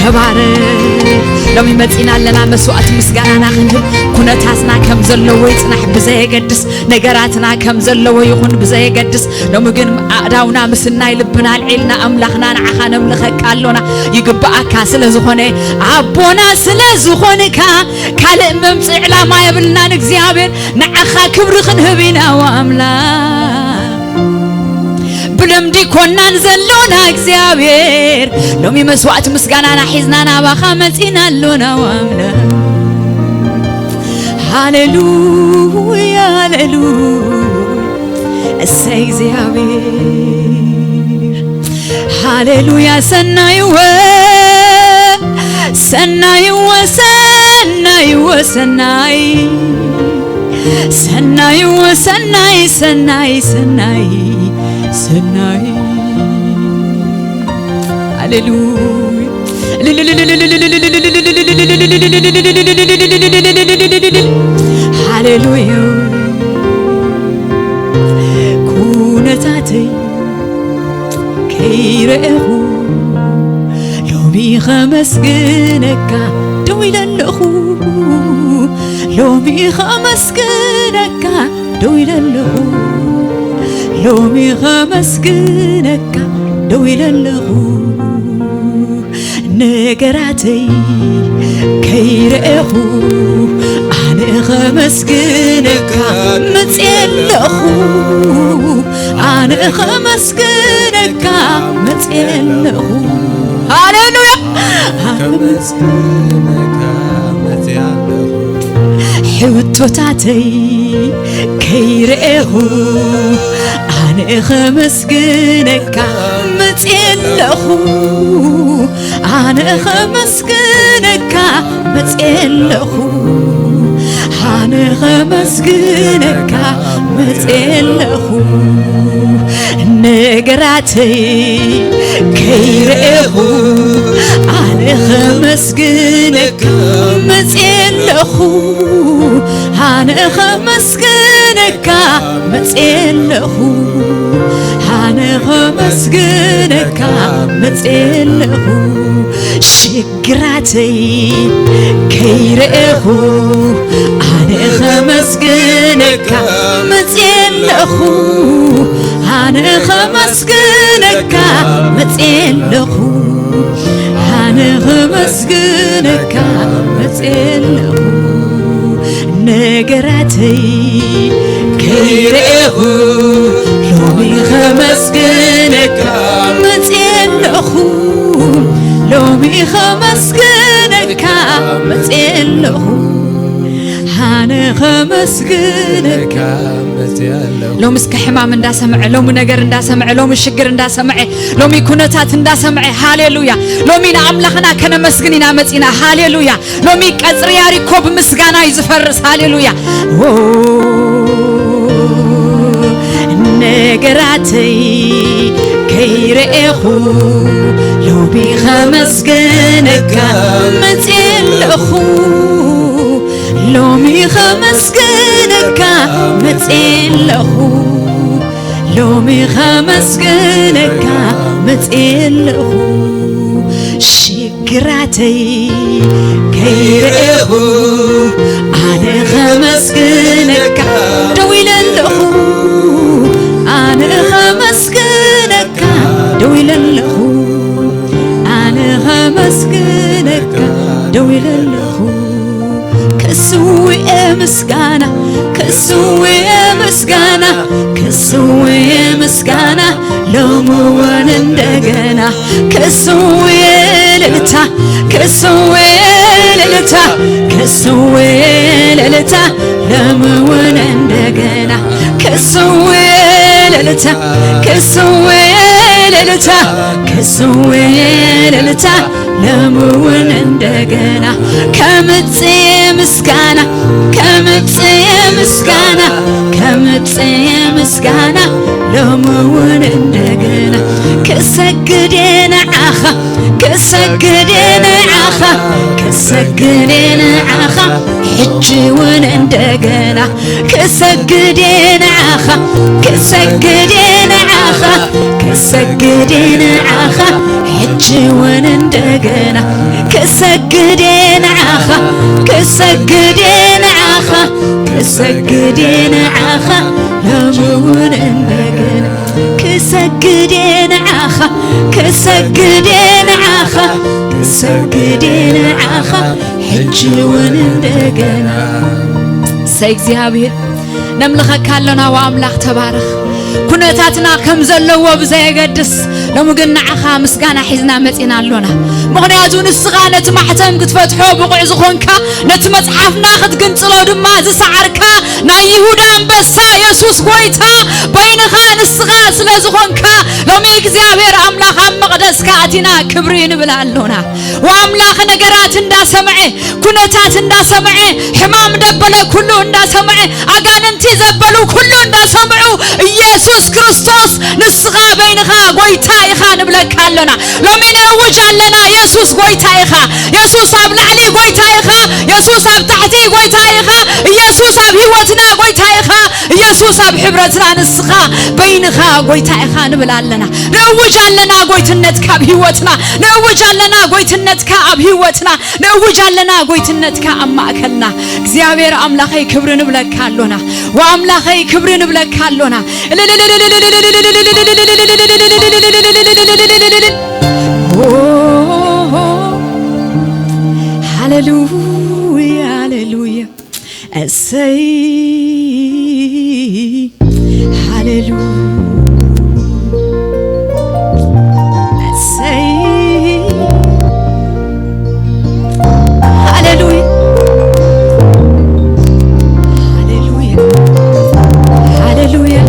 ተባረኽ። ሎሚ መጺና ኣለና መስዋዕቲ ምስጋናና ክንህብ። ኩነታትና ከም ዘለዎ ይጽናሕ ብዘየገድስ፣ ነገራትና ከም ዘለዎ ይኹን ብዘየገድስ፣ ሎሚ ግን ኣእዳውና ምስናይ ልብና ኣልዒልና ኣምላኽና ንዓኻ ነምልኸካ ኣሎና። ይግብኣካ ስለ ዝኾነ፣ ኣቦና ስለ ዝኾንካ፣ ካልእ መምጽኢ ዕላማ የብልናን እግዚኣብሔር፣ ንዓኻ ክብሪ ክንህብ ኢና ኣምላኽ። ብልምዲ ኮናን ዘሎና እግዚኣብሔር፣ ሎሚ መስዋዕቲ ምስጋናና ሒዝና ናባኻ መጺና ኣሎና ኣምላኽ። ሃሌሉያ፣ ሃሌሉያ፣ እሰይ እግዚኣብሔር። ሃሌሉያ፣ ሰናይወ፣ ሰናይወ፣ ሰናይወ፣ ሰናይ፣ ሰናይወ፣ ሰናይ፣ ሰናይ፣ ሰናይ፣ ሰናይ። ሃሌሉያ። ሃሌሉያ። ኩነታተይ ከይረኤኹ ሎሚ ኸመስግነካ ደው ኢለ ኣለኹ። ሎሚ ኸመስግነካ ደው ኢለ ኣለኹ። ሎሚ ኸመስግነካ ደው ኢለ ኣለኹ። ነገራተይ ከይረኤኹ ኣነ ኸመስግነካ መጽየ ኣለኹ። ኣነ ኸመስግነካ መጽየ ኣለኹ። ሃሌሉያ። ከመስግነካ መጽየ ኣለኹ። ሕቶታተይ ከይረኤኹ ኣነ ኸመስግነካ መጽየ ኣለኹ። ኣነ ኸመስግነካ መጽየ ኣለኹ። ኣነ ኸመስግነካ መጽየ ኣለኹ። ነገራተይ ከይረኤኹ ኣነ ኸመስግነካ መጽየ ኣለኹ። ኣነ ኸመስግነካ መጽየ ኣለኹ። ኣነ ኸመስግነካ መጽየ ኣለኹ። ሽግራተይ ከይረኤኹ ኣነ ኸመስግነካ መጽየ ኣለኹ። ኣነ ኸመስግነካ መጽየ ኣለኹ። ኣነ ኸመስግነካ መጽየ ኣለኹ። ነገራተይ ከይረኤኹ ሎሚ ኸመስግነካ መጽየ ኣለኹ። ሎሚ ኸመስግነካ መጽየ ኣለኹ። ኣነ ኸመስግነካ መጽየ ኣለኹ። ሎሚ እስከ ሕማም እንዳሰምዐ፣ ሎሚ ነገር እንዳሰምዐ፣ ሎሚ ሽግር እንዳሰምዐ፣ ሎሚ ኩነታት እንዳሰምዐ፣ ሃሌሉያ። ሎሚ ንኣምላኽና ከነመስግን ኢና መጺና። ሃሌሉያ። ሎሚ ቀጽሪ ያሪኮ ብምስጋና እዩ ዝፈርስ። ሃሌሉያ። ኦ፣ ነገራተይ ከይረኤኹ ሎሚ ኸመስግነካ መጽየ ኣለኹ። ሎሚ ኸመስግነካ መጽየ ኣለኹ። ሎሚ ኸመስግነካ መጽየ ኣለኹ። ሽግራተይ ከይረኤኹ ኣነ ኸመስግነካ ደው ኢለ ኣለኹ። ኣነ ኸመስግነካ ደው ኢለ ኣለኹ። ኣነ ኸመስግነካ ደው ኢለ ኣለኹ። ክስውኤ ምስጋና፣ ክስውኤ ምስጋና፣ ክስውኤ ምስጋና ሎሚ እውን እንደገና። ክስውኤ እልልታ፣ ክስውኤ እልልታ፣ ክስውኤ እልልታ ሎሚ እውን እንደገና። ክስውኤ እልልታ፣ ክስውኤ እልልታ፣ ክስውኤ እልልታ ሎሚ እውን እንደገና። ከምጽእ ምስጋና፣ ከምጽእ ምስጋና፣ ከምጽእ ምስጋና ሎሚ እውን እንደገና። ክሰግድ እየ ንዓኻ፣ ክሰግድ ንዓኻ፣ ክሰግድ ንዓኻ፣ ሕጂ እውን እንደገና ክሰግድ ንዓኻ፣ ክሰግድ ንዓኻ፣ ክሰግድ ንዓኻ፣ ሕጂ እውን እንደገና ክሰግድ ንዓኻ፣ ክሰግድ ንዓኻ፣ ክሰግድ ንዓኻ፣ ሎሚ እውን እንደገና ክሰግድ ንዓኻ፣ ክሰግድ ንዓኻ፣ ክሰግድ ንዓኻ፣ ሕጂ እውን እንደገና። እሰይ እግዚኣብሔር፣ ነምልኸካ ኣሎና። ወኣምላኽ ተባረኽ። ኩነታትና ከም ዘለዎ ብዘየገድስ፣ ሎሚ ግን ንዓኻ ምስጋና ሒዝና መጺና ኣሎና። ምኽንያቱ ንስኻ ነቲ ማሕተም ክትፈትሖ ብቑዕ ዝኾንካ፣ ነቲ መጽሓፍና ክትግንጽሎ ድማ ዝሰዓርካ ናይ ይሁዳ ኣንበሳ የሱስ ጐይታ፣ በይንኻ ንስኻ ስለ ዝኾንካ፣ ሎሚ እግዚኣብሔር ኣምላኽ ኣብ መቕደስካ ኣቲና ክብሪ ንብል ኣሎና። ወኣምላኽ ነገራት እንዳሰምዐ፣ ኩነታት እንዳሰምዐ፣ ሕማም ደበለ ኩሉ እንዳሰምዐ፣ ኣጋንንቲ ዘበሉ ኩሉ እንዳሰምዑ፣ ኢየሱስ ክርስቶስ ንስኻ በይንኻ ጐይታ ኢኻ ንብለካ ኣሎና። ሎሚ ነእውጅ ኣለና፣ የሱስ ጐይታ ኢኻ። የሱስ ኣብ ላዕሊ ጐይታ ኢኻ። የሱስ ኣብ ታሕቲ ጐይታ ኢኻ። ኢየሱስ ኣብ ህይወትና ጐይታ ኢኻ። ኢየሱስ ኣብ ሕብረትና ንስኻ በይንኻ ጐይታ ኢኻ ንብል ኣለና። ነእውጅ ኣለና ጐይትነትካ ኣብ ህይወትና። ነእውጅ ኣለና ጐይትነትካ ኣብ ህይወትና። ነእውጅ ኣለና ጐይትነትካ ኣብ ማእከልና። እግዚኣብሔር ኣምላኸይ ክብሪ ንብለካ ኣሎና። ወኣምላኸይ ክብሪ ንብለካ ኣሎና። ሃሌሉያ፣ ሃሌሉያ። እሰይ፣ ሃሌሉያ፣ እሰይ፣ ሃሌሉያ፣ ሃሌሉያ፣ ሃሌሉያ።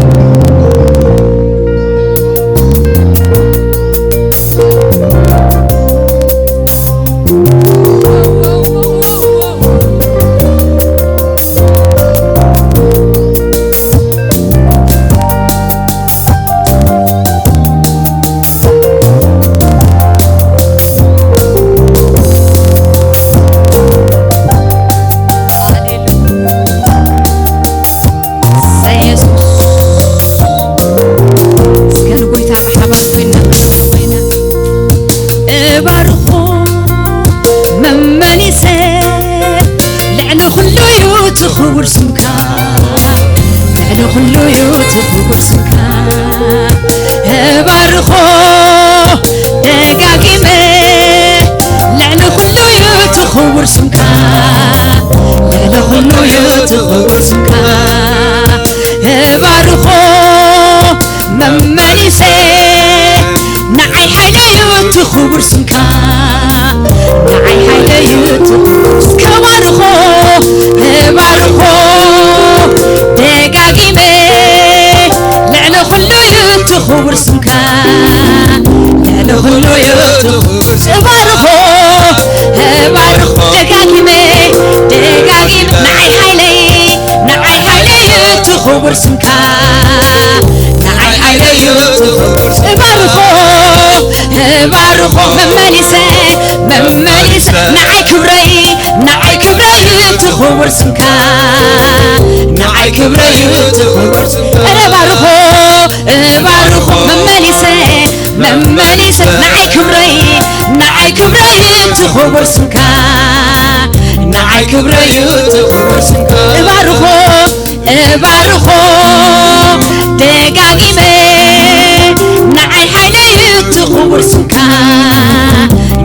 እስከ ንጎይታ ብሓባር ኮይና እባርኾ መመሊሰ፣ ልዕሊ ኩሉ እዩ እቲ ክቡር ስምካ፣ ልዕሊ ኩሉ እዩ እቲ ክቡር ስምካ። እባርኾ ደጋጊመ፣ ልዕሊ ኩሉ እዩ እቲ ክቡር ስምካ፣ ልዕሊ ኩሉ እዩ እቲ ክቡር ስምካ። እባርኾ መመሊሰ፣ ንዓይ ሓይለይ እዩ እቲ ክቡር ስምካ፣ ንዓይ ሓይለይ እዩ እቲ ክቡር ስምካ። እባርኾ፣ እባርኾ ደጋጊመ፣ ልዕሊ ኩሉ እዩ እቲ ክቡር ስምካ፣ ልዕሊ ኩሉ እዩ እቲ ክቡር ስምካ። እባርኾ፣ እባርኾ ደጋጊመ፣ ደጋጊመ፣ ንዓይ ሓይለይ፣ ንዓይ ሓይለይ እዩ እቲ ክቡር ስምካ፣ ንዓይ ሓይለይ እዩ እቲ ክቡር ስምካ። እባርኾ፣ እባርኾ መመሊሰ፣ መመሊሰ፣ ንዓይ ክብረይ፣ ንዓይ ክብረይ እዩ እቲ ክቡር ስምካ፣ ንዓይ ክብረይ እዩ እቲ ክቡር ስምካ። እባርኾ፣ እባርኾ መመሊሰ፣ መመሊሰ፣ ንዓይ ክብረይ፣ ንዓይ ክብረይ እቲ ክቡር ስምካ፣ ንዓይ ክብረይ እቲ ክቡር ስምካ። እባርኾ፣ እባርኾ ደጋጊመ፣ ንዓይ ሓይለይ እቲ ክቡር ስምካ፣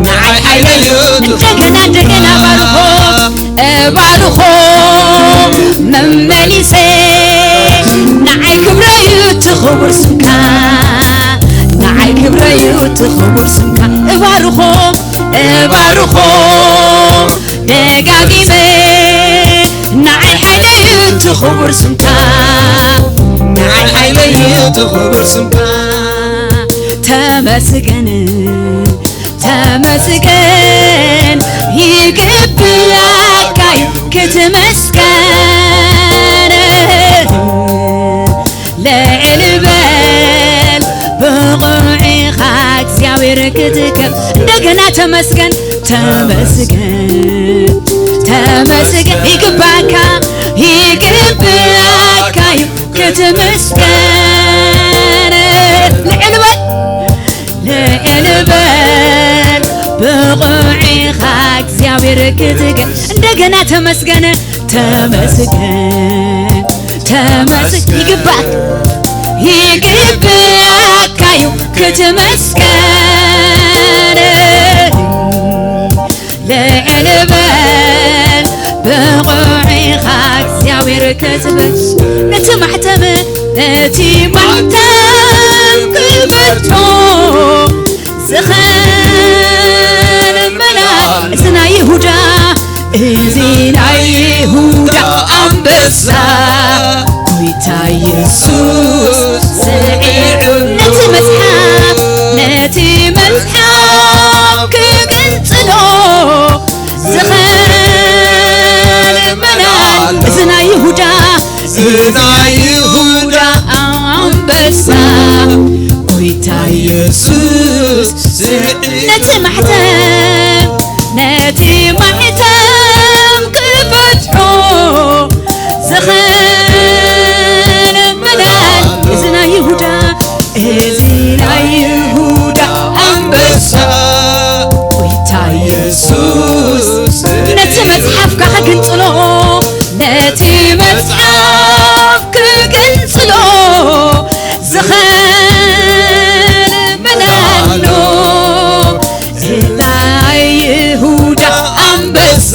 ንዓይ ሓይለይ። እንደገና፣ እንደገና እባርኾ፣ እባርኾ መመሊሰ፣ ንዓይ ክብረይ እቲ ክቡር ስምካ፣ ንዓይ ክብረይ እቲ ክቡር ስምካ። እባርኾ፣ እባርኾ ደጋጊመ፣ ንዓይ ሓይለይ እቲ ክቡር ስምካ፣ ንዓይ ሓይለይ እቲ ክቡር ስምካ። ተመስገን፣ ተመስገን፣ ይግብኣካ እዩ ክትመስገን። ልዕል በል፣ ብቑዕ ኢኻ እግዚኣብሔር። ክትከብ እንደገና ተመስገን፣ ተመስገን፣ ተመስገን። ይግባካ፣ ይግባካ እዩ ክትምስገን። ልዕል በል፣ ልዕል በል፣ ብቑዕ ኢኻ እግዚኣብሔር ክትገ-፣ እንደገና ተመስገን፣ ተመስገን፣ ተመስ-፣ ይግባክ፣ ይግባካ እዩ ክትመስገን። ልዕል በል፣ ብቑዕ ኢኻ እግዚኣብሔር ክትበል። ነቲ ማሕተም፣ ነቲ ማሕተም ክፈትሖ ዝኸን መልኣክ፣ እዚ ናይ ይሁዳ፣ እዚ ናይ ይሁዳ ኣንበሳ፣ ጎይታ የሱስ ስዒሩ ነቲ መጽሓፍ፣ ነቲ መጽሓፍ ክግንጽሎ ዝኸን መልኣክ፣ እዚ ናይ ይሁዳ፣ እዚ ናይ ይሁዳ ኣንበሳ፣ ጎይታ የሱስ ስዒሩ ነቲ ማሕተም፣ ነቲ ማሕተም ክፈትሖ ዝኸን መልኣክ፣ እዚ ናይ ይሁዳ፣ እዚ ናይ ይሁዳ ኣንበሳ፣ ጎይታ የሱስ ነቲ መጽሓፍካ ክግንጽሎ፣ ነቲ መጽሓፍ ክግንጽሎ ዝኸን መን ኣሎ? እዚ ናይ ይሁዳ ኣንበሳ፣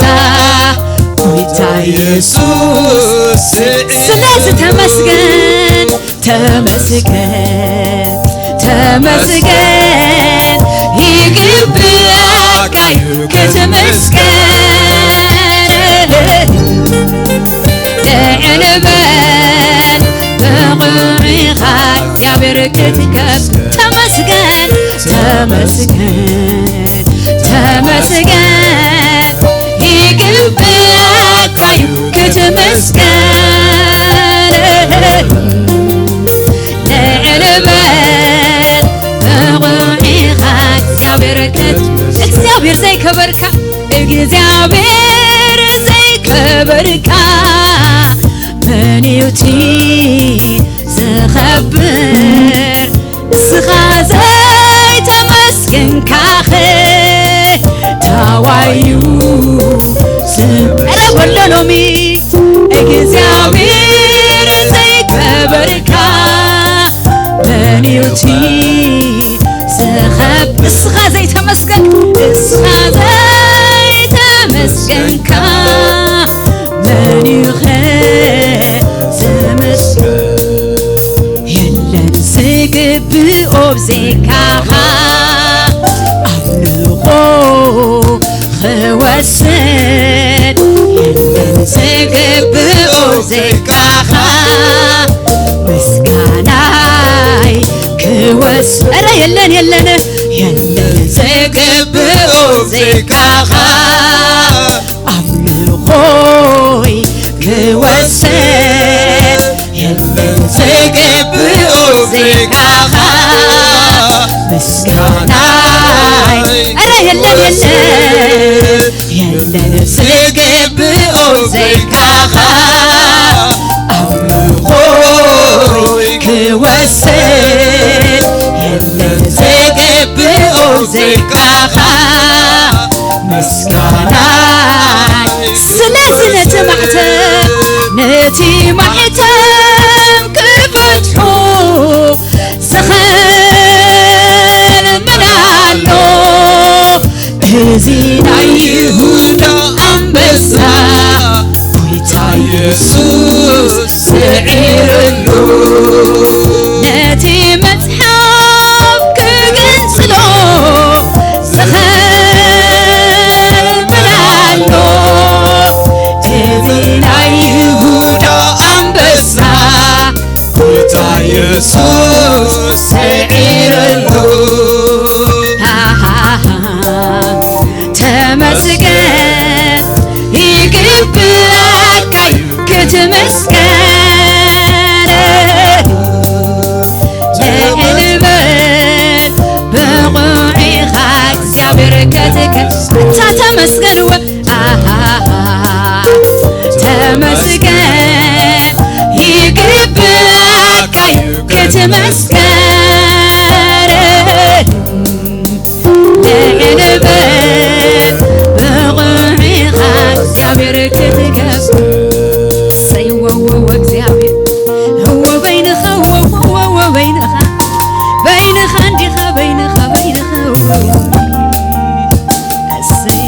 ጎይታ የሱስ። ስለዚ ተመስገን፣ ተመስገን፣ ተመስገን፣ ይግባካ እዩ ክትምስገን። ልዕል በል፣ ብቑዕ ኢኻ እግዚኣብሔር ክትከብ። ተመስገን፣ ተመስገን፣ ተመስገን፣ ይግባካ እዩ ክትምስገን። ልዕል በል፣ ብቑዕ ኢኻ እግዚኣብሔር ክት-፣ እግዚኣብሔር ዘይከበርካ፣ እግዚኣብሔር ዘይከበርካ፣ መን እዩ እቲ ዝኸብር? ንስኻ ዘይተመስገንካኸ ታዋዩ ስም-፣ ኧረ በሎ ሎሚ እግዚኣብሔር ዘይከበርካ መን እዩ እቲ ዝኸብ-፣ ንስኻ ዘይተመስገን፣ ንስኻ ዘይተመስገንካ መን እዩ ኸ ዝምስገን? የለን ዝግብኦ ብዘይካኻ ኣምልኾ ክወስድ፣ የለን ዝግብኦ ብዘይካኻ ምስጋናይ ክወስድ። ኧረ የለን፣ የለን፣ የለን ዝግብኦ ብዘይካኻ ኣምልኾይ ክወስድ፣ የለን ዝግብኦ ብዘይካኻ ምስጋናይ። ኧረ የለን፣ የለን፣ የለን ዝግብኦ ብዘይካኻ ኣምልኾይ ክወስድ፣ የለን ዝግብኦ ብዘይካኻ ምስጋናይ። ስለዚ ነቲ ማሕተም፣ ነቲ ማሕተም ክፈትሑ ዝኽእል መን ኣሎ? እዚ ናይ ይሁዳ ኣንበሳ፣ ጎይታ የሱስ ስዒርሉ። ነቲ መጽሓፍ ክግንጽሎ ዝኽእል መን ኣሎ? እዚ ናይ ይሁዳ ኣንበሳ፣ ጎይታ የሱስ ስዒርሉ። ተመስገን፣ ይግብኣካ እዩ ክትምስገን። ልዕል በል፣ ብቑዕ መስቀል ልዕል በል ብቑዕ ኢኻ እግዚኣብሔር ክትከስብ። እሰይ ወወወ እግዚኣብሔር እወ በይንኻ ወወወ በይንኻ በይንኻ እንዲኻ በይንኻ በይንኻ እሰይ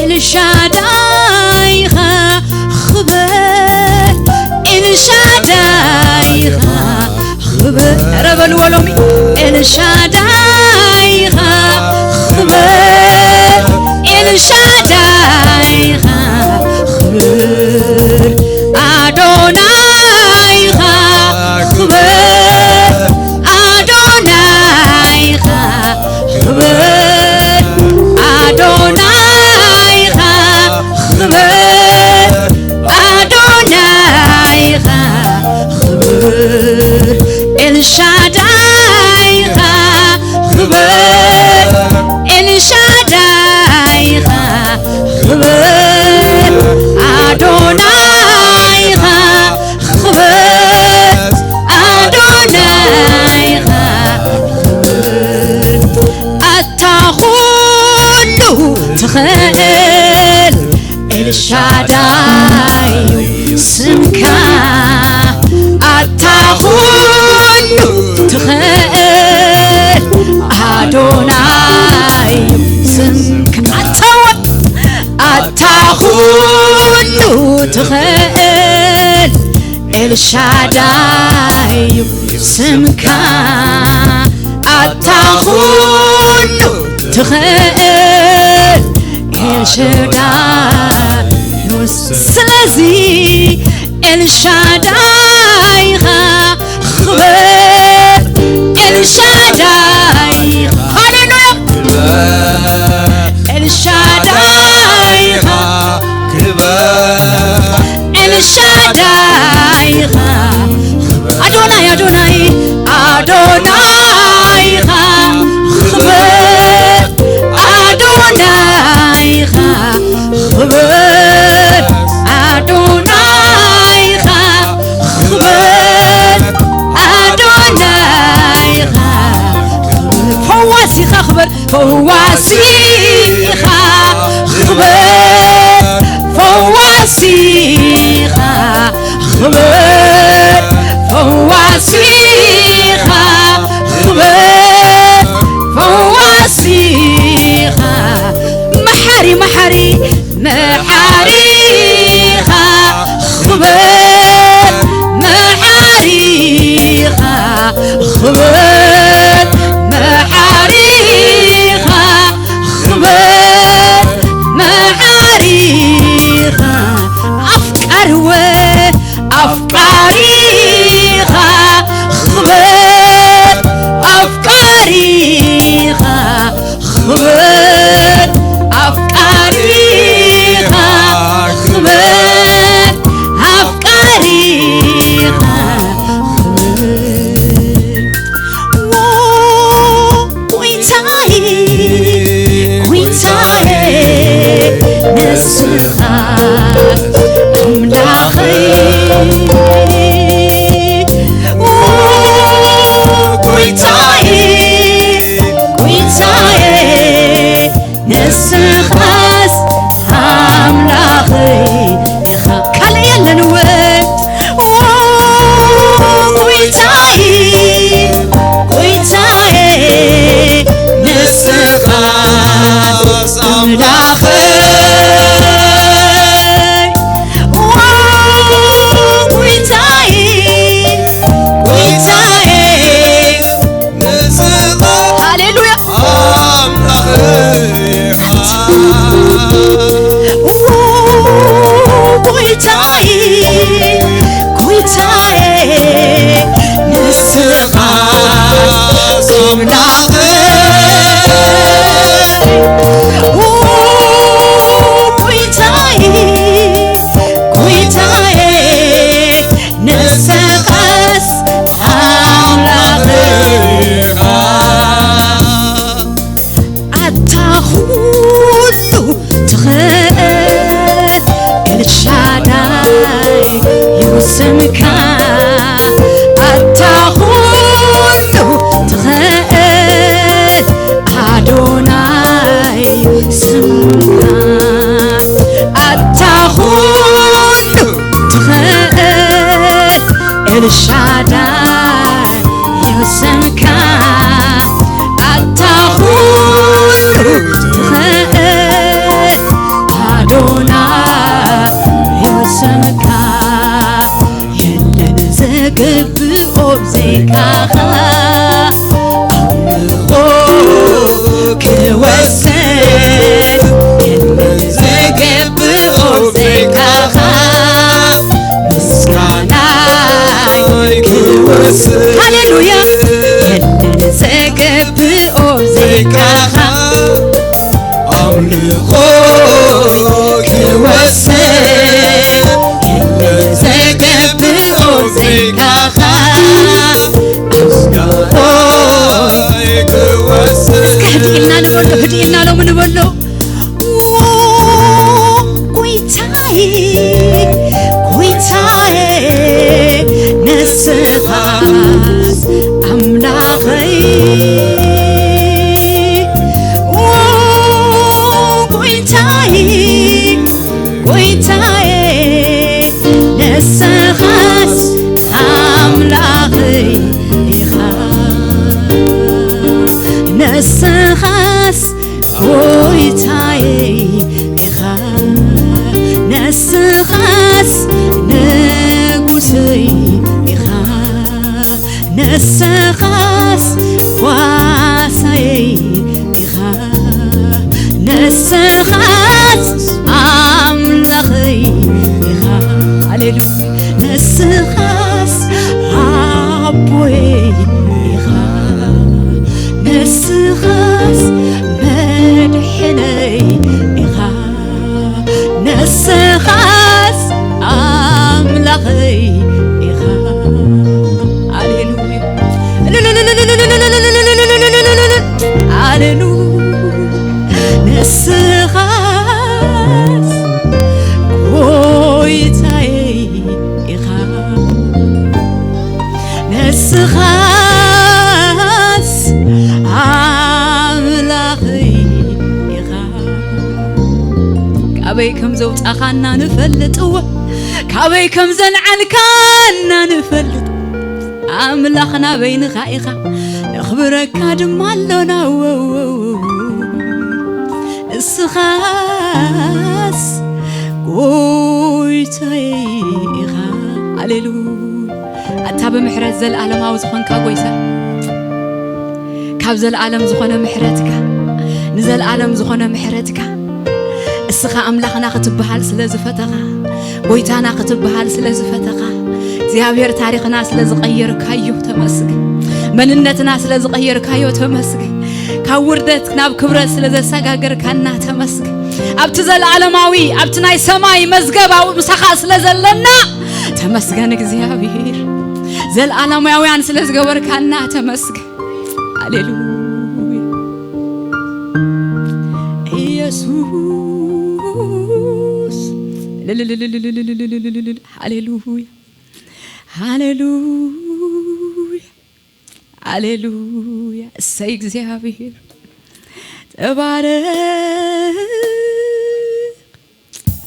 ኤልሻዳይ ኢኻ ክብር ኤልሻዳይ ኢኻ ክብር ኧረ በልዎ ሎሚ ኤልሻዳይ ኢኻ ክብር ኤልሻዳይ ኢኻ ክብር ኣዶናይ ኢኻ ክብር ኣዶናይ ኢኻ ክብር ኣዶናይ ኢኻ ክብር ኣዶናይ ኢኻ ክብር ኤልሻዳይ ኢኻ ክብር ኤልሻዳይ ኢኻ ክብር ኣዶናይ ኢኻ ክብር ኣዶናይ ኢኻ ኣታ ኩሉ ትኽእል ኤልሻዳይ እዩ ስምካ ኣታ ኩሉ ትኽእል ኣዶናይ እዩ ስምካ ኣታ ወ- ኣታ ኩሉ ትኽእል ኤልሻዳይ እዩ ስምካ ኣታ ኩሉ ትኽእል ኤልሻዳይ እዩ ስለዚ ኤልሻዳይ ኢኻ ክብር ኤልሻዳይ ሃሌሉያ ኤልሻዳይ ኢኻ ክብር ኤልሻዳይ ኢኻ ኣዶናይ ኣዶናይ ኣዶናይ ኢኻ ክብር ኣዶናይ ኢኻ ክብር ኣዶናይ ኢኻ ክብር ኣዶናይ ኢኻ ፈዋሲ ኢኻ ክብር ፈዋሲ ኢኻ ክብር ፈዋሲ ኢኻ ክብር ፈዋሲ ኢኻ ክብር ፈዋሲ ኢኻ መሓሪ መሓሪ መሓሪ ኢኻ ክብር መሓሪ ኢኻ ክብር መሓሪ ኢኻ ክብር መሓሪ ኢኻ ኣፍቃሪ ወ ኣፍቃሪ ኢኻ ክብር ኣፍቃሪ ኢኻ ክብር ኣፍቃሪ ኢኻ ክብር ኣፍቃሪ ኢኻ ክብር ዎ ጎይታዬ ጎይታዬ ንስኻ ኣምላኸይ ዎ ጎይታዬ ጎይታዬ ንስኻስ ኣምላኸይ ኢኻ ካልእ የለን እወ ዎ ጎይታዬ ጎይታዬ ንስኻስ ኣምላኸይ ዎ ጎይታዬ ጎይታዬ ሃሌሉያ ዎ ጎይታዬ ጎይታዬ ንስኻ ኣምላኸይ ዎ ጎይታዬ ጎይታዬ ንስኻስ ኣምላኽ ኢኻ ኣታ ኩሉ ትኽእል ኤልሻዳይ እዩ ስምካ ክወስድ ዘገብሮ ጸጋኻ እስከ ህድእ ኢልና ንበሎ፣ ህድእ ኢልና ሎሚ ንበሎ። ጎይታይ፣ ጎይታይ፣ ንስኻስ ኣምላኸይ። ኦ ጎይታይ፣ ጎይታይ፣ ንስኻስ ኣምላኸይ ኢኻ። ንስኻስ ጎይታየይ ኢኻ፣ ንስኻስ ንጉሰይ ኢኻ፣ ንስኻስ ዋሳየይ ኢኻ፣ ንስኻስ ኣምላኸይ ኢኻ። ሃሌሉያ። ንስኻስ ኣቦይ ኢኻ፣ ንስኻስ መድሕነይ ኢኻ፣ ንስኻስ ኣምላኸይ ኢኻ። ሃሌሉያ፣ ሃሌሉያ። ንስኻስ ጎይታየይ ኢኻ፣ ንስኻስ ኣምላኸይ ኢኻ። ካበይ ከም ዘውጻኻና ንፈልጥ፣ እወ፣ ካበይ ከም ዘንዓልካና ንፈልጥ። ኣምላኽና በይንኻ ኢኻ፣ ነኽብረካ ድማ ኣሎና። ወወው፣ ንስኻስ ጎይታዬ ኢኻ። ሃሌሉያ። ኣታ ብምሕረት ዘለኣለማዊ ዝኾንካ ጎይታ፣ ካብ ዘለኣለም ዝኾነ ምሕረትካ፣ ንዘለኣለም ዝኾነ ምሕረትካ፣ እስኻ ኣምላኽና ክትበሃል ስለ ዝፈተኻ፣ ጎይታና ክትበሃል ስለ ዝፈተኻ፣ እግዚኣብሔር ታሪኽና ስለ ዝቐየርካዮ ተመስገን። መንነትና ስለ ዝቐየርካዮ ተመስገን። ካብ ውርደት ናብ ክብረት ስለ ዘሰጋገርካና ተመስገን። ኣብቲ ዘለኣለማዊ፣ ኣብቲ ናይ ሰማይ መዝገብ ኣብኡ ምሳኻ ስለ ዘለና ተመስገን እግዚኣብሔር። ዘለኣለማውያን ስለ ዝገበርካና ተመስገን። ሃሌሉያ። ኢየሱስ። እልልልልልልልልልልል። ሃሌሉያ። ሃሌሉያ። ሃሌሉያ። እሰይ እግዚኣብሔር። ተባረክ።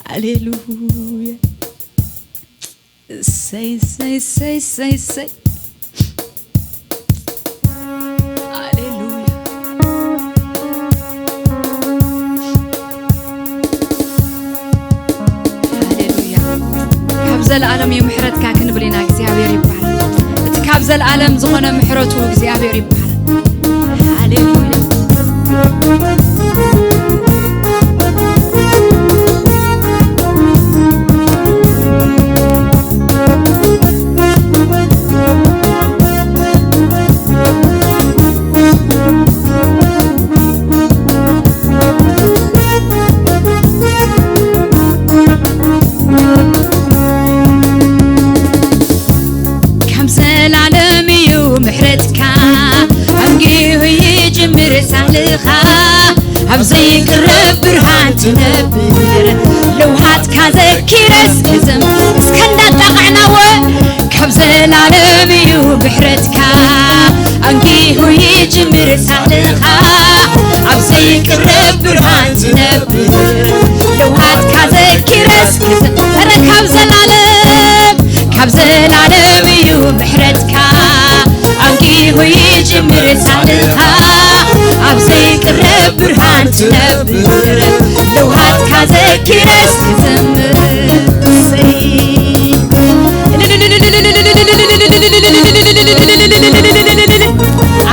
ሃሌሉያ። እሰይ፣ እሰይ፣ እሰይ፣ እሰይ፣ እሰይ። ሃሌሉያ። ሃሌሉያ። ካብ ዘለኣለም እዩ ምሕረትካ ክንብል ኢና። እግዚኣብሔር ይባረክ። እቲ ካብ ዘለኣለም ዝኾነ ምሕረቱ እግዚኣብሔር ይባረክ። ሃሌሉያ። ከም ዘላለም እዩ ምሕረትካ፣ ኣንጊሁ ይጅምር ሳልኻ፣ ኣብ ዘይቅረብ ብርሃን ትነብር፣ ለውሃትካ ዘኪረስ ክዝም-፣ እስከ እንዳጣቓዕናወ፣ ካብ ዘላለም እዩ ምሕረትካ፣ ኣንጊሁ ይጅምር ሳልኻ፣ ኣብ ዘይቅረብ ብርሃን ትነብር፣ ለውሃትካ ዘኪረስ ክዝም-፣ ኧረ ካብ ዘላለም፣ ካብ ዘላለም እዩ ምሕረትካ፣ ኣንጊሁ ይጅምር ሳልኻ፣ ኣብ ዘይቅረብ ብርሃን ትነብር፣ ለውሃትካ ዘኪረስ ክዝምር። እሰይ።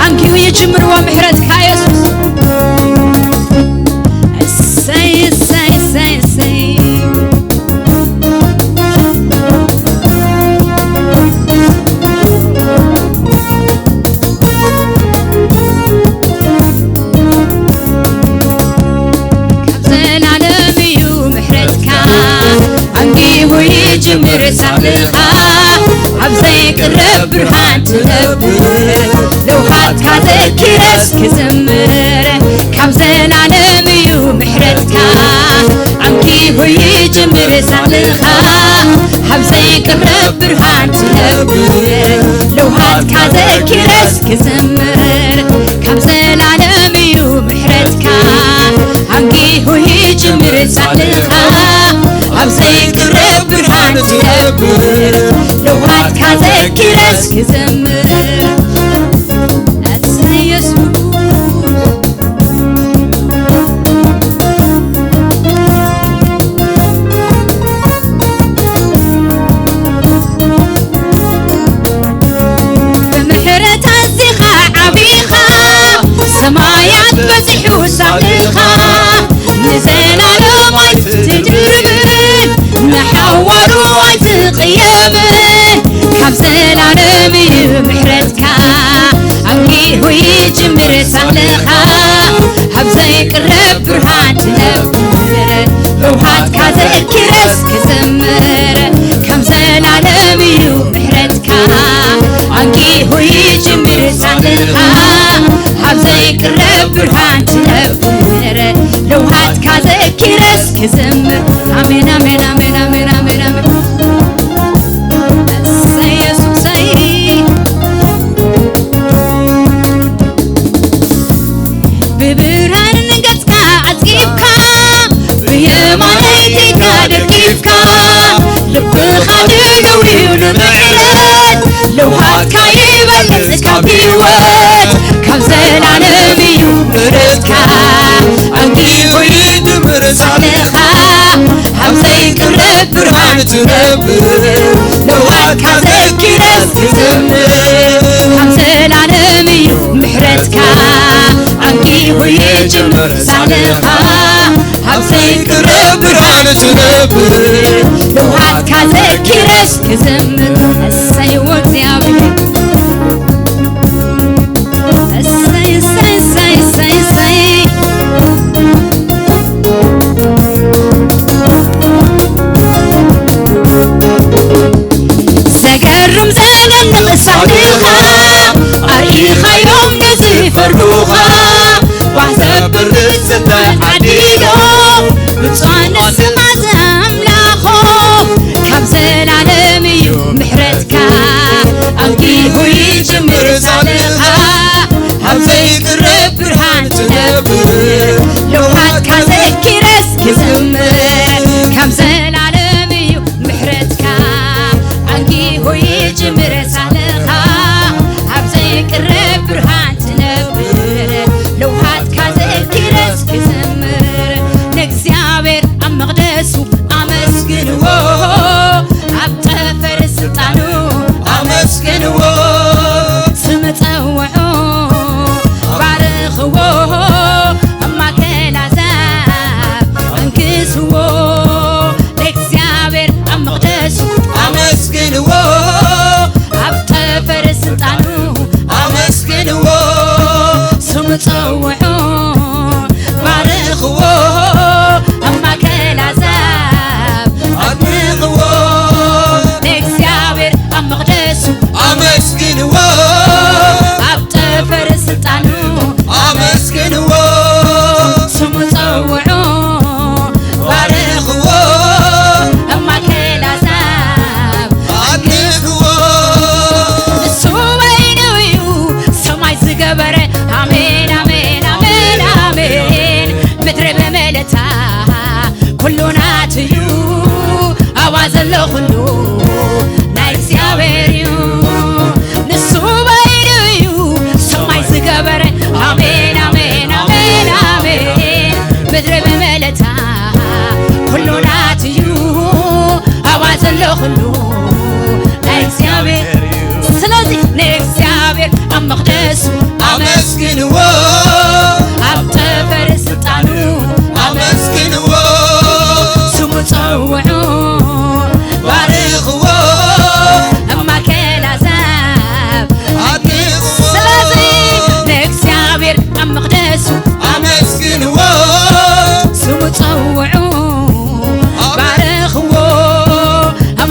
ኣንጊሁ ይጅምርዎ ምሕረትካ የሱስ። እሰይ፣ እሰይ፣ እሰይ፣ እሰይ። ካብ ጅምር ሳልኻ ኣብ ዘይቅረብ ብርሃን ትነብር። ለውሃትካ ዘኪረስ ክዝምር ካብ ዘላለም እዩ ምሕረትካ። ኣንጊሁ ይጅምር ሳልኻ ኣብ ዘይቅረብ ብርሃን ትነብር። ለውሃትካ ዘኪረስ ክዝምር ካብ ዘላለም እዩ ምሕረትካ። ኣንጊሁ ይጅምር ሳልኻ ኣብ ዘይቅረብ ብርሃን ትነብር። ለውሃትካ ዘኪረስ ክዝምር። እሰይ የሱስ። ብምሕረት ኣዚኻ ዓቢኻ ሰማያት በጺሑ ሳልኻ ንዘላለም ኣይትድርብን ንሓዋሩ ኣይትቕየምን ካብ ዘላለም እዩ ምሕረትካ ኣንጊሁ ይጅምር ሳልኻ ኣብ ዘይቅረብ ብርሃን ትነብር ለውሃትካ ዘኪረስ ክዝምር ከም ዘላለም እዩ ምሕረትካ ኣንጊሁ ይጅምር ሳልኻ ኣብ ዘይቅረብ ብርሃን ትነብር ለውሃትካ ዘኪረስ ክዝምር ኣሜን ኣሜን ኣሜን ኣሜን ኣሜን ኣሜን እሰይ የሱሰይ ብብርሃን ገጽካ ኣጽጊብካ ብየማነይቲ ተደጊፍካ ልብኻ ድልው እዩ ንምሕረት ለውሃትካ ይበልጽ ካብ ህይወት ካብ ዘላለም እዩ ምሕረትካ ኣንጊሁ ይድምር ሳልኻ ኣብ ዘይቅረብ ብርሃን ትነብር ለውሃትካ ዘኪረስ ክዝምር ካብ ዘላለም እዩ ምሕረትካ ኣንጊሁ ይጅምር ሳልኻ ኣብ ዘይቅረብ ብርሃን ትነብር ለውሃትካ ዘኪረስ ክዝምር እሰይ ወእግዚኣብሔር እሰይ እሰይ እሰይ እሰይ እሰይ ዘገርም ዘደንቕ ሳልኻ ኣርኢኻዮም ንዝፈርዱኻ ባህ ዘብል ርዝተ ዓዲሎም ብፁዓን ስማት ኣምላኾም ካብ ዘላለም እዩ ምሕረትካ ኣንጊሁ ይጅምር ሳልኻ ኣብ ዘይቅረብ ብርሃን ትነብር ለውሃትካ ዘኪረስ ክዝምር ካብ ዘላለም እዩ ምሕረትካ ኣንጊሁ ይጅምር ሳልኻ ኣብ ዘይቅረብ ብርሃን ትነብር ለውሃትካ ዘኪረስ ክዝምር ንእግዚኣብሔር ኣብ መቕደሱ ኣመስግንዎ ኣብ ጠፈር ስልጣኑ ኣመስግንዎ ስም ጸውዑ ባርኽዎ ኣብ ማእከል ኣሕዛብ ኣንግስዎ ንእግዚኣብሔር ኣብ መቕደሱ ኣመስግንዎ ኣብ ጠፈር ስልጣኑ ኣመስግንዎ ስሙ ጸውዑ ባርኽዎ ኣብ ማእከል ኣሕዛብ ኣድንቕዎ ንእግዚኣብሔር ኣብ መቕደሱ ኣመስግንዎ ኣብ ጠፈር ስልጣኑ ኣመስግንዎ ስሙ ጸውዑ ባርኽዎ ኣብ ማእከል ኣሕዛብ ኣድንቕዎ ንሱ በይኑ እዩ ሰማይ ዝገበረ ኣሜን ኣሜን ኣሜን ኣሜን ምድሪ ብምልእታ ኩሉ ናቱ እዩ ኣብኣ ዘሎ ኩሉ ናይ እግዚኣብሔር እዩ ንሱ በይኑ እዩ ሰማይ ዝገበረ ኣሜን ኣሜን ኣሜን ኣሜን ምድሪ ብምልእታ ኩሉ ናቱ እዩ ኣብኣ ዘሎ ኩሉ ናይ እግዚኣብሔር እዩ ስለዚ ንእግዚኣብሔር ኣብ መቕደሱ ኣመስግንዎ ኣብ ጠፈር ስልጣኑ ኣመስግንዎ ስሙ ጸውዑ ባርኽዎ ኣብ ማእከል ኣሕዛብ ኣድንቕዎ ስለዚ ንእግዚኣብሔር ኣብ መቕደሱ ኣመስግንዎ ስሙ ጸውዑ ባርኽዎ ኣብ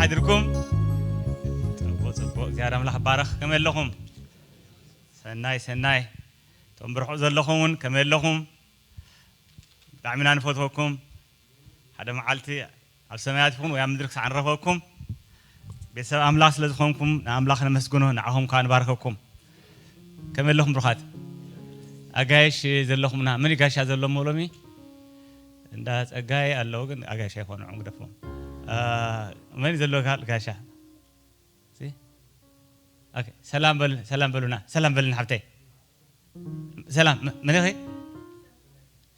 ሓዲርኩም? ጽቡቕ፣ ጽቡቕ። እግዚኣብሔር ኣምላኽ ባረኽ። ከመይ ኣለኹም? ሰናይ፣ ሰናይ። እቶም ብርሑቕ ዘለኹም እውን ከመይ ኣለኹም? ብጣዕሚ ኢና ንፈትወኩም። ሓደ መዓልቲ ኣብ ሰማያት ይኹን ወይ ኣብ ምድሪ ክሳዕ ንረኸብኩም፣ ቤተሰብ ኣምላኽ ስለ ዝኾንኩም ንኣምላኽ ነመስግኖ፣ ንዓኹም ከኣ ንባርከኩም። ከመይ ኣለኹም ብሩኻት? ኣጋይሽ ዘለኹምና፣ መን እዩ ጋሻ ዘለዎም ሎሚ? እንዳ ጸጋይ ኣለዉ፣ ግን ኣጋይሽ ኣይኮኑ፣ ንዕኦም ግደፎም። አ፣ መን እዩ ዘለዎ ጋል-፣ ጋሻ? ሲ? ኦኬ፣ ሰላም በል-፣ ሰላም በሉና፣ ሰላም በልና ሓብተይ። ሰላም፣ መ-፣ መን ኢኺ?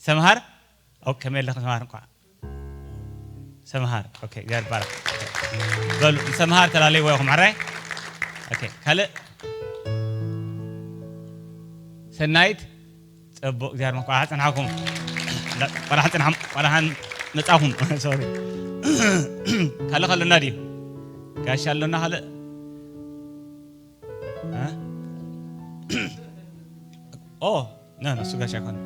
ሰምሃር? ኦኬ፣ ከመይ ኣለኺ ሰምሃር? እንኳዕ ሰምሃር። ኦኬ፣ እግዚኣብሔር ይባረክ። በሉ፣ ሰምሃር ተላለይዎ ኢኹም፣ ሕራይ? ኦኬ፣ ካልእ? ሰናይት? ጽቡቕ፣ እግዚኣብሔር እንኳዕ ኣጽንሓኩም። እንዳ-፣ ቆላሕን ጽንሓም-፣ ቆላሕን መጻኹም። ሶሪ። ካልእ ከሎና ድዩ? ጋሻ ኣሎና ካልእ? እ? ኦ፣ ኖ፣ ኖ፣ እሱ ጋሻ ኣይኮነን።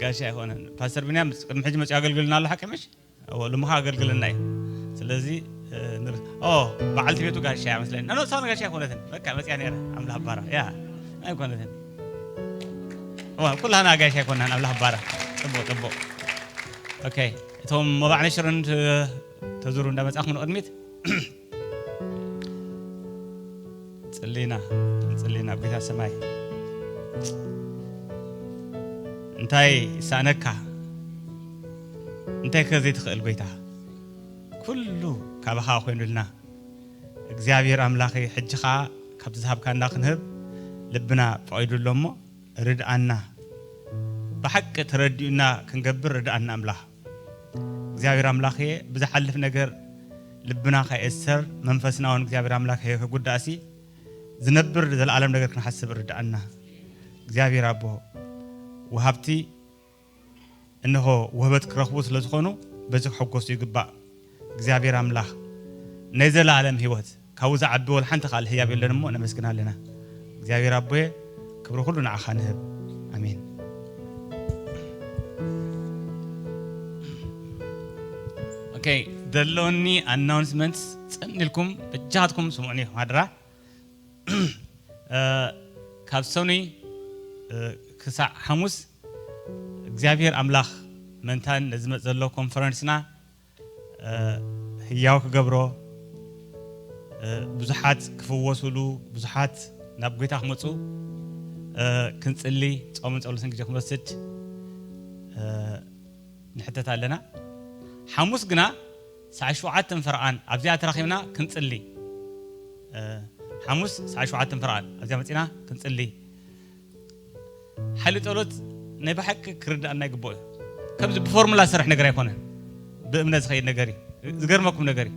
ጋሻ ኣይኮነን። ፓስተር ቢንያም ቅድሚ ሕጂ መጺኡ ኣገልግልና ኣሎ፣ ሓቂ ምሽ? እዎ፣ ሎሚ ኸኣ ኣገልግልና እዩ። ስለዚ፣ እ፣ ንር-፣ ኦ፣ በዓልቲ ቤቱ ጋሻ እያ መስለኒ። ኖ፣ ኖ፣ እሷ ጋሻ ኣይኮነትን። በቃ፣ መጺኣ ነይራ። ኣምላኽ ባራ። ያ፣ ኣይኮነትን። እዋ፣ ኩላህና ጋሻ ኣይኮናን። ኣምላኽ ባራ። ጽቡቕ፣ ጽቡቕ። ኦኬ፣ እቶም መባዕ ነሽርን ተ-፣ ተዙሩ እንዳመጻኹም ንቕድሚት። ጽሊና፣ ጽሊና፣ ጎይታ ሰማይ። እንታይ ይሳነካ? እንታይ ከ ዘይትኽእል ጎይታ? ኩሉ ካባኻ ኮይኑልና። እግዚኣብሔር ኣምላኸይ፣ ሕጂ ኸኣ ካብቲ ዝሃብካና ክንህብ ልብና ፈቒዱ ኣሎ እሞ ርድኣና። ብሓቂ ተረዲኡና ክንገብር ርድኣና ኣምላኽ። እግዚኣብሔር ኣምላኽየ፣ ብዝሓልፍ ነገር ልብና ከይእሰር፣ መንፈስና እውን እግዚኣብሔር ኣምላኽየ ክጉዳእሲ፣ ዝነብር ዘለኣለም ነገር ክንሓስብ ርድኣና። እግዚኣብሔር ኣቦ፣ ወሃብቲ እንሆ ውህበት ክረኽቡ ስለ ዝኾኑ፣ በዚ ክሕጎሱ ይግባእ። እግዚኣብሔር ኣምላኽ ናይ ዘለኣለም ህይወት ካብኡ ዝዓቢ ወላ ሓንቲ ካልእ ህያብ የለን እሞ ነመስግን ኣለና። እግዚኣብሔር ኣቦየ፣ ክብሪ ኩሉ ንዓኻ ንህብ። ኣሜን። ኦኬ፣ ዘለኒ ኣናውንስመንትስ ጸን ኢልኩም በጃኻትኩም ስምዑኒ ሓድራ። እ፣ ካብ ሰኑይ፣ እ፣ ክሳዕ ሓሙስ እግዚኣብሔር ኣምላኽ መንታን ነዚ መጽ ዘሎ ኮንፈረንስና፣ እ፣ ህያው ክገብሮ፣ እ፣ ብዙሓት ክፍወሱሉ፣ ብዙሓት ናብ ጐይታ ክመጹ፣ እ፣ ክንጽሊ፣ ጾምን ጸሎትን ግዜ ክንወስድ፣ እ፣ ንሕተት ኣለና። ሓሙስ ግና ሰዓት ሸውዓተ ፈረቓን ኣብዚኣ ተራኺብና ክንጽሊ። እ፣ ሓሙስ ሰዓት ሸውዓተ ፈረቓን ኣብዚኣ መጺና ክንጽሊ። ሓይሊ ጸሎት ናይ ብሓቂ ክርድኣና ይግብኦ እዩ። ከምዚ ብፎርሙላ ዝሰርሕ ነገር ኣይኮነን። ብእምነት ዝኸይድ ነገር እዩ። ዝገርመኩም ነገር እዩ።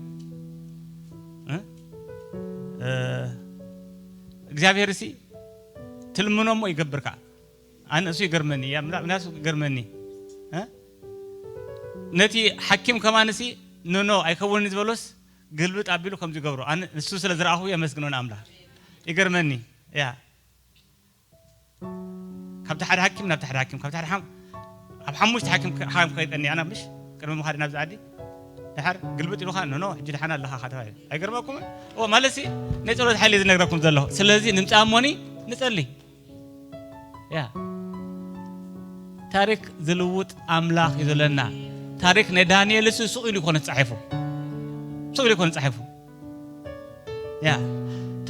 እ? እ፣ እግዚኣብሔር እሲ ትልምኖ እሞ ይገብር ከኣ። ኣነ እሱ ይገርመኒ፣ ያ ምና-፣ ምናሱ ይገርመኒ። እ? ነቲ ሓኪም ከማንሲ ኖ፣ ኖ፣ ኣይከውንን ዝበሎስ ግልብጥ ኣቢሉ ከም ዝገብሮ። ኣነ እሱ ስለ ዝረኣኹ የመስግኖ ንኣምላኽ። ይገርመኒ። ያ። ካብቲ ሓደ ሓኪም ናብቲ ሓደ ሓኪም፣ ካብቲ ሓደ ሓም-፣ ኣብ ሓሙሽተ ሓኪም ከ-፣ ሓኪም ከይጠኒ ኣና ምሽ ቅድሚ ምኻድ ናብዚ ዓዲ። ድሓር ግልብጥ ኢሉኻ፣ ኖ፣ ኖ፣ ሕጂ ደሓን ኣለኻ፣ ኻ ተባሂሉ። ኣይገርመኩምን? ኦ፣ ማለትሲ ናይ ጸሎት ሓይሊ ዝነግረኩም ዘለኹ። ስለዚ ንምጻእ እሞኒ ንጸሊ። ያ። ታሪክ ዝልውጥ ኣምላኽ እዩ ዘለና። ታሪክ ናይ ዳንኤል እሱ ስቕ ኢሉ ይኮነ ተጻሒፉ። ስቕ ኢሉ ይኮነ ተጻሒፉ። ያ።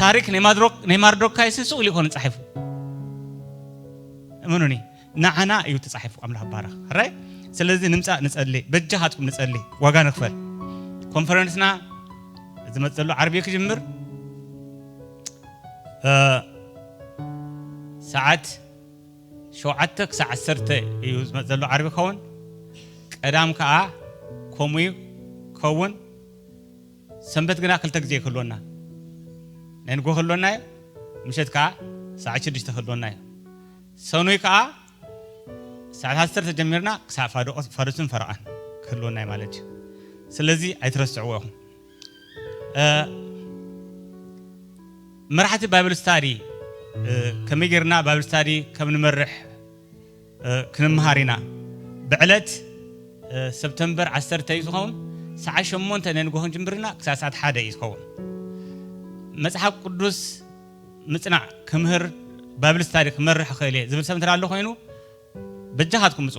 ታሪክ ናይ ማድሮክ-፣ ናይ ማርዶካይ እሱ ስቕ ኢሉ ይኮነ ተጻሒፉ። እመኑኒ፣ ንዓና እዩ ተጻሒፉ። ኣምላኽ ባረኽ። ሕራይ? ስለዚ ንምጻእ ንጸሊ፣ በጃኻትኩም ንጸሊ፣ ዋጋ ንኽፈል። ኮንፈረንስና ዝመጽእ ዘሎ ዓርቢ ክጅምር፣ እ፣ ሰዓት ሸውዓተ ክሳዕ ዓሰርተ እዩ ዝመጽእ ዘሎ ዓርቢ ክኸውን። ቀዳም ከኣ ከምኡ እዩ ክኸውን። ሰንበት ግና ክልተ ግዜ ክህልወና። ናይ ንግሆ ክህልወና እዩ። ምሸት ከኣ ሰዓት ሽዱሽተ ክህልወና እዩ። ሰኑይ ከኣ ሰዓት ዓሰርተ ጀሚርና ክሳብ ፋዶ-፣ ፋዱስን ፈረቓን ክህልወና እዩ ማለት እዩ። ስለዚ ኣይትረስዕዎ ኢኹም። እ፣ መራሕቲ ባይብል ስታዲ፣ እ፣ ከመይ ጌርና ባይብል ስታዲ ከም ንመርሕ፣ እ፣ ክንምሃር ኢና። ብዕለት፣ እ፣ ሰፕተምበር ዓሰርተ እዩ ዝኸውን። ሰዓት ሸሞንተ ናይ ንግሆ ክንጅምርና ክሳብ ሰዓት ሓደ እዩ ዝኸውን። መጽሓፍ ቅዱስ ምጽናዕ ክምህር፣ ባይብል ስታዲ ክመርሕ ክኽእል እየ ዝብል ሰብ እንተ ኣሎ ኮይኑ፣ በጃኻትኩም ምጹ።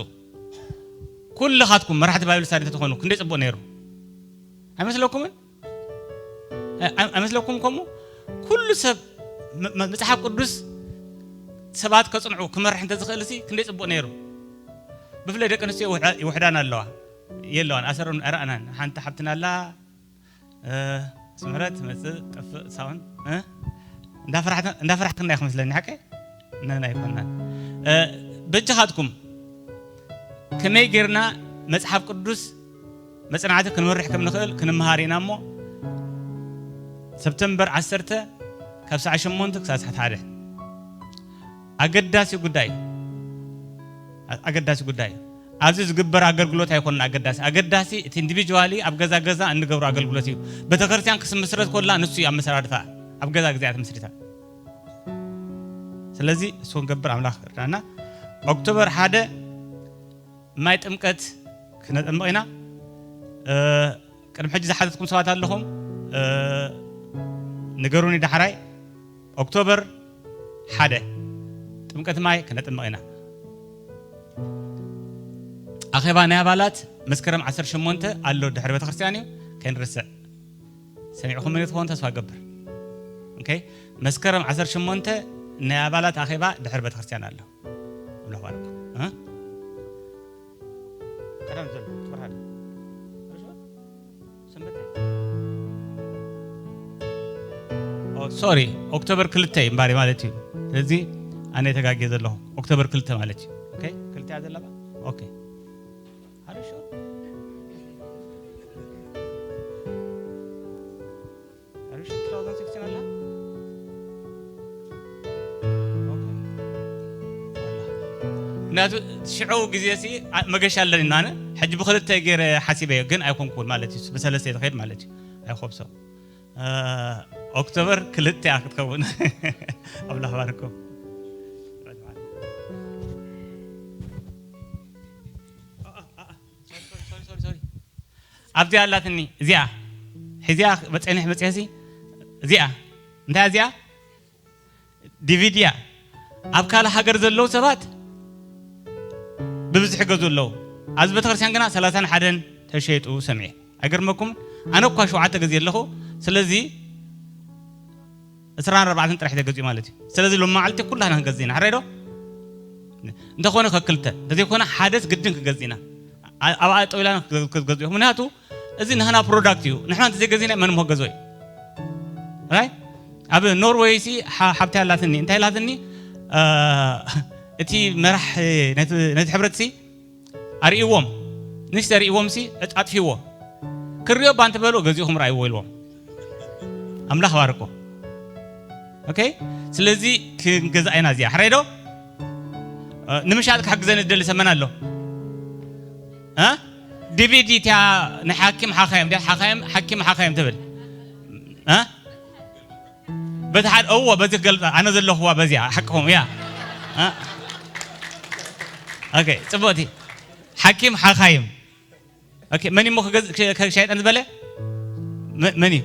ኩልኻትኩም መራሕቲ ባይብል ስታዲ እንተትኾኑ ክንደይ ጽቡቕ ነይሩ። ኣይመስለኩምን? ኣይ-፣ ኣይመስለኩም? ከምኡ ኩሉ ሰብ መ-፣ መ-፣ መጽሓፍ ቅዱስ ሰባት ከጽንዑ ክመርሕ እንተዝኽእል ሲ ክንደይ ጽቡቕ ነይሩ። ብፍላይ ደቂ ኣንስትዮ ይውሕ-፣ ይውሕዳን ኣለዋ። የለዋን፣ ኣሰረን ኣይረኣናን። ሓንቲ ሓብትና ኣላ፣ እ፣ ስምረት ትመጽእ፣ ጠፍእ፣ ሳውን፣ እ? እንዳፈራሕተ-፣ እንዳፈራሕክና ኢኹም መስለኒ፣ ሓቀይ? ነን ኣይኮናን። እ፣ በጃኻትኩም ከመይ ጌርና መጽሓፍ ቅዱስ መጽናዕቲ ክንመርሕ ከም ንኽእል ክንመሃር ኢና እሞ፣ ሰፕተምበር ዓሰርተ ካብ ሰዓት ሸሞንተ ክሳብ ሰዓት ሓደ። ኣገዳሲ ጉዳይ፣ ኣ-፣ ኣገዳሲ ጉዳይ። ኣብዚ ዝግበር ኣገልግሎት ኣይኮነን ኣገዳሲ። ኣገዳሲ እቲ ኢንዲቪጁዋሊ ኣብ ገዛ ገዛ እንገብሮ ኣገልግሎት እዩ። ቤተክርስትያን ክስምስረት ኮላ ንሱ እዩ ኣብ መሰራርታ፣ ኣብ ገዛ ግዜ እያ ተመስሪታ። ስለዚ እሱ ክንገብር ኣምላኽ እርዳና። ኦክቶበር ሓደ ማይ ጥምቀት ክነጠምቕ ኢና። እ፣ ቅድሚ ሕጂ ዝሓተትኩም ሰባት ኣለኹም፣ እ፣ ንገሩኒ ዳሕራይ። ኦክቶበር ሓደ ጥምቀት ማይ ክነጥምቕ ኢና። ኣኼባ ናይ ኣባላት መስከረም ዓሰርተ ሸሞንተ ኣሎ ድሕሪ ቤተክርስትያን እዩ፣ ከይንርስዕ። ሰሚዕኹምኒ ትኸውን ተስፋ እገብር። ኦኬ፣ መስከረም ዓሰርተ ሸሞንተ ናይ ኣባላት ኣኼባ ድሕሪ ቤተክርስትያን ኣሎ። ኣምላኽ ባርኩም። እ? ቀዳም ዘሎ ትበሃል። ሰንበት። ኦ፣ ሶሪ፣ ኦክቶበር ክልተ እዩ እምባሪ ማለት እዩ። ስለዚ ኣነ ተጋግየ ዘለኹ። ኦክቶበር ክልተ ማለት እዩ። ኦኬ፣ ክልተ እያ ዘለባ? ኦኬ። Are you sure? Are you sure two thousand sixteen ኣላ? ኦኬ። ምክንያቱ ሽዑ ግዜ ሲ፣ ኣ-፣ መገሻ ኣለኒ ኣነ። ሕጂ ብክልተ ገይረ ሓሲበዮ፣ ግን ኣይኮንኩን ማለት እዩ። ብሰለስተ ትኸይድ ማለት እዩ። ኣይኮብሶ። እ፣ ኦክቶበር ክልተ እያ ክትከውን። ኣምላኽ ባርኩም። ሶሪ፣ ሶሪ፣ ሶሪ፣ ሶሪ። ኣብዚኣ ኣላትኒ፣ እዚኣ። ሒዚኣ በ-፣ ጸኒሕ መጽሔሲ፣ እዚኣ። እንታይ እዚኣ? ዲቪዲ እያ። ኣብ ካልእ ሃገር ዘለዉ ሰባት ብብዝሒ ገዝኡ ኣለዉ። ኣብዚ ቤተክርስትያን ግና ሰላሳን ሓደን ተሸይጡ ሰሚዐ። ኣይገርመኩም? ኣነ እኳ ሸውዓተ ገዝየ ኣለኹ። ስለዚ ዕስራን ኣርባዕተን ጥራሕ ተገዚኡ ማለት እዩ። ስለዚ ሎማዓልቲ ኩላህና ክንገዝእ ኢና። ሕራይ ዶ? እንተኾነ ከክልተ፣ እንተዘይኮነ ሓደስ ግድን ክንገዝእ ኢና። ኣ-፣ ኣብኣ ጠው ኢልና ክትገዝኡ ኢኹም። ምክንያቱ እዚ ንሕና ፕሮዳክት እዩ። ንሕና እንተዘይገዚእና መን ምክገዝኦ እዩ? ራይ? ኣብ ኖርወይ ሲ ሓ-፣ ሓብቲ ኣላትኒ። እንታይ ኣላትኒ? እ፣ እቲ መራሕ ነቲ፣ ነቲ ሕብረት ሲ ኣርእይዎም። ንሽተ ኣርእይዎም ሲ ኣጥ-፣ ኣጥፊዎ። ክሪኦ ባንቲ በሉ፣ ገዚእኹም ረኣይዎ ኢልዎም። ኣምላኽ ባርኮ። ኦኬ? ስለዚ ክንገዝኣ ኢና እዚኣ። ሕራይ ዶ? እ፣ ንምሻጥ ክሕግዘኒ ዝደሊ ሰመን ኣሎ? እ? ዲቪዲ እቲኣ ንሓኪም ሓኻይም፣ ድያ ሓኻይም፣ ሓኪም ሓኻይም ትብል። እ? በቲ ሓደ፣ እዎ፣ በዚ ክገልጻ፣ ኣነ ዘለኹዋ በዚኣ፣ ሓቅኹም፣ እያ። እ? ኦኬ፣ ጽቡቕቲ። ሓኪም ሓኻይም። ኦኬ፣ መን እሞ ክገዝ-፣ ክ-፣ ክሸይጠን ዝበለ? መ-፣ መን እዩ?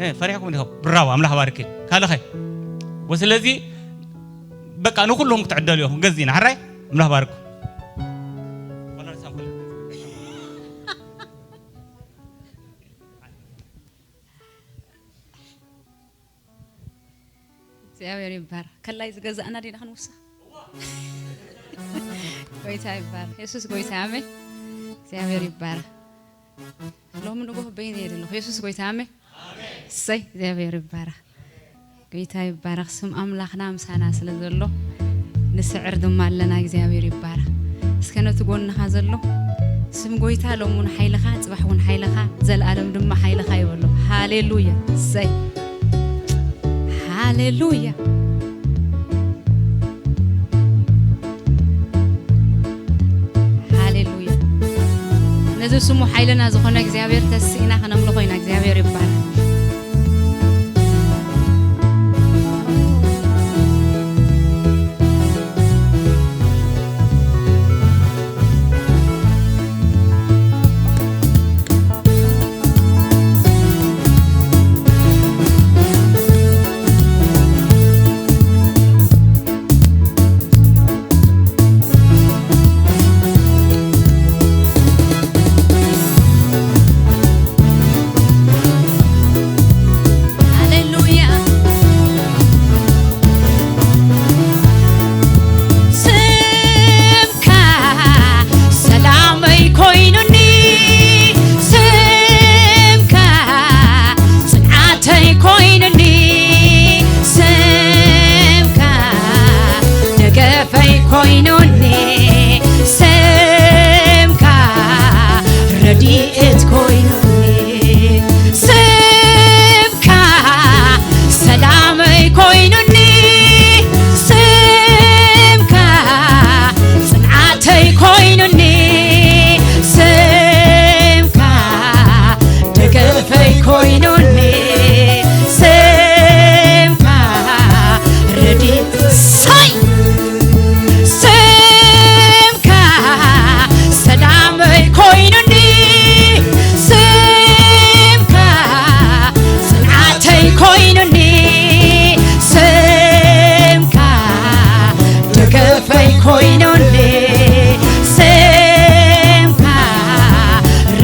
እ፣ ፈሪሕኩም ዲኹም? ብራቮ፣ ኣምላኽ ባርኪ። ካልኸ? ወስለዚ፣ በቃ፣ ንኹልኹም ክትዕደሉ ኢኹም። ገዚእና፣ ሕራይ? ኣምላኽ ባርኩ። እግዚኣብሔር ይባረክ። ከላይ ዝገዛእና ዲና ክንውስኽ? ጎይታ ይባረክ። የሱስ ጎይታ፣ ኣሜን። እግዚኣብሔር ይባረክ። ሎሚ ንጎህ በይነ እየ ዘለኹ። የሱስ ጎይታ፣ ኣሜን። እሰይ፣ እግዚኣብሔር ይባረክ። ጎይታ ይባረክ። ስም ኣምላኽና ምሳና ስለ ዘሎ ንስዕር ድማ ኣለና። እግዚኣብሔር ይባረክ። እስከ ነቲ ጎንኻ ዘሎ፣ ስም ጎይታ ሎም እውን ሓይልኻ፣ ጽባሕ እውን ሓይልኻ፣ ዘለኣለም ድማ ሓይልኻ ይበሎ። ሃሌሉያ። እሰይ። ሃሌሉያ። ሃሌሉያ። ነዚ ስሙ ሓይልና ዝኾነ እግዚኣብሔር ተስኢና ከነምልኾ ኢና። እግዚኣብሔር ይባረክ።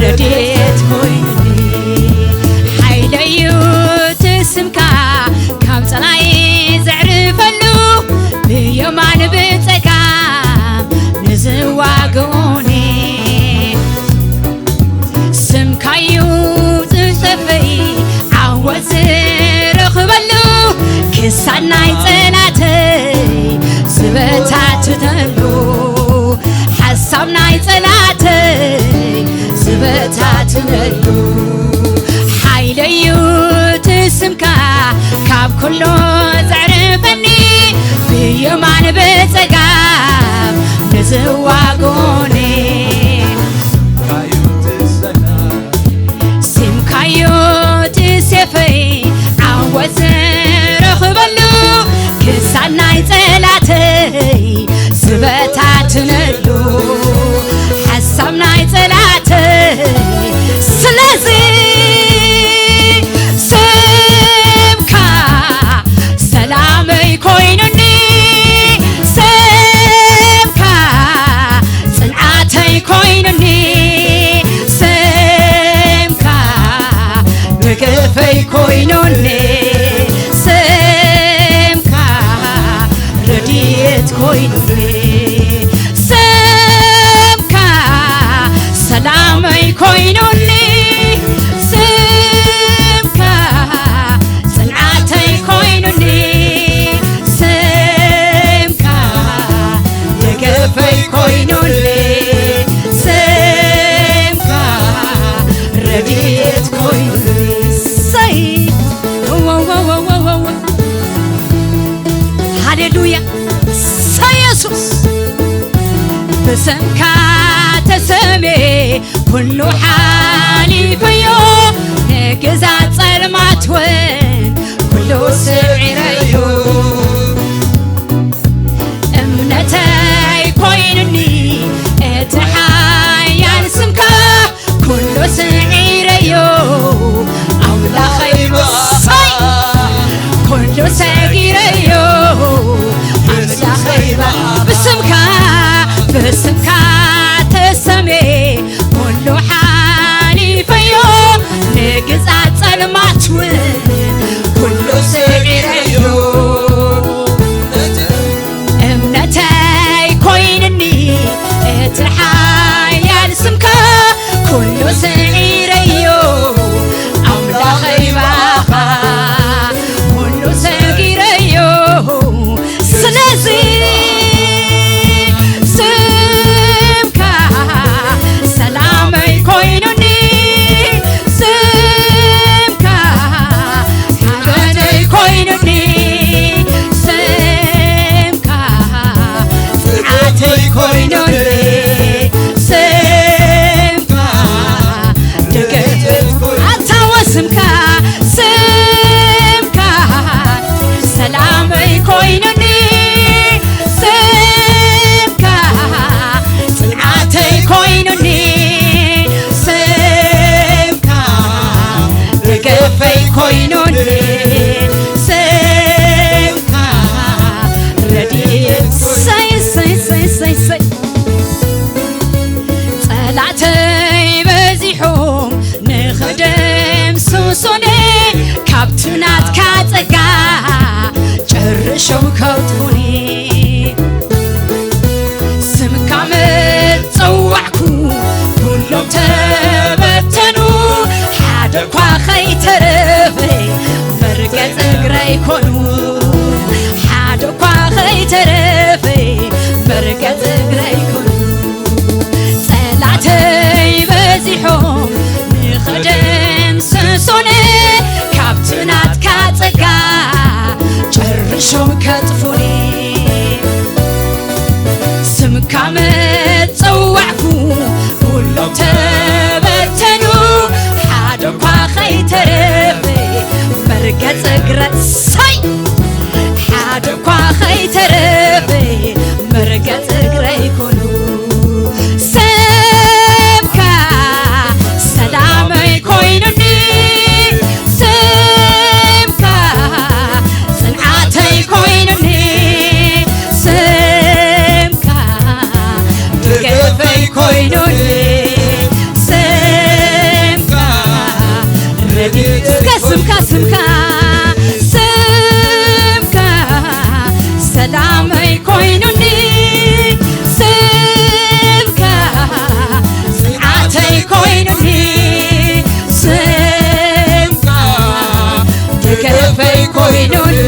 ረድኤት ኮይኑኒ። ሓይለዩ እቲ ስምካ ካብ ጸላኢ ዘዕርፈሉ፣ ብየማን ብጸጋም ንዝዋግኡኒ። ስምካዩ ዝሰፈይ ዓወት ዝረኽበሉ፣ ክሳድ ናይ ጸላተይ ዝበታትነሉ፣ ሓሳብ ናይ ጸላተይ ዝበታትነሉ። ሓይለዩ እቲ ስምካ ካብ ኩሉ ዘዕርፈኒ፣ ብየማን ብጸጋም ንዝዋግኡኒ። ስምካዮ እቲ ሴፈይ ዓወት ዝረኽበሉ፣ ክሳድ ናይ ጸላተይ ዝበታትነሉ፣ ሓሳብ ናይ ጸላተይ። ስለዚ ስምካ ሰላመይ ኮይኑኒ፣ ስምካ ጽንዓተይ ኮይኑኒ፣ ስምካ ደገፈይ ኮይኑኒ፣ ስምካ ረድኤት ኮይኑኒ፣ ስምካ ሰላመይ ኮይኑኒ፣ ስምካ ጽንዓተይ ኮይኑኒ፣ ስምካ ደገፈይ ኮይኑኒ፣ ስምካ ረድኤት ኮይኑኒ። ሰይ ወወወወወወወ። ሃሌሉያ። ሰይ የሱስ። ብስምካ ተሰሜ ኩሉ ሓሊፈዮ፣ ንግዛት ጸልማት እውን ኩሉ ስዒረዮ። እምነተይ ኮይኑኒ እቲ ሓያል ስምካ፣ ኩሉ ስዒረዮ ኣምላኸይ፣ ሰይ ኩሉ ሰጊረዮ ኣምላኸይ። ብስምካ ብስምካ ተሰሜ ኩሉ ሓሊፈዮ፣ ንግዛት ጸልማት እውን ኩሉ ስዒረዮ። እምነተይ ኮይንኒ እቲ ሓያል ስምካ፣ ኩሉ ስዒረዮ ኣምላኸይ ባኻ፣ ኩሉ ሰጊረዮ። ስለዚ ስምካ ሰላመይ ኮይኑኒ፣ ስምካ ሓበነይ ኮይኑኒ፣ ስምካ ጽንዓተይ ኮይኑኒ፣ ስምካ ደገፍ ኣታወ ስምካ፣ ስምካ ሰላመይ ኮይኑኒ፣ ስምካ ጽንዓተይ ኮይኑኒ፣ ስምካ ደገፈይ ኮይኑኒ፣ ስምካ ረድኤት። ሰይ፣ ሰይ፣ ሰይ፣ ሰይ፣ ሰይ። ጸላእተይ በዚሖም ንኽደምስሱኒ፣ ካብቲ ናትካ ጸጋ ጨርሾም ከጥፉኒ። ስምካ ምስ ጸዋዕኩ ኩሎም ተበተኑ፣ ሓደ እኳ ኸይተረፈ መርገጽ እግረይ ኮኑ። ሓደ እኳ ኸይተረፈ መርገጽ እግረይ ኮኑ። ጸላእተይ በዚሖም ንኽደምስሱኒ፣ ካብቲ ናትካ ጸጋ ጨርሾም ከጥፉኒ። ስምካ ምስ ጸዋዕኩ ኩሎም ተበተኑ፣ ሓደ እኳ ኸይተረፈ መርገጽ እግረ-፣ ሰይ! ሓደ እኳ ኸይተረፈ መርገጽ እግረይ ኮኑ። ስምካ ሰላመይ ኮይኑኒ፣ ስምካ ጽንዓተይ ኮይኑኒ፣ ስምካ ደገፈይ ኮይኑኒ፣ ስምካ ስምካ፣ ስምካ ሰላመይ ኮይኑኒ፣ ስምካ ጽንዓተይ ኮይኑኒ፣ ስምካ ደገፈይ ኮይኑኒ፣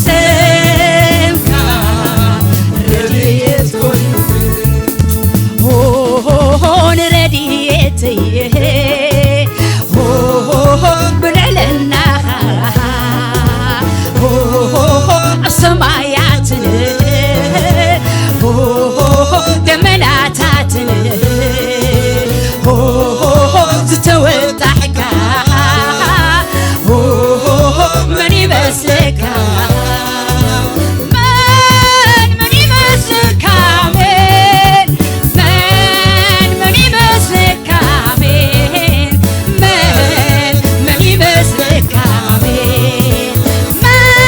ስምካ ረድኤት ኮይኑኒ። ሆ፣ ሆ፣ ሆ፣ ንረድኤተይ፣ ሆ፣ ሆ፣ ሆ፣ ብልዕልናኻ፣ ሆ፣ ሆ፣ ሆ፣ ኣብ ሰማያትን፣ ሆ፣ ሆ፣ ሆ፣ ደመናታትን፣ ሆ፣ ሆ፣ ሆ፣ ዝተወጣሕካ፣ ሆ፣ ሆ፣ ሆ፣ መን ይመስለካ? መን፣ መን ይመስለካ? መን፣ መን፣ መን ይመስለካ? መን፣ መን፣ መን ይመስለካ? መን፣ መን፣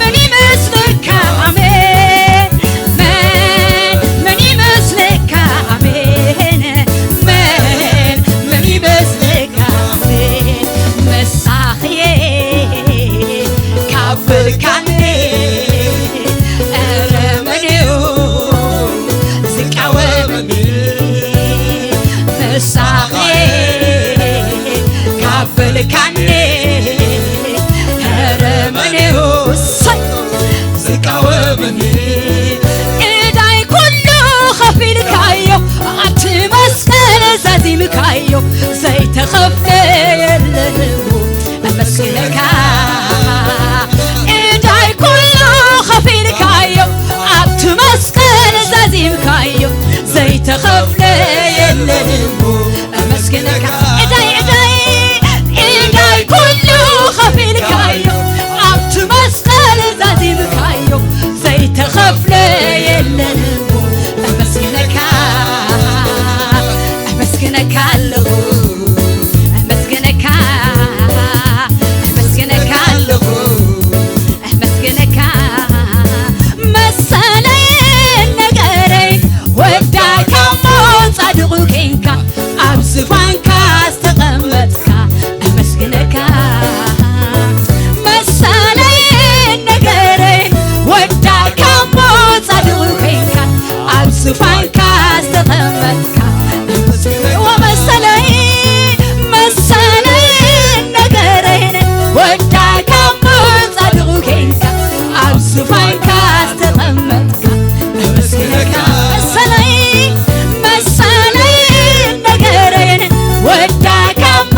መን ይመስለካ? መን፣ መን፣ መን ይመስለካ? መን፣ መን፣ መን ይመስለካ? መሳኽየ ካብ በልካኒ፣ ኧረ መን እዩ ዝቃወመኒ? መሳኽየ ካብ በልካኒ፣ ኧረ መን እዩ፣ እሰይ፣ ዝቃወመኒ? ዕዳይ ኩሉ ከፊልካዮ፣ ኣብቲ መስቀል ዛዚምካዮ፣ ዘይተኸፍለ የለን እሞ ኣመስግነካ። ዕዳይ ኩሉ ከፊልካዮ፣ ኣብቲ መስቀል ዛዚምካዮ፣ ዘይተኸፍለ የለን እሞ ኣመስግነካ። ዕዳይ፣ ዕዳይ፣ ዕዳይ ኩሉ ከፊልካዮ፣ ኣብቲ መስቀል ዛዚምካዮ፣ ዘይተኸፍለ የለን እሞ ኣመስግነካ፣ ኣመስግነካ ኣለኹ፣ ኣመስግነካ፣ ኣመስግነካ ኣለኹ፣ ኣመስግነካ። መሰለይን ነገረይን ወዳእካ እሞ ጻድቑ ኬንካ፣ ኣብ ዝፋንካ ዝተቐመጥካ ኣመስግነካ። መሰለይን ነገረይን ወዳእካ እሞ ጻድቑ ኬንካ፣ ኣብ ዝፋንካ ዝተቐመጥካ። ወመሰለይ፣ መሰለይን ነገረይን ወዳእካ እሞ ጻድቑ ኬንካ፣ ኣብ ዝፋንካ ዝተቐመጥካ። ኣመስግነካ። መሰለይ፣ መሰለይን ነገረይን ወዳእካ እሞ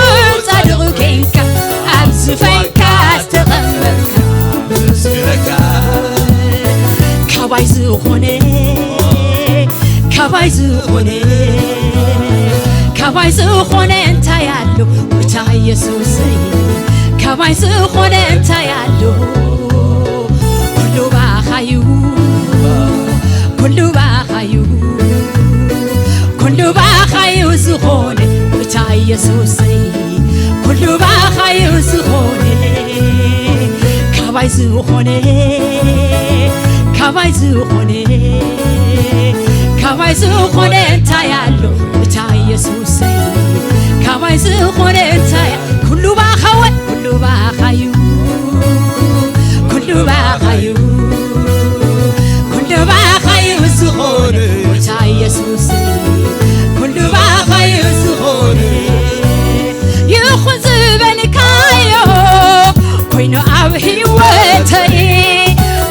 ጻድቑ ኬንካ፣ ኣብ ዝፋንካ ዝተቐመጥካ። ኣመስግነካ። ካባይ ዝኾነ፣ ካባይ ዝኾነ፣ ካባይ ዝኾነ እንታይ ኣሎ? ጎይታ ኢየሱሰይ፣ ካባይ ዝኾነ እንታይ ኣሎ? ኩሉ ባኻዩ፣ ኩሉ ባኻዩ፣ ኩሉ ባኻዩ ዝኾነ፣ ጎይታ ኢየሱሰይ፣ ኩሉ ባኻዩ ዝኾነ። ካባይ ዝኾነ፣ ካባይ ዝኾነ፣ ካባይ ዝኾነ እንታይ ኣሎ? ጎይታ ኢየሱሰይ፣ ካባይ ዝኾነ እንታይ? ኩሉ ባኻወ፣ ኩሉ ባኻዩ፣ ኩሉ ባኻዩ፣ ኩሉ ባኻዩ ዝኾነ፣ ጎይታ ኢየሱሰይ፣ ኩሉ ባኻዩ ዝኾነ። ይኹን ዝበልካዮ ኮይኑ ኣብ ህይወተይ፣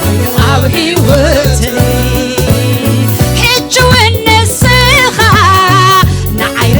ኮይኑ ኣብ ህይወተይ፣ ሕጂ እውን ንስኻ ንዓይ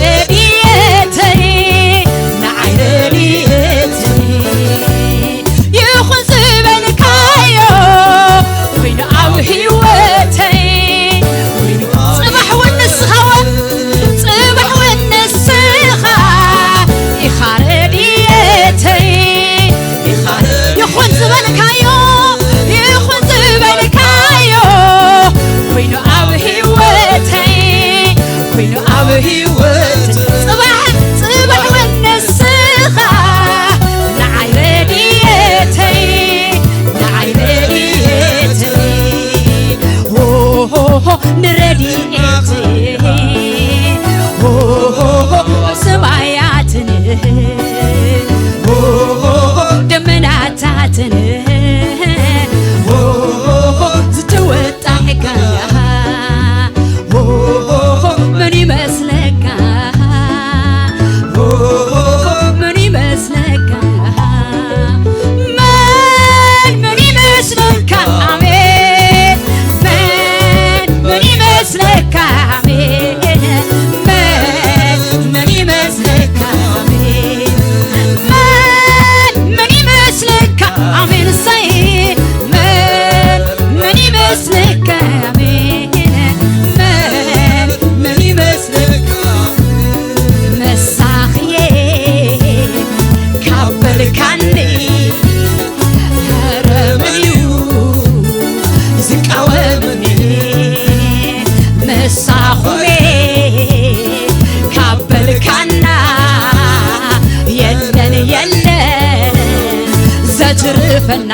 ፈና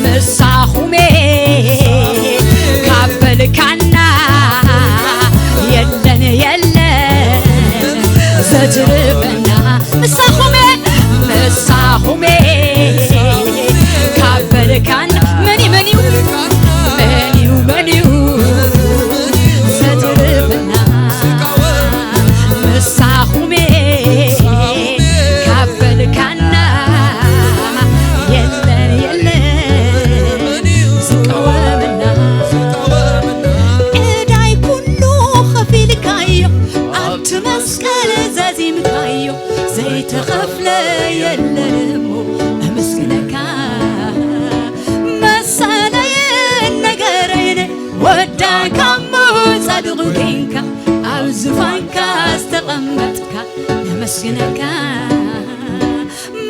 ምሳኹሜ ካብ በልካና የለን የለን ዘትርፈና ምሳኹሜ ምሳኹሜ ካብ በልካና መን እዩ መን እዩ መን እዩ መን እዩ ዘትርፈና ምሳኹሜ ካብ በልካና የለን የለን ዝቃወመና ዕዳይ ኩሉ ከፊልካዮ ኣብቲ መስቀል ዘዚምካዮ ዘይተኸፍለ የለን እሞ እመስግነካ መሰለይን ነገረይን ወዳካ እሞ ጻድቕ ኮንካ ኣብ ዙፋንካ ዝተቐመጥካ ነመስግነካ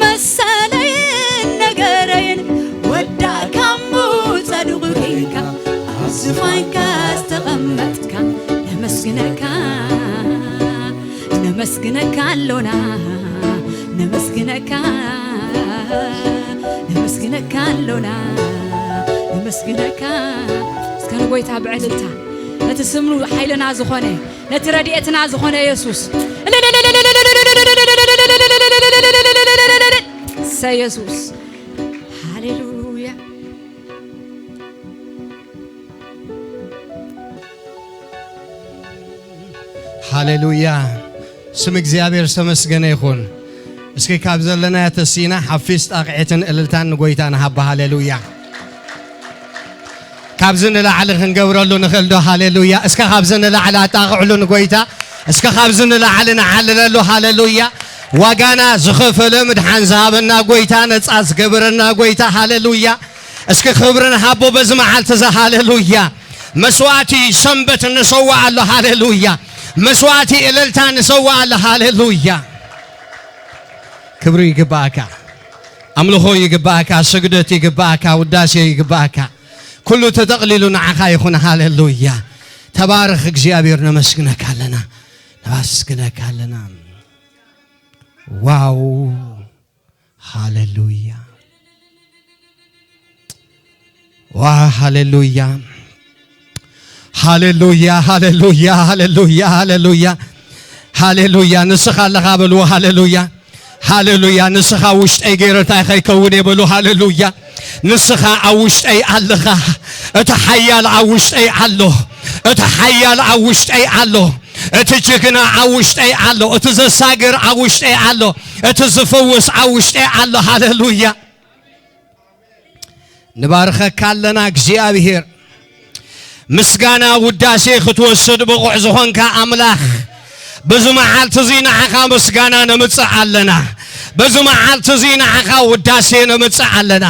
መሰለይን ነገረይን ወዳካ እሞ ጻድቕ ኮንካ ኣብ ዙፋንካ ዝተቐመጥካ ነመስግነካ ነመስግነካ ኣሎና ነመስግነካ ነመስግነካ ኣሎና ነመስግነካ እስከ ንጎይታ ብዕልልታ ነቲ ስሙ ሓይልና ዝኾነ ነቲ ረድኤትና ዝኾነ የሱስ ሰ የሱስ ሃሌሉያ ሃሌሉያ ስም እግዚኣብሔር ዝተመስገነ ይኹን። እስኪ ካብ ዘለናዮ ተሲእና ሓፊስ ጣቕዒትን እልልታን ንጎይታ ንሃባ። ሃሌሉያ። ካብዚ ንላዕሊ ክንገብረሉ ንኽእል ዶ? ሃሌሉያ። እስከ ካብዚ ንላዕሊ ኣጣቕዕሉ ንጎይታ። እስከ ካብዚ ንላዕሊ ንዓልለሉ። ሃሌሉያ። ዋጋና ዝኸፈለ ምድሓን ዝሃበና ጎይታ፣ ነፃ ዝገበረና ጎይታ። ሃሌሉያ። እስኪ ክብሪ ንሃቦ በዚ መዓልቲ እዚ። ሃሌሉያ። መስዋእቲ ሰንበት ንሰዋእ ኣሎ። ሃሌሉያ። መስዋእቲ እልልታ ንሰዋእ ኣሎ። ሃሌሉያ። ክብሪ ይግባእካ፣ ኣምልኾ ይግባእካ፣ ስግደት ይግባእካ፣ ውዳሴ ይግባእካ። ኩሉ ተጠቕሊሉ ንዓኻ ይኹን። ሃሌሉያ። ተባረኽ እግዚኣብሔር። ነመስግነካ ኣለና፣ ነመስግነካ ኣለና። ዋው ሃሌሉያ ዋ ሃሌሉያ ሃሌሉያ ሃሌሉያ ሃሌሉያ ሃሌሉያ ሃሌሉያ ንስኻ ኣለኻ በልዎ። ሃሌሉያ ሃሌሉያ ንስኻ ውሽጠይ ገይረ እንታይ ከይከውን እየ በሉ። ሃሌሉያ ንስኻ ኣብ ውሽጠይ ኣለኻ። እቲ ሓያል ኣብ ውሽጠይ ኣሎ። እቲ ሓያል ኣብ ውሽጠይ ኣሎ። እቲ ጅግና ኣብ ውሽጠይ ኣሎ። እቲ ዘሳግር ኣብ ውሽጠይ ኣሎ። እቲ ዝፍውስ ኣብ ውሽጠይ ኣሎ። ሃሌሉያ ንባርኸካ ኣለና እግዚኣብሔር። ምስጋና ውዳሴ ክትወስድ ብቑዕ ዝኾንካ ኣምላኽ በዚ መዓልቲ እዚ ንዓኻ ምስጋና ነምጽእ ኣለና። በዚ መዓልቲ እዚ ንዓኻ ውዳሴ ነምጽእ ኣለና።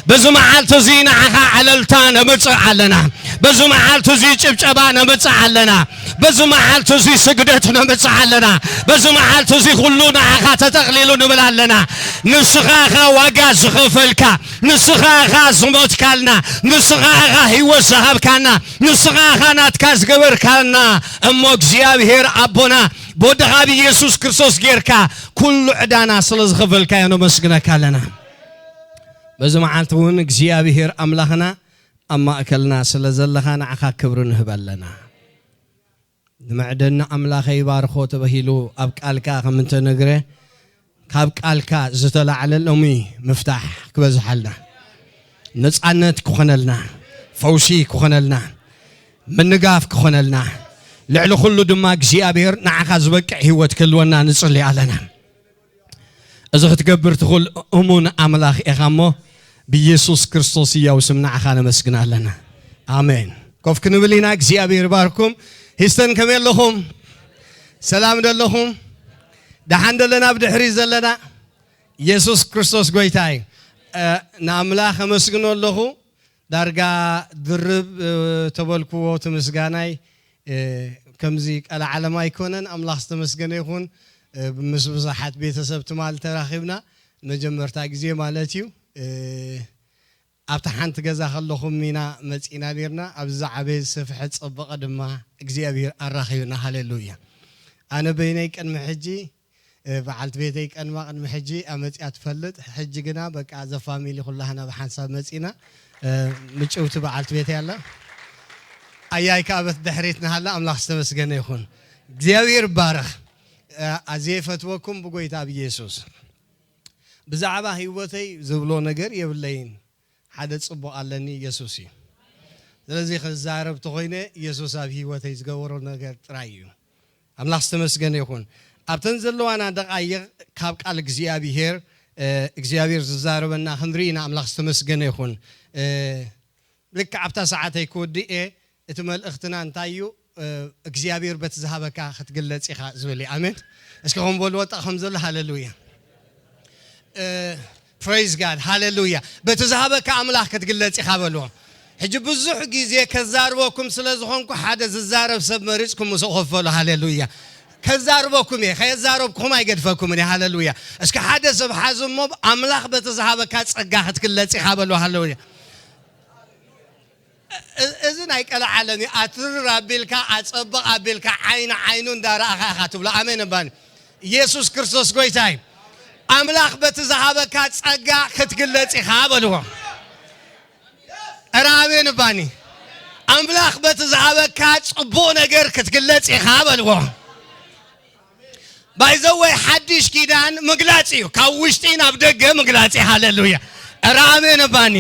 በዚ መዓልቲ እዚ ንዓኻ ዕለልታ ነምጽእ ኣለና። በዚ መዓልቲ እዚ ጭብጨባ ነምጽእ ኣለና። በዚ መዓልቲ እዚ ስግደት ነምጽእ ኣለና። በዚ መዓልቲ እዚ ኩሉ ንዓኻ ተጠቕሊሉ ንብል ኣለና። ንስኻ ኢኻ ዋጋ ዝኸፈልካ፣ ንስኻ ኢኻ ዝሞትካልና፣ ንስኻ ኢኻ ህይወት ዝሃብካና፣ ንስኻ ኢኻ ናትካ ዝገበርካና። እሞ እግዚኣብሔር ኣቦና ብወድኻ ብኢየሱስ ክርስቶስ ጌርካ ኩሉ ዕዳና ስለ ዝኸፈልካዮ ነመስግነካ ኣለና። በዚ መዓልቲ እውን እግዚኣብሔር ኣምላኽና ኣብ ማእከልና ስለ ዘለኻ ንዓኻ ክብሪ ንህብ ኣለና። ንመዕደኒ ኣምላኸይ ባርኾ ተባሂሉ ኣብ ቃልካ ከም እንተነግረ ካብ ቃልካ ዝተላዕለ ሎሚ ምፍታሕ ክበዝሓልና፣ ነፃነት ክኾነልና፣ ፈውሲ ክኾነልና፣ ምንጋፍ ክኾነልና፣ ልዕሊ ኩሉ ድማ እግዚኣብሔር ንዓኻ ዝበቅዕ ህይወት ክህልወና ንጽሊ ኣለና። እዚ ክትገብር ትኽእል እሙን ኣምላኽ ኢኻ እሞ ብኢየሱስ ክርስቶስ ህያው ስም ንዓኻ ነመስግን ኣለና። ኣሜን። ኮፍ ክንብል ኢና። እግዚኣብሔር ይባርኩም። ሂስተን ከመይ ኣለኹም? ሰላም ዶ ኣለኹም? ደሓን ዶ ኣለና? ብድሕሪት ዘለና ኢየሱስ ክርስቶስ ጎይታ እዩ። እ፣ ንኣምላኽ ኣመስግኖ ኣለኹ። ዳርጋ ድርብ፣ እ፣ ተበልክዎ እቲ ምስጋናይ። እ፣ ከምዚ ቀልዓለም ኣይኮነን። ኣምላኽ ዝተመስገነ ይኹን። እ፣ ምስ ብዙሓት ቤተሰብ ትማል ተራኺብና፣ መጀመርታ ግዜ ማለት እዩ። እ፣ ኣብታ ሓንቲ ገዛ ከለኹም ኢና መጺና ኔርና። ኣብዚ ዝዓበየ ዝሰፍሐ ዝጸበቐ ድማ እግዚኣብሔር ኣራኺብና። ሃሌሉያ። ኣነ በይነይ ቅድሚ ሕጂ እ፣ በዓልቲ ቤተይ ቀድማ ቅድሚ ሕጂ ኣመጺኣ ትፈልጥ። ሕጂ ግና በቃ ዘ ፋሚሊ ኩላህና ብሓንሳብ መጺና። እ፣ ምጭውቲ በዓልቲ ቤተይ ኣላ። ኣያይ ከኣ በት ድሕሪት ንሃላ። ኣምላኽ ዝተመስገነ ይኹን። እግዚኣብሔር ይባረኽ። እ፣ ኣዝየ ይፈትወኩም ብጎይታ ብኢየሱስ። ብዛዕባ ህይወተይ ዝብሎ ነገር የብለይን። ሓደ ጽቡቕ ኣለኒ፣ ኢየሱስ እዩ። ስለዚ ክዛረብ ተኾይነ ኢየሱስ ኣብ ህይወተይ ዝገበሮ ነገር ጥራይ እዩ። ኣምላኽ ዝተመስገነ ይኹን። ኣብተን ዘለዋና ደቓይቕ ካብ ቃል እግዚኣብሔር፣ እ፣ እግዚኣብሔር ዝዛረበና ክንርኢ ኢና። ኣምላኽ ዝተመስገነ ይኹን። እ፣ ልክዕ ኣብታ ሰዓተይ ክወድእ እየ። እቲ መልእኽትና እንታይ እዩ? እ፣ እግዚኣብሔር በቲ ዝሃበካ ክትግለጽ ኢኻ ዝብል እዩ። ኣሜን። እስኪ ከም በልዎ፣ ወጣ ከም ዘሎ፣ ሃሌሉያ። እ፣ ፕሬዝ ጋድ፣ ሃሌሉያ። በቲ ዝሃበካ ኣምላኽ ክትግለጽ ኢኻ በልዎ። ሕጂ ብዙሕ ግዜ ከዛርበኩም ስለ ዝኾንኩ፣ ሓደ ዝዛረብ ሰብ መሪጽኩም ምስኡ ኮፍ በሉ። ሃሌሉያ። ከዛርበኩም እየ፣ ከየዛረብኩም ኣይገድፈኩምን እየ። ሃሌሉያ። እስኪ ሓደ ሰብ ሓዙ እሞ፣ ኣምላኽ በቲ ዝሃበካ ጸጋ ክትግለጽ ኢኻ በልዎ። ሃሌሉያ። እ-፣ እዚ ናይ ቀልዓ ዓለም እዩ። ኣትርር ኣቢልካ፣ ኣጸብቕ ኣቢልካ፣ ዓይኒ ዓይኑ እንዳረኣኻ ኢኻ ትብሎ። ኣሜን እባኒ። ኢየሱስ ክርስቶስ ጎይታ እዩ። ኣምላኽ በቲ ዝሃበካ ጸጋ ክትግለጽ ኢኻ በልዎ። ኧረ ኣሜን እባኒ። ኣምላኽ በቲ ዝሃበካ ጽቡቕ ነገር ክትግለጽ ኢኻ በልዎ። ባይዘወይ ሓድሽ ኪዳን ምግላጽ እዩ። ካብ ውሽጢ ናብ ደገ ምግላጽ እዩ። ሃሌሉያ። ኧረ ኣሜን እባኒ።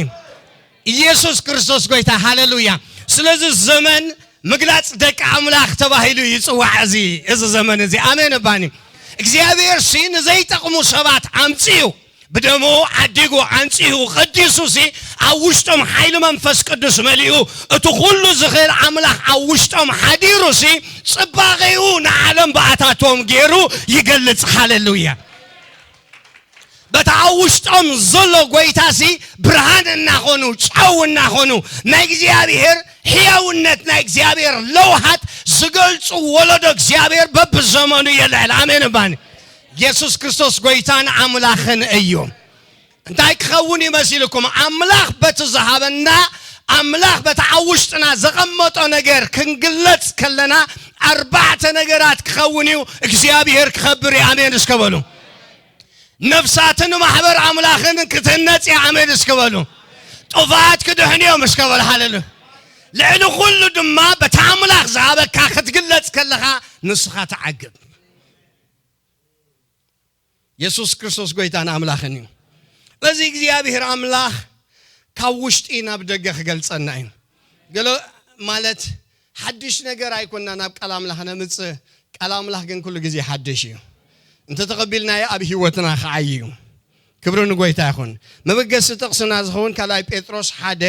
ኢየሱስ ክርስቶስ ጎይታ። ሃሌሉያ። ስለዚ ዘመን ምግላጽ ደቂ ኣምላኽ ተባሂሉ ይጽዋዕ እዚ፣ እዚ ዘመን እዚ። ኣሜን እባኒ። እግዚኣብሔር ሲ ንዘይጠቕሙ ሰባት ኣምጺኡ፣ ብደሙ ዓዲጉ፣ ኣንጺሁ፣ ቀዲሱ ሲ ኣብ ውሽጦም ሓይሊ መንፈስ ቅዱስ መሊኡ፣ እቲ ኩሉ ዝኽእል ኣምላኽ ኣብ ውሽጦም ሓዲሩ ሲ ጽባቐኡ ንዓለም ብኣታቶም ገይሩ ይገልጽ። ሃሌሉያ። በታ ኣብ ውሽጦም ዘሎ ጎይታሲ ብርሃን እናኾኑ፣ ጨው እናኾኑ፣ ናይ እግዚኣብሔር ሕያውነት፣ ናይ እግዚኣብሔር ለውሃት ዝገልጹ ወለዶ እግዚኣብሔር በብዘመኑ የልዕል። ኣሜን እባኒ። ኢየሱስ ክርስቶስ ጎይታን ኣምላኽን እዩ። እንታይ ክኸውን ይመሲልኩም? ኣምላኽ በቲ ዝሃበና፣ ኣምላኽ በቲ ኣብ ውሽጥና ዘቐመጦ ነገር ክንግለጽ ከለና፣ ኣርባዕተ ነገራት ክኸውን እዩ። እግዚኣብሔር ክኸብር እዩ። ኣሜን እስከ በሉ። ነፍሳትን ማሕበር ኣምላኽን ክትህነጽ እያ። ኣሜን እስከ በሉ። ጥፋት ክድሕን እዮም እስከ በሉ። ሃሌሉያ። ልዕሊ ኩሉ ድማ በታ ኣምላኽ ዝሃበካ ክትግለጽ ከለኻ ንስኻ ትዓግብ። የሱስ ክርስቶስ ጎይታን ኣምላኽን እዩ። በዚ እግዚኣብሔር ኣምላኽ ካብ ውሽጢ ናብ ደገ ክገልጸና እዩ። ገለ ማለት ሓድሽ ነገር ኣይኮንና ናብ ቃል ኣምላኽ ነምጽእ። ቃል ኣምላኽ ግን ኩሉ ግዜ ሓድሽ እዩ። እንተ ተቐቢልናዮ ኣብ ህይወትና ክዓዪ እዩ። ክብሪ ንጎይታ ይኹን። መበገሲ ጥቕስና ዝኸውን ካልኣይ ጴጥሮስ ሓደ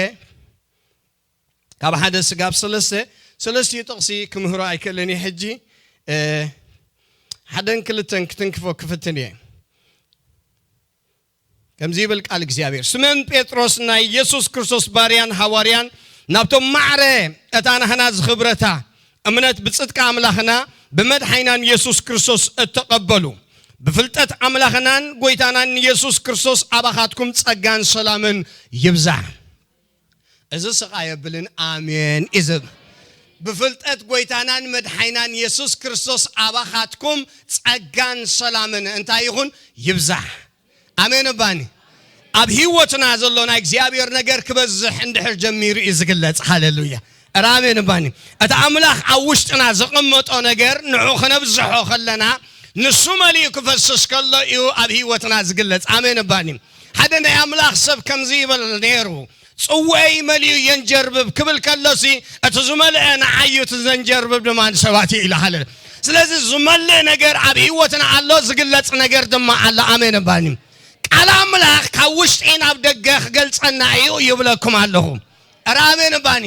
ካብ ሓደ ስጋብ ሰለስተ፣ ሰለስቲኡ ጥቕሲ ክምህሮ ኣይክእልን እየ ሕጂ። እ፣ ሓደን ክልተን ክትንክፎ ክፍትን እየ። ከምዚ ይብል ቃል እግዚኣብሔር፣ ስምኦን ጴጥሮስ ናይ ኢየሱስ ክርስቶስ ባርያን ሃዋርያን ናብቶም ማዕረ እታ ናህና ዝኽብረታ እምነት ብጽድቂ ኣምላኽና ብመድሓይናን ኢየሱስ ክርስቶስ እተቐበሉ ብፍልጠት ኣምላኽናን ጎይታናን ኢየሱስ ክርስቶስ ኣባኻትኩም ጸጋን ሰላምን ይብዛሕ። እዚ ስቕ ኣየብልን ኣሜን እዩ ዝብል። ብፍልጠት ጎይታናን መድሓይናን የሱስ ክርስቶስ ኣባኻትኩም ጸጋን ሰላምን እንታይ ይኹን? ይብዛሕ። ኣሜን እባኒ። ኣብ ህይወትና ዘሎ ናይ እግዚኣብሔር ነገር ክበዝሕ እንድሕር ጀሚሩ እዩ ዝግለጽ። ሃሌሉያ። ኧረ ኣሜን እባኒ። እቲ ኣምላኽ ኣብ ውሽጥና ዘቐመጦ ነገር ንዑ ክነብዝሖ ከለና ንሱ መሊኡ ክፈስስ ከሎ እዩ ኣብ ህይወትና ዝግለጽ። ኣሜን እባኒ። ሓደ ናይ ኣምላኽ ሰብ ከምዚ ይብል ነይሩ፣ ጽዋኤይ መሊኡ የንጀርብብ ክብል ከሎሲ፣ እቲ ዝመልአ ንዓዩ፣ እቲ ዘንጀርብብ ድማ ንሰባት እዩ ኢሉ። ሃሌሉያ። ስለዚ ዝመልእ ነገር ኣብ ህይወትና ኣሎ፣ ዝግለጽ ነገር ድማ ኣሎ። ኣሜን እባኒ። ቃል ኣምላኽ ካብ ውሽጢ ናብ ደገ ክገልጸና እዩ ይብለኩም ኣለኹ። ኧረ ኣሜን እባኒ።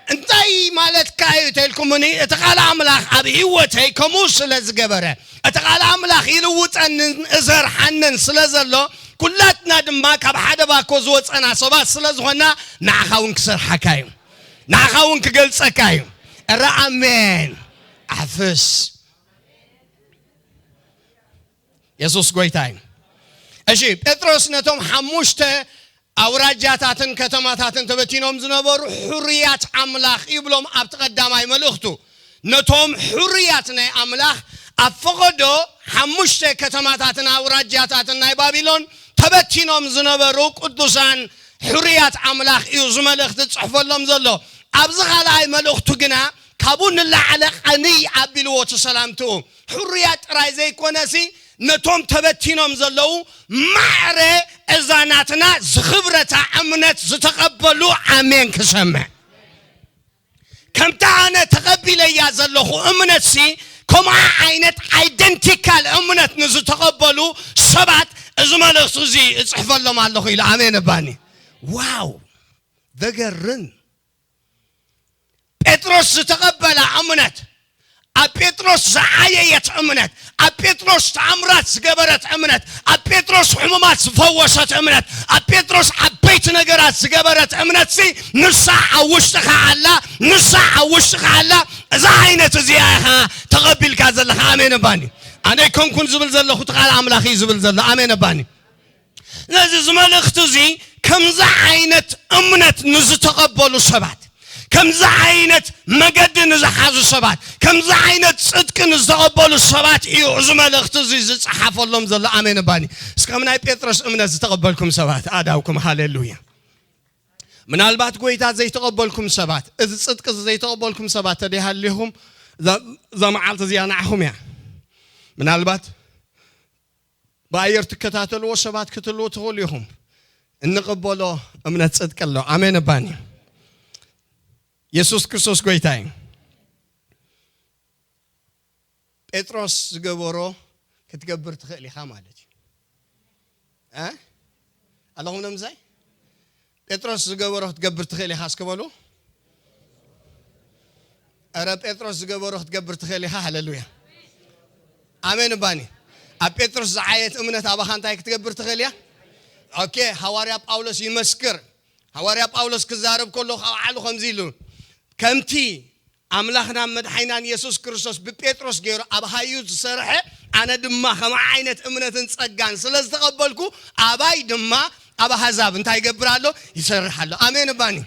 እንታይ ማለትካ እዩ ተልኩምኒ፣ እቲ ቃል ኣምላኽ ኣብ ህይወተይ ከምኡ ስለ ዝገበረ፣ እቲ ቃል ኣምላኽ ይልውጠንን እዘርሓንን ስለ ዘሎ፣ ኩላትና ድማ ካብ ሓደ ባኮ ዝወጸና ሰባት ስለ ዝኾንና፣ ንዓኻ እውን ክሰርሓካ እዩ። ንዓኻ እውን ክገልጸካ እዩ። ኧረ ኣሜን። ኣሕፍስ። የሱስ ጎይታ እዩ። እሺ፣ ጴጥሮስ ነቶም ሓሙሽተ ኣውራጃታትን ከተማታትን ተበቲኖም ዝነበሩ ሕሩያት ኣምላኽ ይብሎም ኣብቲ ቀዳማይ መልእኽቱ። ነቶም ሕሩያት ናይ ኣምላኽ ኣብ ፈቐዶ ሓሙሽተ ከተማታትን ኣውራጃታትን ናይ ባቢሎን ተበቲኖም ዝነበሩ ቅዱሳን ሕሩያት ኣምላኽ እዩ እዚ መልእኽቲ ዝጽሕፈሎም ዘሎ። ኣብዚ ካልኣይ መልእኽቱ ግና ካብኡ ንላዕሊ ቐንይ ኣቢልዎ እቲ ሰላምትኡ። ሕሩያት ጥራይ ዘይኮነሲ ነቶም ተበቲኖም ዘለዉ ማዕረ እዛ ናትና ዝኽብረታ እምነት ዝተቐበሉ ኣሜን ክሰምዕ። ከምታ ኣነ ተቐቢለያ ዘለኹ እምነትሲ ከምኣ ዓይነት ኣይደንቲካል እምነት ንዝተቐበሉ ሰባት እዚ መልእኽቲ እዚ እጽሕፈሎም ኣለኹ ኢሉ ኣሜን እባኒ። ዋው ዘገርም። ጴጥሮስ ዝተቐበላ እምነት፣ ኣብ ጴጥሮስ ዝዓየየት እምነት፣ ኣብ ጴጥሮስ ተኣምራት ዝገበረት እምነት፣ ኣብ ጴጥሮስ ሕሙማት ዝፈወሰት እምነት፣ ኣብ ጴጥሮስ ዓበይቲ ነገራት ዝገበረት እምነትሲ ንሳ ኣብ ውሽጥኻ ኣላ። ንሳ ኣብ ውሽጥኻ ኣላ። እዛ ዓይነት እዚኣ ኢኻ ተቐቢልካ ዘለኻ። ኣሜን እባኒ። ኣነ ኣይኮንኩን ዝብል ዘለኹ፣ እቲ ቃል ኣምላኽ እዩ ዝብል ዘሎ። ኣሜን እባኒ። ስለዚ እዚ መልእኽቲ እዚ ከምዚ ዓይነት እምነት ንዝተቐበሉ ሰባት፣ ከምዚ ዓይነት መገዲ ንዝሓዙ ሰባት፣ ከምዚ ዓይነት ጽድቂ ንዝተቐበሉ ሰባት እዩ እዚ መልእኽቲ እዚ ዝጸሓፈሎም ዘሎ። ኣሜን እባኒ። እስከም ናይ ጴጥሮስ እምነት ዝተቐበልኩም ሰባት ኣዳውኩም። ሃሌሉያ። ምናልባት ጎይታ ዘይተቐበልኩም ሰባት፣ እዚ ጽድቂ እዚ ዘይተቐበልኩም ሰባት ተደይሃሊኹም፣ እዛ እዛ መዓልቲ እዚኣ ንዓኹም እያ። ምናልባት ብኣየር ትከታተልዎ ሰባት ክትህልዉ ትኽእሉ ኢኹም። እንቕበሎ እምነት ጽድቂ ኣሎ። ኣሜን እባኒ። የሱስ ክርስቶስ ጎይታ እዩ። ጴጥሮስ ዝገበሮ ክትገብር ትኽእል ኢኻ ማለት እዩ። እ? ኣለኹም ነምሳይ? ጴጥሮስ ዝገበሮ ክትገብር ትኽእል ኢኻ እስከ በሉ። ኧረ ጴጥሮስ ዝገበሮ ክትገብር ትኽእል ኢኻ። ሃሌሉያ። ኣሜን እባኒ። ኣብ ጴጥሮስ ዝዓየት እምነት ኣባኻ እንታይ ክትገብር ትኽእል እያ? ኦኬ፣ ሃዋርያ ጳውሎስ ይመስክር። ሃዋርያ ጳውሎስ ክዛረብ ከሎ ካብ ዓሉ ከምዚ ኢሉ፣ ከምቲ ኣምላኽናን መድሓኒናን የሱስ ክርስቶስ ብጴጥሮስ ገይሩ ኣብ ሃዩ ዝሰርሐ፣ ኣነ ድማ ከምኣ ዓይነት እምነትን ጸጋን ስለ ዝተቐበልኩ፣ ኣባይ ድማ ኣብ ኣህዛብ እንታይ ይገብር ኣሎ? ይሰርሕ ኣሎ። ኣሜን እባኒ።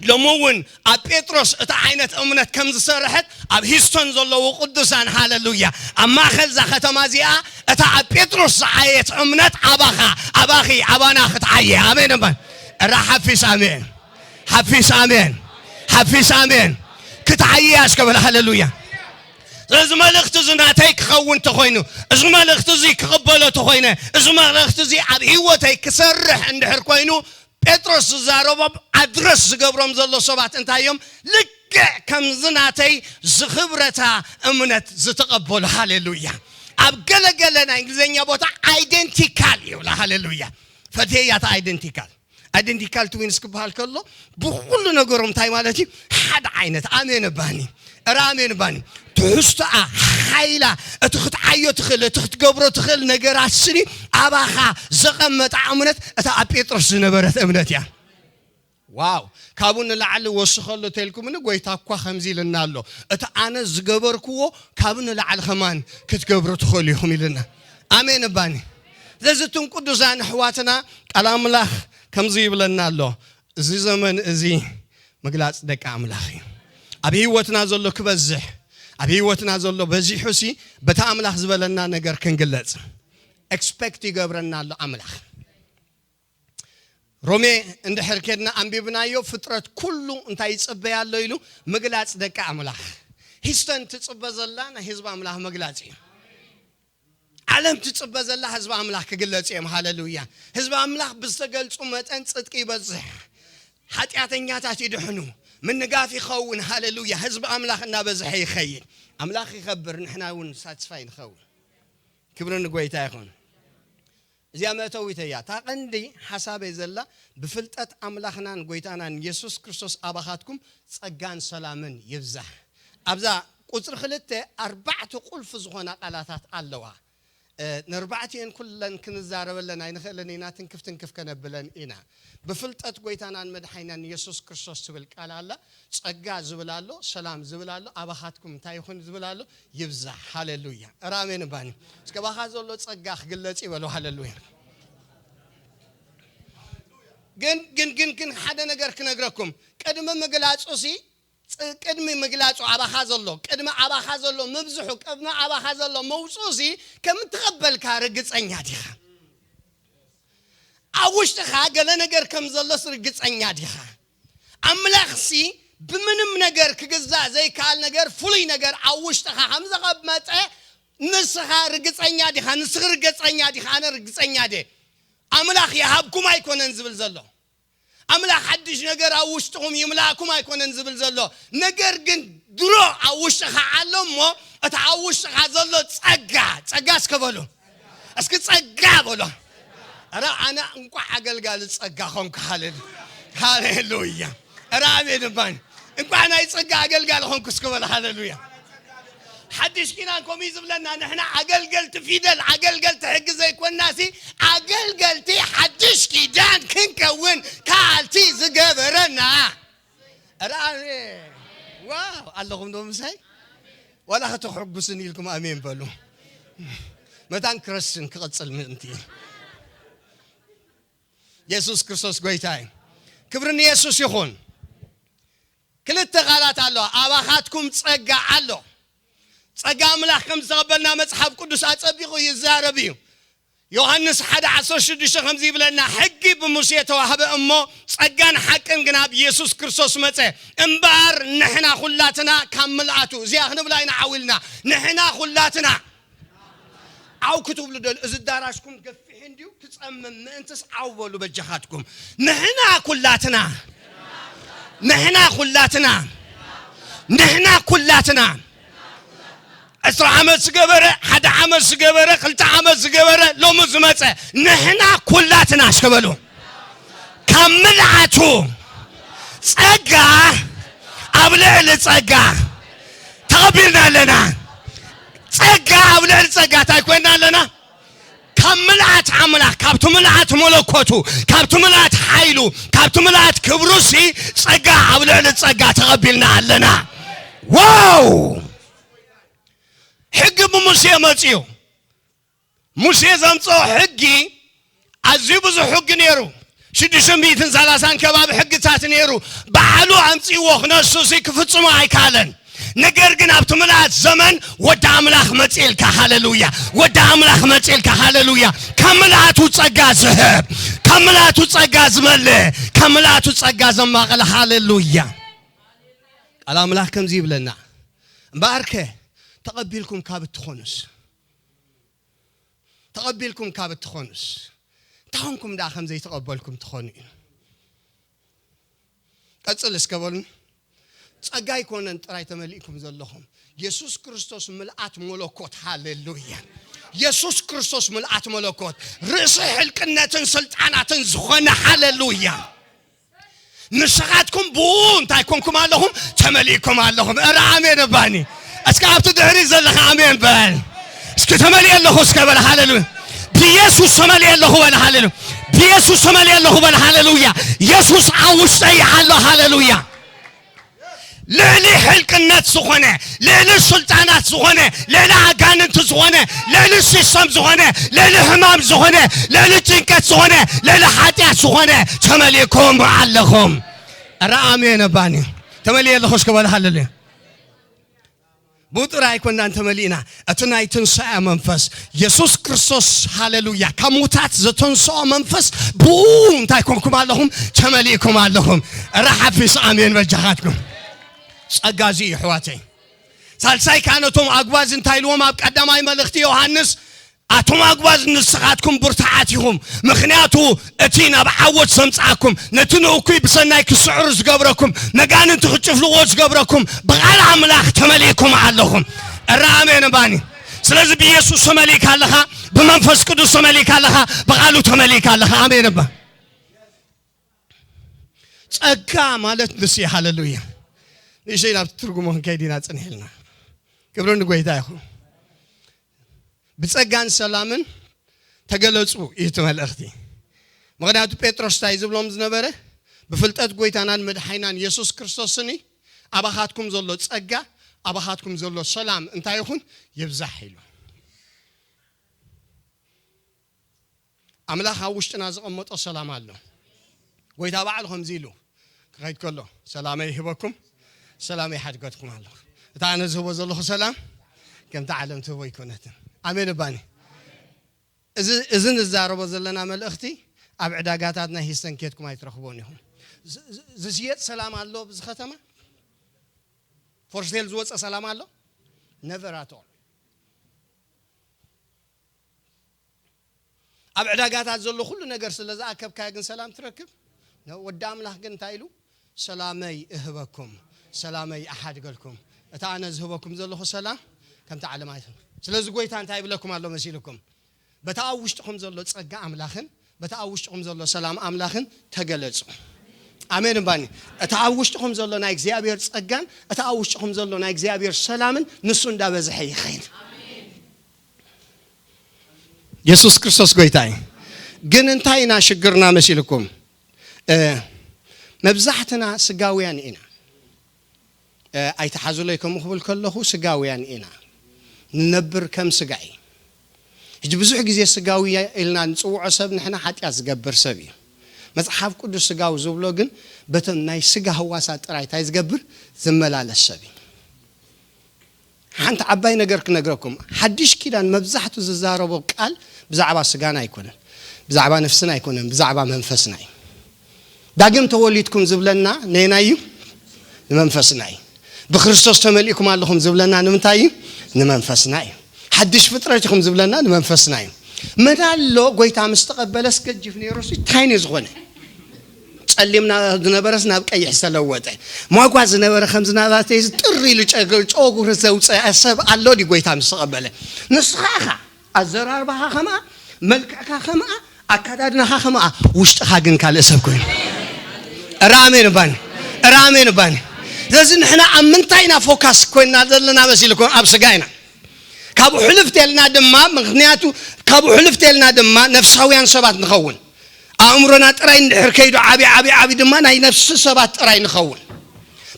ሎሚ እውን ኣብ ጴጥሮስ እታ ዓይነት እምነት ከም ዝሰርሐት ኣብ ሂስቶን ዘለዉ ቅዱሳን፣ ሃሌሉያ፣ ኣብ ማእከል እዛ ከተማ እዚኣ እታ ኣብ ጴጥሮስ ዝዓየት እምነት ኣባኻ፣ ኣባኺ፣ ኣባና ክትዓየ። ኣሜን እባኒ። እራ ሓፊስ ኣሜን። ሓፊስ ኣሜን። ሓፊስ ኣሜን። ክትዓየ እያ እስከ በል። ሃሌሉያ። ስለዚ መልእኽቲ እዚ ናተይ ክኸውን ተኾይኑ፣ እዚ መልእኽቲ እዚ ክቕበሎ ተኾይነ፣ እዚ መልእኽቲ እዚ ኣብ ህይወተይ ክሰርሕ እንድሕር ኮይኑ፣ ጴጥሮስ ዝዛረቦም ኣድረስ ዝገብሮም ዘሎ ሰባት እንታይ እዮም? ልክዕ ከምዚ ናተይ ዝኽብረታ እምነት ዝተቐበሉ። ሃሌሉያ። ኣብ ገለገለ ናይ እንግሊዝኛ ቦታ ኣይደንቲካል ይብላ። ሃሌሉያ። ፈትየያ እታ ኣይደንቲካል። ኣይደንቲካል ትዊንስ ክበሃል ከሎ ብኩሉ ነገሮም እንታይ ማለት እዩ? ሓደ ዓይነት። ኣሜን እባኒ። እረ ኣሜን እባኒ። ትሕዝቶኣ፣ ሓይላ፣ እቲ ክትዓዮ ትኽእል፣ እቲ ክትገብሮ ትኽእል ነገራት ስኒ ኣባኻ ዘቐመጣ እምነት እታ ኣብ ጴጥሮስ ዝነበረት እምነት እያ። ዋው! ካብኡ ንላዕሊ ወስኸሉ ተልኩምኒ፣ ጎይታ እኳ ከምዚ ኢልና ኣሎ። እቲ ኣነ ዝገበርክዎ ካብኡ ንላዕሊ ከማን ክትገብሩ ትኽእሉ ኢኹም ኢልና። ኣሜን እባኒ። ስለዚ እቱም ቅዱሳን ኣሕዋትና ቃል ኣምላኽ ከምዚ ይብለና ኣሎ። እዚ ዘመን እዚ ምግላጽ ደቂ ኣምላኽ እዩ። ኣብ ህይወትና ዘሎ ክበዝሕ፣ ኣብ ህይወትና ዘሎ በዚሑሲ በቲ ኣምላኽ ዝበለና ነገር ክንግለጽ ኤክስፔክት ይገብረና ኣሎ ኣምላኽ። ሮሜ እንድሕር ኬድና ኣንቢብናዮ፣ ፍጥረት ኩሉ እንታይ ይጽበያ ኣሎ ኢሉ ምግላጽ ደቂ ኣምላኽ። ሂስተን ትጽበ ዘላ ናይ ህዝቢ ኣምላኽ መግላጽ እዩ። ዓለም ትጽበ ዘላ ህዝቢ ኣምላኽ ክግለጽ እዮም። ሃሌሉያ። ህዝቢ ኣምላኽ ብዝተገልጹ መጠን ጽድቂ ይበዝሕ፣ ሓጢኣተኛታት ይድሕኑ፣ ምንጋፍ ይኸውን። ሃሌሉያ። ህዝቢ ኣምላኽ እናበዝሐ ይኸይድ። ኣምላኽ ይኸብር፣ ንሕና እውን ሳትስፋይ ንኸውን። ክብሪ ንጎይታ ይኹን። እዚኣ መእተዊት እያ። እታ ቀንዲ ሓሳበይ ዘላ ብፍልጠት ኣምላኽናን ጎይታናን የሱስ ክርስቶስ ኣባኻትኩም ጸጋን ሰላምን ይብዛሕ። ኣብዛ ቁጽሪ ክልተ ኣርባዕተ ቁልፊ ዝኾና ቃላታት ኣለዋ። እ፣ ንኣርባዕቲኤን ኩለን ክንዛረበለን ኣይንኽእልን ኢና፣ ትንክፍ ትንክፍ ከነብለን ኢና። ብፍልጠት ጎይታናን መድሓኒናን የሱስ ክርስቶስ ትብል ቃል ኣላ። ጸጋ ዝብል ኣሎ፣ ሰላም ዝብል ኣሎ፣ ኣባኻትኩም እንታይ ይኹን ዝብል ኣሎ፣ ይብዛሕ። ሃሌሉያ። እረ ኣሜን እባኒ። እስከ ባኻ ዘሎ ጸጋ ክግለጽ ይበሉ። ሃሌሉያ። ግን፣ ግን፣ ግን፣ ግን ሓደ ነገር ክነግረኩም። ቅድሚ ምግላጹ ሲ ቅድሚ ምግላጹ ኣባኻ ዘሎ ቅድሚ ኣባኻ ዘሎ ምብዝሑ ቅድሚ ኣባኻ ዘሎ መውፅኡ ሲ ከም እትቐበልካ ርግፀኛ ዲኻ? ኣብ ውሽጥኻ ገለ ነገር ከም ዘሎስ ርግጸኛ ዲኻ? ኣምላኽሲ ብምንም ነገር ክግዛእ ዘይከኣል ነገር ፍሉይ ነገር ኣብ ውሽጥኻ ከም ዘቐመጠ ንስኻ ርግጸኛ ዲኻ? ንስኺ ርግጸኛ ዲኻ? ኣነ ርግጸኛ ደ ኣምላኽ ይሃብኩም ኣይኮነን ዝብል ዘሎ ኣምላኽ ሓድሽ ነገር ኣብ ውሽጥኹም ይምላእኩም ኣይኮነን ዝብል ዘሎ ነገር ግን ድሮ ኣብ ውሽጥኻ ኣሎ እሞ እቲ ኣብ ውሽጥኻ ዘሎ ጸጋ ጸጋ እስከ በሉ እስኪ ጸጋ በሎ። ኧረ ኣነ እንቋዕ ኣገልጋሊ ጸጋ ኾንኩ። ሃሌሉ ሃሌሉያ። ኧረ ኣሜን እባኒ። እንቋዕ ናይ ጸጋ ኣገልጋሊ ኾንኩ እስኪ በሎ። ሃሌሉያ። ሓድሽ ኪዳን ከምኡ እዩ ዝብለና። ንሕና ኣገልገልቲ ፊደል ኣገልገልቲ ሕጊ ዘይኮንናሲ ኣገልገልቲ ሓድሽ ኪዳን ክንከውን ካልቲ ዝገበረና። ኧረ ኣሜን። ዋው ኣለኹም ዶ ምሳይ? ዋላ ከተሐጉስን ኢልኩም ኣሜን በሉ። መታን ክርስን ክቕጽል ምእንቲ የሱስ ክርስቶስ ጎይታ እዩ። ክብሪ ንየሱስ ይኹን። ክልተ ቃላት ኣሎ። ኣባኻትኩም ጸጋ ኣሎ። ጸጋ ኣምላኽ ከም ዝተቐበልና መጽሓፍ ቅዱስ ኣጸቢቑ ይዛረብ እዩ። ዮሃንስ ሓደ ዓሰርተ ሽዱሽተ ከምዚ ይብለና፣ ሕጊ ብሙሴ ተዋህበ እሞ ጸጋን ሓቅን ግና ብየሱስ ክርስቶስ መጸ። እምበኣር ንሕና ኩላትና ካብ ምልኣቱ፣ እዚኣ ክንብላ ኢና ዓው ኢልና፣ ንሕና ኩላትና ዓው ክትብሉ ደል-፣ እዚ ኣዳራሽኩም ገፊሕ እንድዩ ክጸምም ምእንትስ ዓው በሉ በጃኻትኩም። ንሕና ኩላትና፣ ንሕና ኩላትና፣ ንሕና ኩላትና ዕስራ ዓመት ዝገበረ፣ ሓደ ዓመት ዝገበረ፣ ክልተ ዓመት ዝገበረ፣ ሎሚ ዝመጸ፣ ንሕና ኩላትና እስከ በሉ። ካብ ምልኣቱ ጸጋ ኣብ ልዕሊ ጸጋ ተቐቢልና ኣለና። ጸጋ ኣብ ልዕሊ ጸጋ እንታይ ኮይና ኣለና? ካብ ምልኣት ኣምላኽ፣ ካብቲ ምልኣት መለኮቱ፣ ካብቲ ምልኣት ሓይሉ፣ ካብቲ ምልኣት ክብሩሲ ጸጋ ኣብ ልዕሊ ጸጋ ተቐቢልና ኣለና። ዋው! ሕጊ ብሙሴ መጽኡ። ሙሴ ዘምጽኦ ሕጊ ኣዝዩ ብዙሕ ሕጊ ነይሩ። ሽዱሽተ ሚእትን ሰላሳን ከባቢ ሕግታት ነይሩ። ባዕሉ ኣምጺእዎ ክነሱሲ ክፍጽሞ ኣይከኣለን። ነገር ግን ኣብቲ ምልኣት ዘመን ወዲ ኣምላኽ መጽኤልካ፣ ሃሌሉያ። ወዲ ኣምላኽ መጽኤልካ፣ ሃሌሉያ። ካብ ምልኣቱ ጸጋ ዝህብ፣ ካብ ምልኣቱ ጸጋ ዝመልእ፣ ካብ ምልኣቱ ጸጋ ዘማቕል፣ ሃሌሉያ። ቃል ኣምላኽ ከምዚ ይብለና፣ እምበኣርከ ተቐቢልኩም ካብ እትኾኑስ፣ ተቐቢልኩም ካብ እትኾኑስ፣ እንታይ ኾንኩም ደኣ ከም ዘይተቐበልኩም ትኾኑ እዩ? ቀጽል እስከ በሉን። ጸጋ ኣይኮነን ጥራይ ተመሊእኩም ዘለኹም። የሱስ ክርስቶስ ምልኣት መለኮት፣ ሃሌሉያ። የሱስ ክርስቶስ ምልኣት መለኮት፣ ርእሲ ሕልቅነትን ስልጣናትን ዝኾነ፣ ሃሌሉያ። ንስኻትኩም ብኡ እንታይ ኮንኩም ኣለኹም? ተመሊእኩም ኣለኹም። እረ ኣሜን እባኒ። እስኪ ኣብቲ ድሕሪ ዘለኻ ኣሜን በል። እስኪ ተመሊኤ ኣለኹ እስከ በል። ሃሌሉያ። ብየሱስ ተመሊኤ ኣለኹ በል። ሃሌሉያ። ብየሱስ ተመሊኤ ኣለኹ በል። ሃሌሉያ። የሱስ ኣብ ውሽጠይ ኣሎ። ሃሌሉያ። ልዕሊ ሕልቅነት ዝኾነ፣ ልዕሊ ስልጣናት ዝኾነ፣ ልዕሊ ኣጋንንቲ ዝኾነ፣ ልዕሊ ሲስተም ዝኾነ፣ ልዕሊ ሕማም ዝኾነ፣ ልዕሊ ጭንቀት ዝኾነ፣ ልዕሊ ሓጢኣት ዝኾነ ተመሊእኩም ኣለኹም። ኧረ ኣሜን እባኒ። ተመሊኤ ኣለኹ እስከ በሉ። ሃሌሉያ። ብኡ ጥራይ ኣይኮናን ተመሊእና፣ እቲ ናይ ትንሳኤ መንፈስ የሱስ ክርስቶስ፣ ሃሌሉያ፣ ካብ ሙታት ዘተንስኦ መንፈስ ብኡ እንታይ ኮንኩም ኣለኹም? ተመሊእኩም ኣለኹም። ኧረ ሓፊስ ኣሜን በጃኻትኩም። ጸጋ እዚ እዩ ኣሕዋተይ። ሳልሳይ ከኣ ነቶም ኣጉባዝ እንታይ ኢልዎም? ኣብ ቀዳማይ መልእኽቲ ዮሃንስ፣ ኣቶም ኣጉባዝ ንስኻትኩም ብርቱዓት ኢኹም፣ ምኽንያቱ እቲ ናብ ዓወት ዘምጽኣኩም፣ ነቲ ንእኩይ ብሰናይ ክስዕሩ ዝገብረኩም፣ ነጋንንቲ ክጭፍልቕዎ ዝገብረኩም፣ ብቓል ኣምላኽ ተመሊእኩም ኣለኹም። እረ ኣሜን እባኒ። ስለዚ ብየሱስ ተመሊእካ ኣለኻ፣ ብመንፈስ ቅዱስ ተመሊእካ ኣለኻ፣ ብቓሉ ተመሊእካ ኣለኻ። ኣሜን እባ። ጸጋ ማለት ንሱ እዩ። ሃሌሉያ። ንእሽተይ ናብ ትርጉሙ ክንከይድ ኢና ጽንሕ ኢልና። ክብሪ ንጎይታ ይኹን። ብጸጋን ሰላምን ተገለጹ እዩ እቲ መልእኽቲ። ምኽንያቱ ጴጥሮስ እንታይ ዝብሎም ዝነበረ? ብፍልጠት ጎይታናን መድሓይናን የሱስ ክርስቶስኒ ኣባኻትኩም ዘሎ ጸጋ፣ ኣባኻትኩም ዘሎ ሰላም እንታይ ይኹን? ይብዛሕ ኢሉ። ኣምላኽ ኣብ ውሽጥና ዘቐመጦ ሰላም ኣሎ። ጎይታ ባዕሉ ከምዚ ኢሉ ክኸይድ ከሎ፣ ሰላመይ ይህበኩም፣ ሰላም ይሓድገትኩም ኣለኹ። እታ ኣነ ዝህቦ ዘለኹ ሰላም ከምቲ ዓለም ትህቦ ኣይኮነትን። ኣሜን እባኒ። እዚ፣ እዚ ንዛረቦ ዘለና መልእኽቲ ኣብ ዕዳጋታት ናይ ሂስተን ኬድኩም ኣይትረኽቦን ኢኹም። ዝ-፣ ዝ-፣ ዝሽየጥ ሰላም ኣሎ ኣብዚ ከተማ? ፎር ሴል ዝወፀ ሰላም ኣሎ? Never at all። ኣብ ዕዳጋታት ዘሎ ኩሉ ነገር ስለ ዝኣከብካዮ ግን ሰላም ትረክብ? ነ-፣ ወዲ ኣምላኽ ግን እንታይ ኢሉ? "ሰላመይ እህበኩም፣ ሰላመይ እሓድገልኩም። እታ ኣነ ዝህበኩም ዘለኹ ሰላም ከምቲ ዓለም ኣይትህብ." ስለዚ ጎይታ እንታይ ይብለኩም ኣሎ መሲልኩም? በታ ኣብ ውሽጥኹም ዘሎ ጸጋ ኣምላኽን በታ ኣብ ውሽጥኹም ዘሎ ሰላም ኣምላኽን ተገለጹ። ኣሜን እምባኒ። እታ ኣብ ውሽጥኹም ዘሎ ናይ እግዚኣብሔር ጸጋን እታ ኣብ ውሽጥኹም ዘሎ ናይ እግዚኣብሔር ሰላምን ንሱ እንዳበዝሐ ይኸይድ። የሱስ ክርስቶስ ጎይታ እዩ። ግን እንታይ ኢና ሽግርና መሲልኩም? እ፣ መብዛሕትና ስጋውያን ኢና። እ፣ ኣይትሓዙለይ ከምኡ ክብል ከለኹ ስጋውያን ኢና። ንነብር ከም ስጋ እዩ። ሕጂ ብዙሕ ግዜ ስጋዊ ኢልና ንጽውዖ ሰብ ንሕና ሓጢኣት ዝገብር ሰብ እዩ። መጽሓፍ ቅዱስ ስጋዊ ዝብሎ ግን በተን ናይ ስጋ ህዋሳት ጥራይ እንታይ ዝገብር? ዝመላለስ ሰብ እዩ። ሓንቲ ዓባይ ነገር ክነግረኩም። ሓድሽ ኪዳን መብዛሕቱ ዝዛረቦ ቃል ብዛዕባ ስጋና ኣይኮነን፣ ብዛዕባ ነፍስና ኣይኮነን፣ ብዛዕባ መንፈስና እዩ። ዳግም ተወሊድኩም ዝብለና ነየናይ እዩ? ንመንፈስና እዩ። ብክርስቶስ ተመሊእኩም ኣለኹም ዝብለና ንምንታይ እዩ? ንመንፈስና እዩ። ሓድሽ ፍጥረት ኢኹም ዝብለና ንመንፈስና እዩ። መን ኣሎ ጎይታ ምስ ተቐበለስ ገጅፍ ነይሩስ እንታይ ነዩ ዝኾነ? ጸሊም ና-፣ ዝነበረስ ናብ ቀይሕ ዝተለወጠ፣ ሟጓ ዝነበረ ከም ዝናባተይ ጥር ኢሉ ጨግ-፣ ጨጉሪ ዘውፀአ ሰብ ኣሎ ድዩ ጎይታ ምስ ተቐበለ? ንስኻ ኢኻ። ኣዘራርባኻ ከምኣ፣ መልክዕካ ከምኣ፣ ኣካዳድናኻ ከምኣ፣ ውሽጥኻ ግን ካልእ ሰብ ኮይኑ። እረ ኣሜን እባኒ፣ እረ ኣሜን እባኒ። ስለዚ ንሕና ኣብ ምንታይ ኢና ፎካስ ኮይንና ዘለና መሲልኩም? ኣብ ስጋ ኢና። ካብኡ ሕልፍ ተልና ድማ፣ ምኽንያቱ ካብኡ ሕልፍ ተልና ድማ ነፍሳውያን ሰባት ንኸውን። ኣእምሮና ጥራይ እንድሕር ከይዱ ዓቢ፣ ዓቢ፣ ዓቢ ድማ ናይ ነፍሲ ሰባት ጥራይ ንኸውን።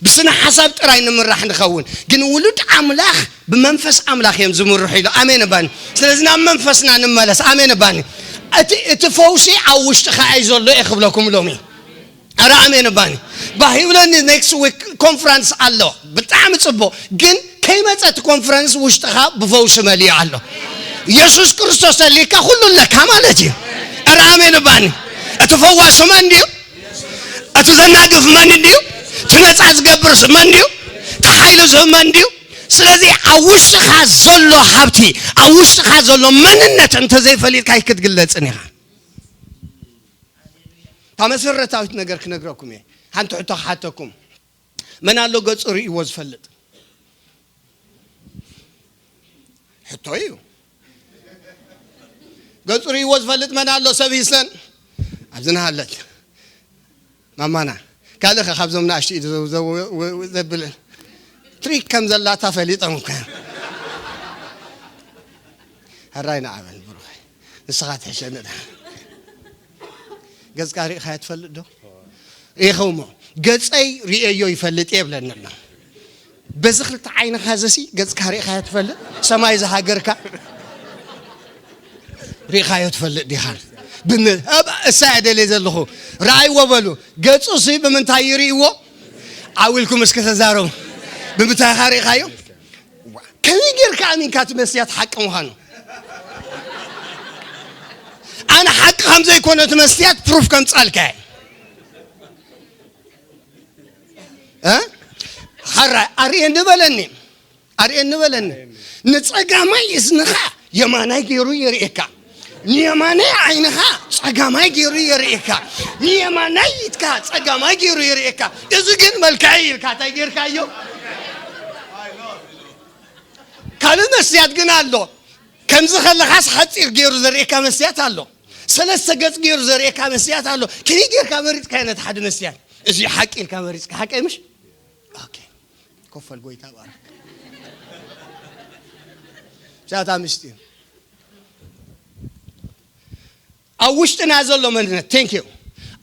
ብስነ ሓሳብ ጥራይ ንምራሕ ንኸውን። ግን ውሉድ ኣምላኽ ብመንፈስ ኣምላኽ እዮም ዝምርሑ ኢሉ። ኣሜን እባኒ። ስለዚ ናብ መንፈስና ንመለስ። ኣሜን እባኒ። እቲ፣ እቲ ፈውሲ ኣብ ውሽጥኻ እዩ ዘሎ እየ ክብለኩም ሎሚ። ኣረ ኣሜን እባኒ። ባህ ይብለኒ ኔክስት ዊክ ኮንፈረንስ ኣሎ። ብጣዕሚ ጽቡቕ። ግን ከይመጸ እቲ ኮንፈረንስ ውሽጥኻ ብፈውሲ መሊኡ ኣሎ። የሱስ ክርስቶስ ተሊካ ኩሉ ኣለካ ማለት እዩ። ኣረ ኣሜን እባኒ። እቲ ፈዋሲ መን ድዩ? እቲ ዘናግፍ መን ድዩ? እቲ ነጻ ዝገብር መን ድዩ? እቲ ሓይሊ ዝህብ መን ድዩ? ስለዚ ኣብ ውሽጥኻ ዘሎ ሃብቲ፣ ኣብ ውሽጥኻ ዘሎ መንነት እንተዘይፈሊጥካ ኣይክትግለጽን ኢኻ። እታ መሰረታዊት ነገር ክነግረኩም እየ። ሓንቲ ሕቶ ክሓተኩም። መን ኣሎ ገጹ ርእይዎ ዝፈልጥ? ሕቶ እዩ። ገጹ ርእይዎ ዝፈልጥ መን ኣሎ? ሰብ ሂስተን ኣብዚ ንሃለት ማማና። ካልእ ኸ ካብዞም ንኣሽቱ ኢዱ ዘው-፣ ዘው-፣ ዘው-፣ ዘብል ትሪክ ከም ዘላታ ፈሊጦም እኮ። ሕራይ ንዓበል ብሩኸይ። ንስኻ ትሕሸኒ ደኣ። ገጽካ ርኢኻዮ ትፈልጥ ዶ? ርኢኸውሞ። ገጸይ ርእየዮ ይፈልጥ እየ ብለኒ ኣሎ። በዚ ክልተ ዓይንኻ ዘሲ ገጽካ ርኢኻዮ ትፈልጥ? ሰማይ ዝሃገርካ ርኢኻዮ ትፈልጥ ዲኻ? ብን-፣ ኣብ እሳ እየ ደልየ ዘለኹ። ረኣይዎ በሉ። ገጹ ሲ ብምንታይ ይርእይዎ? ዓው ኢልኩም እስከ ተዛረቡ። ብምንታይ ኢኻ ርኢኻዮ? ዋ፣ ከመይ ጌርካ ኣሚንካ እቲ መስትያት ሓቂ ምዃኑ? ኣነ ሓቂ ከም ዘይኮነ እቲ መስትያት ፕሩፍ ከምጻልካ እየ። እ? ሓራይ ኣርእየኒ በለኒ። ኣርእየኒ በለኒ። ንጸጋማይ እዝንኻ የማናይ ገይሩ የርእየካ። ንየማናይ ዓይንኻ ጸጋማይ ገይሩ የርእየካ። ንየማናይ ኢድካ ጸጋማይ ገይሩ የርእየካ። እዚ ግን መልክዐይ ኢልካ እንታይ ጌርካዮ? ካልእ መስትያት ግን ኣሎ። ከምዚ ከለኻስ ሓጺር ገይሩ ዘርእየካ መስትያት ኣሎ። ሰለስተ ገጽ ገይሩ ዘርእየካ መስትያት ኣሎ። ከመይ ጌርካ መሪጽካዮ ነቲ ሓደ መስትያት? እዚ ሓቂ ኢልካ መሪጽካ፣ ሓቀይ ምሽ? ኦኬ። ኮፈል ጎይታ ባረክ። ብዛታ ምስጢር። ኣብ ውሽጥና ዘሎ መንነት፣ ቴንክ ዩ።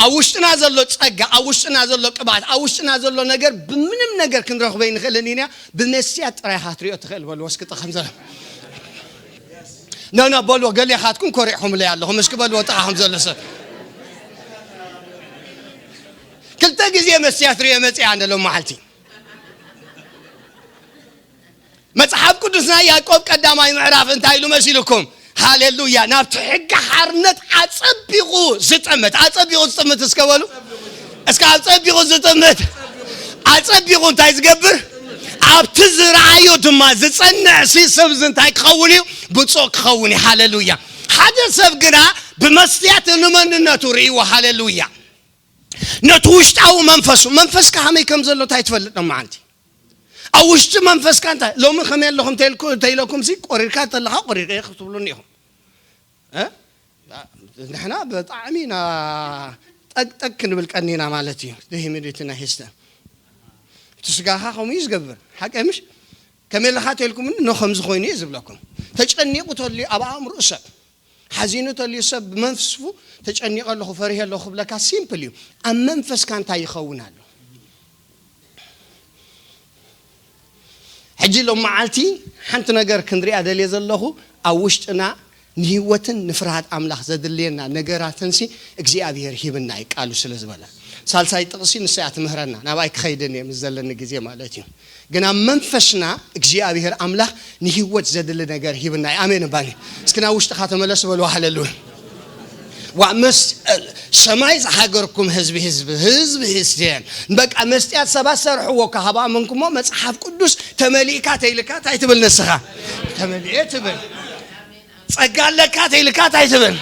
ኣብ ውሽጥና ዘሎ ጸጋ፣ ኣብ ውሽጥና ዘሎ ቅብኣት፣ ኣብ ውሽጥና ዘሎ ነገር ብምንም ነገር ክንረኽቦ ኣይንኽእልን ኢና። ብመስትያት ጥራይ ኢኻ ክትሪኦ ትኽእል በልዎ እስኪ ጥቕም ዘለ። ኖ፣ ኖ፣ በልዎ፣ ገሌኻትኩም ኮሪዕኹምለይ ኣለኹም። እስኪ በልዎ ጥቓኹም ዘሎ ሰብ። ክልተ ግዜ መስትያት ሪኦ መጽኣ እንደ ሎም መዓልቲ። መጽሓፍ ቅዱስና ያዕቆብ ቀዳማይ ምዕራፍ እንታይ ኢሉ መሲልኩም? ሃሌሉያ። ናብቲ ሕጊ ሓርነት ኣጸቢቑ ዝጥምት፣ ኣጸቢቑ ዝጥምት እስከ በሉ። እስከ ኣጸቢቑ ዝጥምት፣ ኣጸቢቑ እንታይ ዝገብር? ኣብቲ ዝረኣዮ ድማ ዝጸንዕ ሲ ሰብ እዚ እንታይ ክኸውን እዩ? ብፁዕ ክኸውን እዩ። ሃሌሉያ። ሓደ ሰብ ግና ብመስትያት ንመንነቱ ርእይዎ። ሃሌሉያ። ነቲ ውሽጣዊ መንፈሱ፣ መንፈስካ ከመይ ከም ዘሎ እንታይ ትፈልጥ ነው መዓልቲ? ኣብ ውሽጢ መንፈስካ እንታይ ሎሚ ከመይ ኣለኹም ተይልኩ-፣ ተይለኩም ሲ ቆሪርካ ተለኻ ቆሪርካ ኢኹም ትብሉኒ ኢኹም። እ? ንሕና ብጣዕሚ ኢና ጠቅጠቅ ክንብል ቀኒና ማለት እዩ። ደሂሚዲቲ ናይ ሂስተ እቲ ስጋኻ ከምኡ እዩ ዝገብር። ሓቂ ምሽ? ከመይ ኣለኻ ተልኩምኒ ኖ ከምዚ ኮይኑ እዩ ዝብለኩም። ተጨኒቑ ተልዩ ኣብ ኣእምሮኡ ሰብ ሓዚኑ ተልዩ ሰብ ብመንፍስፉ ተጨኒቐ ኣለኹ ፈሪሄ ኣለኹ ክብለካ ሲምፕል እዩ። ኣብ መንፈስካ እንታይ ይኸውን ኣሎ? ሕጂ ሎም መዓልቲ ሓንቲ ነገር ክንሪኣ ደልየ ዘለኹ። ኣብ ውሽጥና ንህይወትን ንፍርሃት ኣምላኽ ዘድልየና ነገራትንሲ እግዚኣብሔር ሂብና እዩ ቃሉ ስለ ዝበለ። ሳልሳይ ጥቕሲ ንሳ እያ ትምህረና። ናብኣይ ክኸይድን እየ ምስ ዘለኒ ግዜ ማለት እዩ። ግን ኣብ መንፈስና እግዚኣብሔር ኣምላኽ ንህይወት ዘድሊ ነገር ሂብና እዩ። ኣሜን እባኒ። እስኪ ናብ ውሽጥኻ ተመለስ በሉ። ሃሌሉያ። ዋ መስ-፣ ሰማይ ዝሃገርኩም ህዝቢ፣ ህዝቢ፣ ህዝቢ ህዝትያን በቃ መስትያት ሰባት ሰርሕዎ ካብ ኣመንኩሞ መጽሓፍ ቅዱስ ተመሊእካ ተይልካ እንታይ ትብል ንስኻ? ተመሊኤ ትብል። ጸጋ ኣለካ ተይልካ እንታይ ትብል?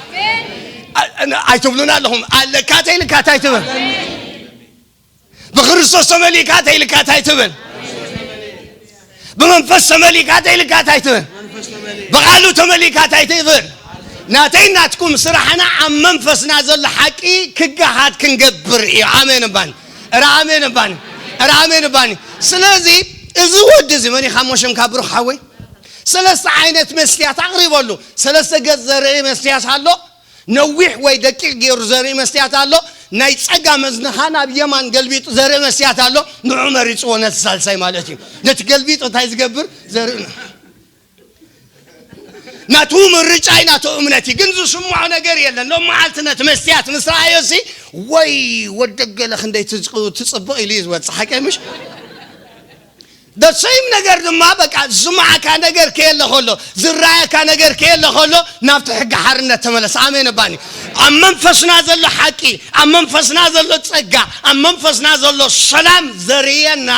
ኣ-፣ ኣይትብሉን ኣለኹም። ኣለካ ተይልካ እንታይ ትብል? ብክርስቶስ ተመሊእካ ተይልካ እንታይ ትብል? ብመንፈስ ተመሊእካ ተይልካ እንታይ ትብል? ብቃሉ ተመሊእካ እንታይ ትብል? ናተይ ናትኩም ስራሕና ኣብ መንፈስና ዘሎ ሓቂ ክገሃድ ክንገብር እዩ። ኣሜን እባኒ። እረ ኣሜን እባኒ። እረ ኣሜን እባኒ። ስለዚ እዚ ወዲ እዚ መን ኢኻ እሞ ሽምካ ብሩኽ ሓወይ? ሰለስተ ዓይነት መስትያት ኣቕሪበሉ። ሰለስተ ገጽ ዘርኢ መስትያት ኣሎ። ነዊሕ ወይ ደቂቕ ገይሩ ዘርኢ መስትያት ኣሎ። ናይ ጸጋ መዝንኻ ናብ የማን ገልቢጡ ዘርኢ መስትያት ኣሎ። ንዑ መሪጽዎ ነቲ ሳልሳይ ማለት እዩ። ነቲ ገልቢጡ እንታይ ዝገብር? ዘርኢ ናቱ ምርጫ እዩ፣ ናቱ እምነት እዩ። ግን ዝስምዖ ነገር የለን። ሎም መዓልቲ ነቲ መስትያት ምስ ረኣዮ ሲ ወይ ወደገለ ክንደይ ትጽ-፣ ትጽብቕ ኢሉ እዩ ዝወጽእ። ሓቂ ምሽ? ደሰይም ነገር ድማ በቃ ዝስምዓካ ነገር ከየለ ከሎ፣ ዝረኣየካ ነገር ከየለ ከሎ ናብቲ ሕጊ ሓርነት ተመለስ። ኣሜን እባኒ። ኣብ መንፈስና ዘሎ ሓቂ፣ ኣብ መንፈስና ዘሎ ጸጋ፣ ኣብ መንፈስና ዘሎ ሰላም ዘርእየና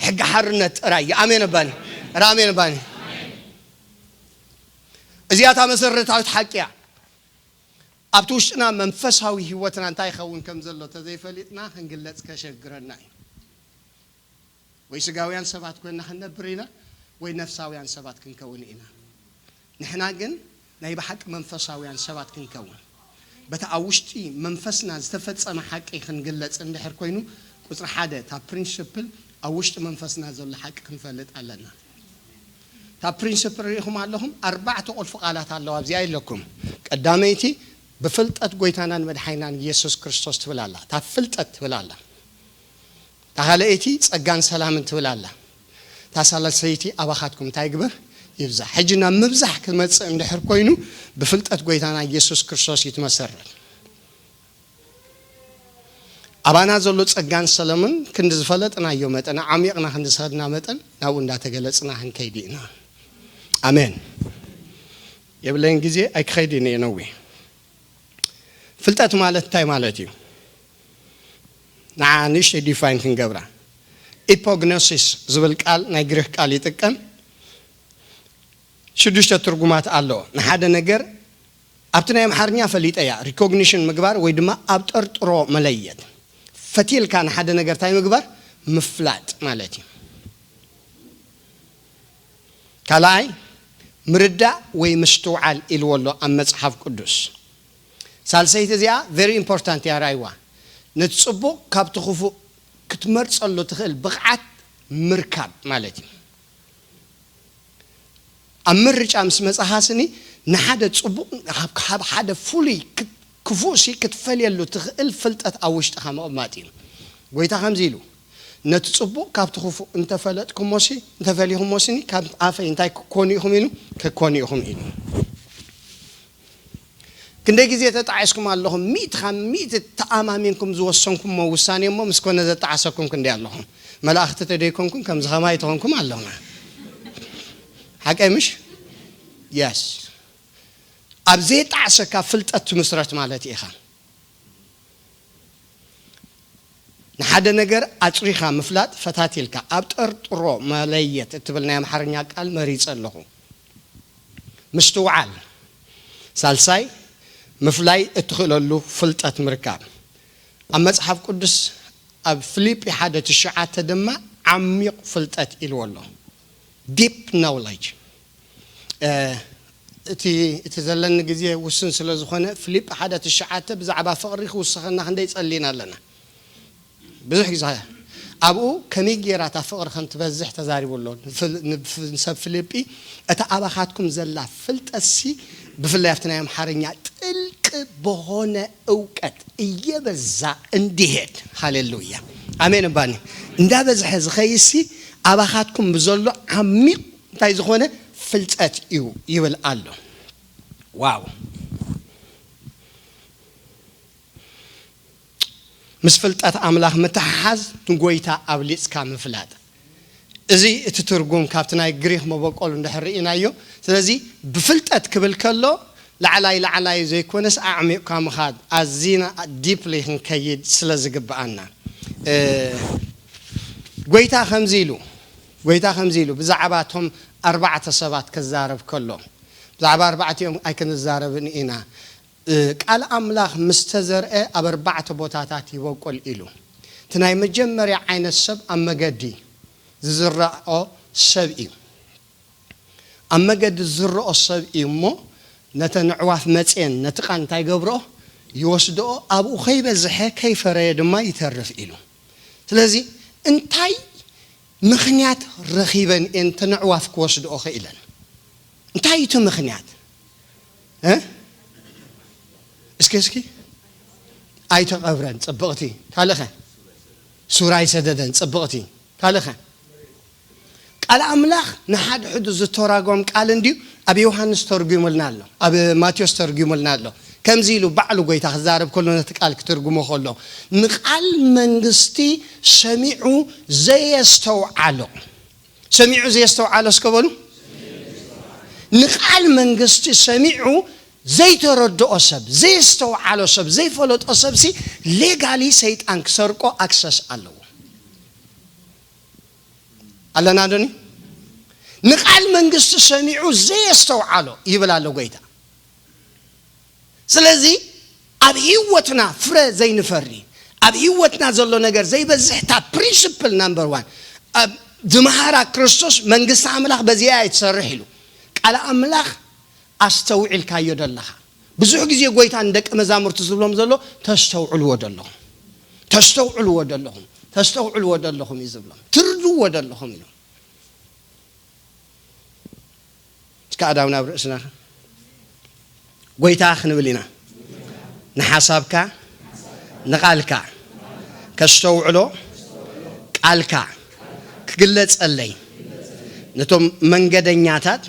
ሕጊ ሓርነት ጥራይ እዩ። ኣሜን እባኒ። ኧረ ኣሜን እባኒ። እዚኣ እታ መሰረታዊት ሓቂ እያ። ኣብቲ ውሽጥና መንፈሳዊ ህይወትና እንታይ ይኸውን ከም ዘሎ ተዘይፈሊጥና ክንግለጽ ከሸግረና እዩ። ወይ ስጋውያን ሰባት ኮይና ክንነብር ኢና፣ ወይ ነፍሳውያን ሰባት ክንከውን ኢና። ንሕና ግን ናይ ብሓቂ መንፈሳውያን ሰባት ክንከውን፣ በቲ ኣብ ውሽጢ መንፈስና ዝተፈጸመ ሓቂ ክንግለጽ እንድሕር ኮይኑ፣ ቁጽሪ ሓደ እታ ፕሪንስፕል ኣብ ውሽጢ መንፈስና ዘሎ ሓቂ ክንፈልጥ ኣለና። እታ ፕሪንስፕል ርኢኹም ኣለኹም፣ ኣርባዕተ ቁልፊ ቃላት ኣለዋ ኣብዚኣ ኢለኩም። ቀዳመይቲ ብፍልጠት ጎይታናን መድሓይናን ኢየሱስ ክርስቶስ ትብል ኣላ። እታ ፍልጠት ትብል ኣላ። እታ ካልኣይቲ ጸጋን ሰላምን ትብል ኣላ። እታ ሳልሰይቲ ኣባኻትኩም እንታይ ግበር? ይብዛሕ። ሕጂ ናብ ምብዛሕ ክመጽእ እንድሕር ኮይኑ ብፍልጠት ጎይታና ኢየሱስ ክርስቶስ እዩ ትመሰረት። ኣባና ዘሎ ጸጋን ሰላምን ክንዲ ዝፈለጥናዮ መጠን፣ ዓሚቕና ክንዲ ዝኸድና መጠን ናብኡ እንዳተገለጽና ክንከይድ ኢና። ኣሜን። የብለይን ግዜ ኣይክኸይድ እየ ነዊሕ። ፍልጠት ማለት እንታይ ማለት እዩ? ንዓ ንእሽተይ ዲፋይን ክንገብራ። ኢፖግኖሲስ ዝብል ቃል ናይ ግሪክ ቃል ይጥቀም። ሽዱሽተ ትርጉማት ኣለዎ። ንሓደ ነገር ኣብቲ ናይ ኣምሓርኛ ፈሊጠያ፣ ሪኮግኒሽን ምግባር ወይ ድማ ኣብ ጠርጥሮ መለየት። ፈቲልካ ንሓደ ነገር እንታይ ምግባር? ምፍላጥ ማለት እዩ። ካልኣይ ምርዳእ ወይ ምስትውዓል ኢልዎ ኣሎ ኣብ መጽሓፍ ቅዱስ። ሳልሰይቲ እዚኣ ቨሪ ኢምፖርታንት እያ፣ ራይዋ። ነቲ ጽቡቕ ካብቲ ክፉእ ክትመርጸሉ ትኽእል ብቕዓት ምርካብ ማለት እዩ። ኣብ ምርጫ ምስ መጻኻ ስኒ ንሓደ ጽቡቕ ካብ፣ ካብ ሓደ ፍሉይ ክት-፣ ክፉእ ሲ ክትፈልየሉ ትኽእል ፍልጠት ኣብ ውሽጥኻ ምቕማጥ እዩ። ጎይታ ከምዚ ኢሉ፣ ነቲ ጽቡቕ ካብቲ ክፉእ እንተፈለጥኩሞ ሲ፣ እንተፈሊኹሞ ስኒ ካብ ኣፈይ እንታይ ክኮኑ ኢኹም ኢሉ፣ ክኮኑ ኢኹም ኢሉ። ክንደይ ግዜ ተጣዒስኩም ኣለኹም? ሚእቲ ካብ ሚእቲ ተኣማሚንኩም ዝወሰንኩሞ ውሳኔ እሞ ምስ ኮነ ዘጣዓሰኩም ክንደይ ኣለኹም? መላእኽቲ ተደይኮንኩም ከምዚ ከማይ ተኾንኩም ኣለኹም። ሓቀይ ምሽ? የስ። ኣብ ዘይጣዕሰካ ፍልጠት ትምስረት ማለት ኢኻ። ንሓደ ነገር ኣጽሪኻ ምፍላጥ ፈታቲልካ ኣብ ጠርጥሮ መለየት እትብል ናይ ኣምሓርኛ ቃል መሪጸ ኣለኹ። ምስትውዓል። ሳልሳይ፣ ምፍላይ እትኽእለሉ ፍልጠት ምርካብ። ኣብ መጽሓፍ ቅዱስ ኣብ ፊልጲ ሓደ ትሽዓተ ድማ ዓሚቕ ፍልጠት ኢልዎ ኣሎ። ዲፕ ናውለጅ። እቲ እቲ ዘለኒ ግዜ ውስን ስለ ዝኾነ ፊልጲ ሓደ ትሽዓተ ብዛዕባ ፍቕሪ ክውስኸና ክንደይ ጸሊና ኣለና። ብዙሕ ግዜ ኣብኡ ከመይ ጌራ እታ ፍቕሪ ከም ትበዝሕ ተዛሪቡ ኣሎ። ንፍል- ንፍ- ንሰብ ፊልጲ እታ ኣባኻትኩም ዘላ ፍልጠትሲ ብፍላይ ኣብቲ ናይ ኣምሓርኛ ጥልቅ በሆነ እውቀት እየበዛ እንዲሄድ። ሃሌሉያ፣ ኣሜን። እባኒ እንዳበዝሐ ዝኸይሲ ኣባኻትኩም ብዘሎ ዓሚቕ እንታይ ዝኾነ ፍልጠት እዩ ይብል ኣሎ። ዋው። ምስ ፍልጠት ኣምላኽ ምትሕሓዝ፣ ንጎይታ ኣብሊጽካ ምፍላጥ። እዚ እቲ ትርጉም ካብቲ ናይ ግሪኽ መበቆሉ እንድሕር ርኢናዮ። ስለዚ ብፍልጠት ክብል ከሎ ላዕላይ ላዕላይ ዘይኮነስ ኣዕሚቕካ ምኻድ፣ ኣዚና ዲፕሊ ክንከይድ ስለ ዝግብኣና። እ፣ ጎይታ ከምዚ ኢሉ፣ ጎይታ ከምዚ ኢሉ ብዛዕባ እቶም ኣርባዕተ ሰባት ክዛረብ ከሎ፣ ብዛዕባ ኣርባዕቲኦም ኣይክንዛረብን ኢና። እ፣ ቃል ኣምላኽ ምስ ተዘርአ ኣብ ኣርባዕተ ቦታታት ይበቁል ኢሉ። እቲ ናይ መጀመርያ ዓይነት ሰብ ኣብ መገዲ ዝዝርኦ ሰብ እዩ። ኣብ መገዲ ዝዝርኦ ሰብ እዩ እሞ፣ ነተን ኣዕዋፍ መጽየን ነቲ ቃል እንታይ ይገብርኦ? ይወስድኦ፣ ኣብኡ ከይበዝሐ ከይፈረየ ድማ ይተርፍ ኢሉ። ስለዚ እንታይ ምኽንያት ረኺበን እየን እተን ኣዕዋፍ ክወስድኦ ኽኢለን? እንታይ እዩ እቲ ምኽንያት? እ? እስኪ እስኪ ኣይተቐብረን። ጽብቕቲ ካልእኸ? ሱር ኣይሰደደን። ጽብቕቲ ካልእኸ? ቃል ኣምላኽ ንሓድሕዱ ዝተራጎም ቃል እንድዩ። ኣብ ዮሃንስ ተርጉሙልና ኣሎ፣ ኣብ ማቴዎስ ተርጉሙልና ኣሎ። ከምዚ ኢሉ ባዕሉ ጎይታ ክዛረብ ከሎ፣ ነቲ ቃል ክትርጉሞ ከሎ፣ ንቃል መንግስቲ ሰሚዑ ዘየስተውዓሎ፣ ሰሚዑ ዘየስተውዓሎ እስከ በሉ። ንቃል መንግስቲ ሰሚዑ ዘይተረድኦ ሰብ፣ ዘየስተውዓሎ ሰብ፣ ዘይፈለጦ ሰብሲ ሌጋሊ ሰይጣን ክሰርቆ ኣክሰስ ኣለዎ። ኣለና ዶኒ? ንቃል መንግስቲ ሰሚዑ ዘየስተውዓሎ ይብል ኣሎ ጎይታ። ስለዚ ኣብ ህይወትና ፍረ ዘይንፈሪ፣ ኣብ ህይወትና ዘሎ ነገር ዘይበዝሕ፣ እታ ፕሪንስፕል ናምበር ዋን ኣብ ዝመሃራ ክርስቶስ መንግስቲ ኣምላኽ በዚኣ እያ ትሰርሕ ኢሉ። ቃል ኣምላኽ ኣስተውዒልካዮ ደለኻ? ብዙሕ ግዜ ጎይታ ንደቂ መዛሙርቲ ዝብሎም ዘሎ፣ ተስተውዕልዎ ደለኹም፣ ተስተውዕልዎ ደለኹም፣ ተስተውዕልዎ ደለኹም እዩ ዝብሎም፣ ትርድዎ ደለኹም እዩ። እስከ ኣዳው ናብ ርእስና ጎይታ ክንብል ኢና። ንሓሳብካ፣ ንቓልካ ከስተውዕሎ፣ ቃልካ ክግለጸለይ፣ ነቶም መንገደኛታት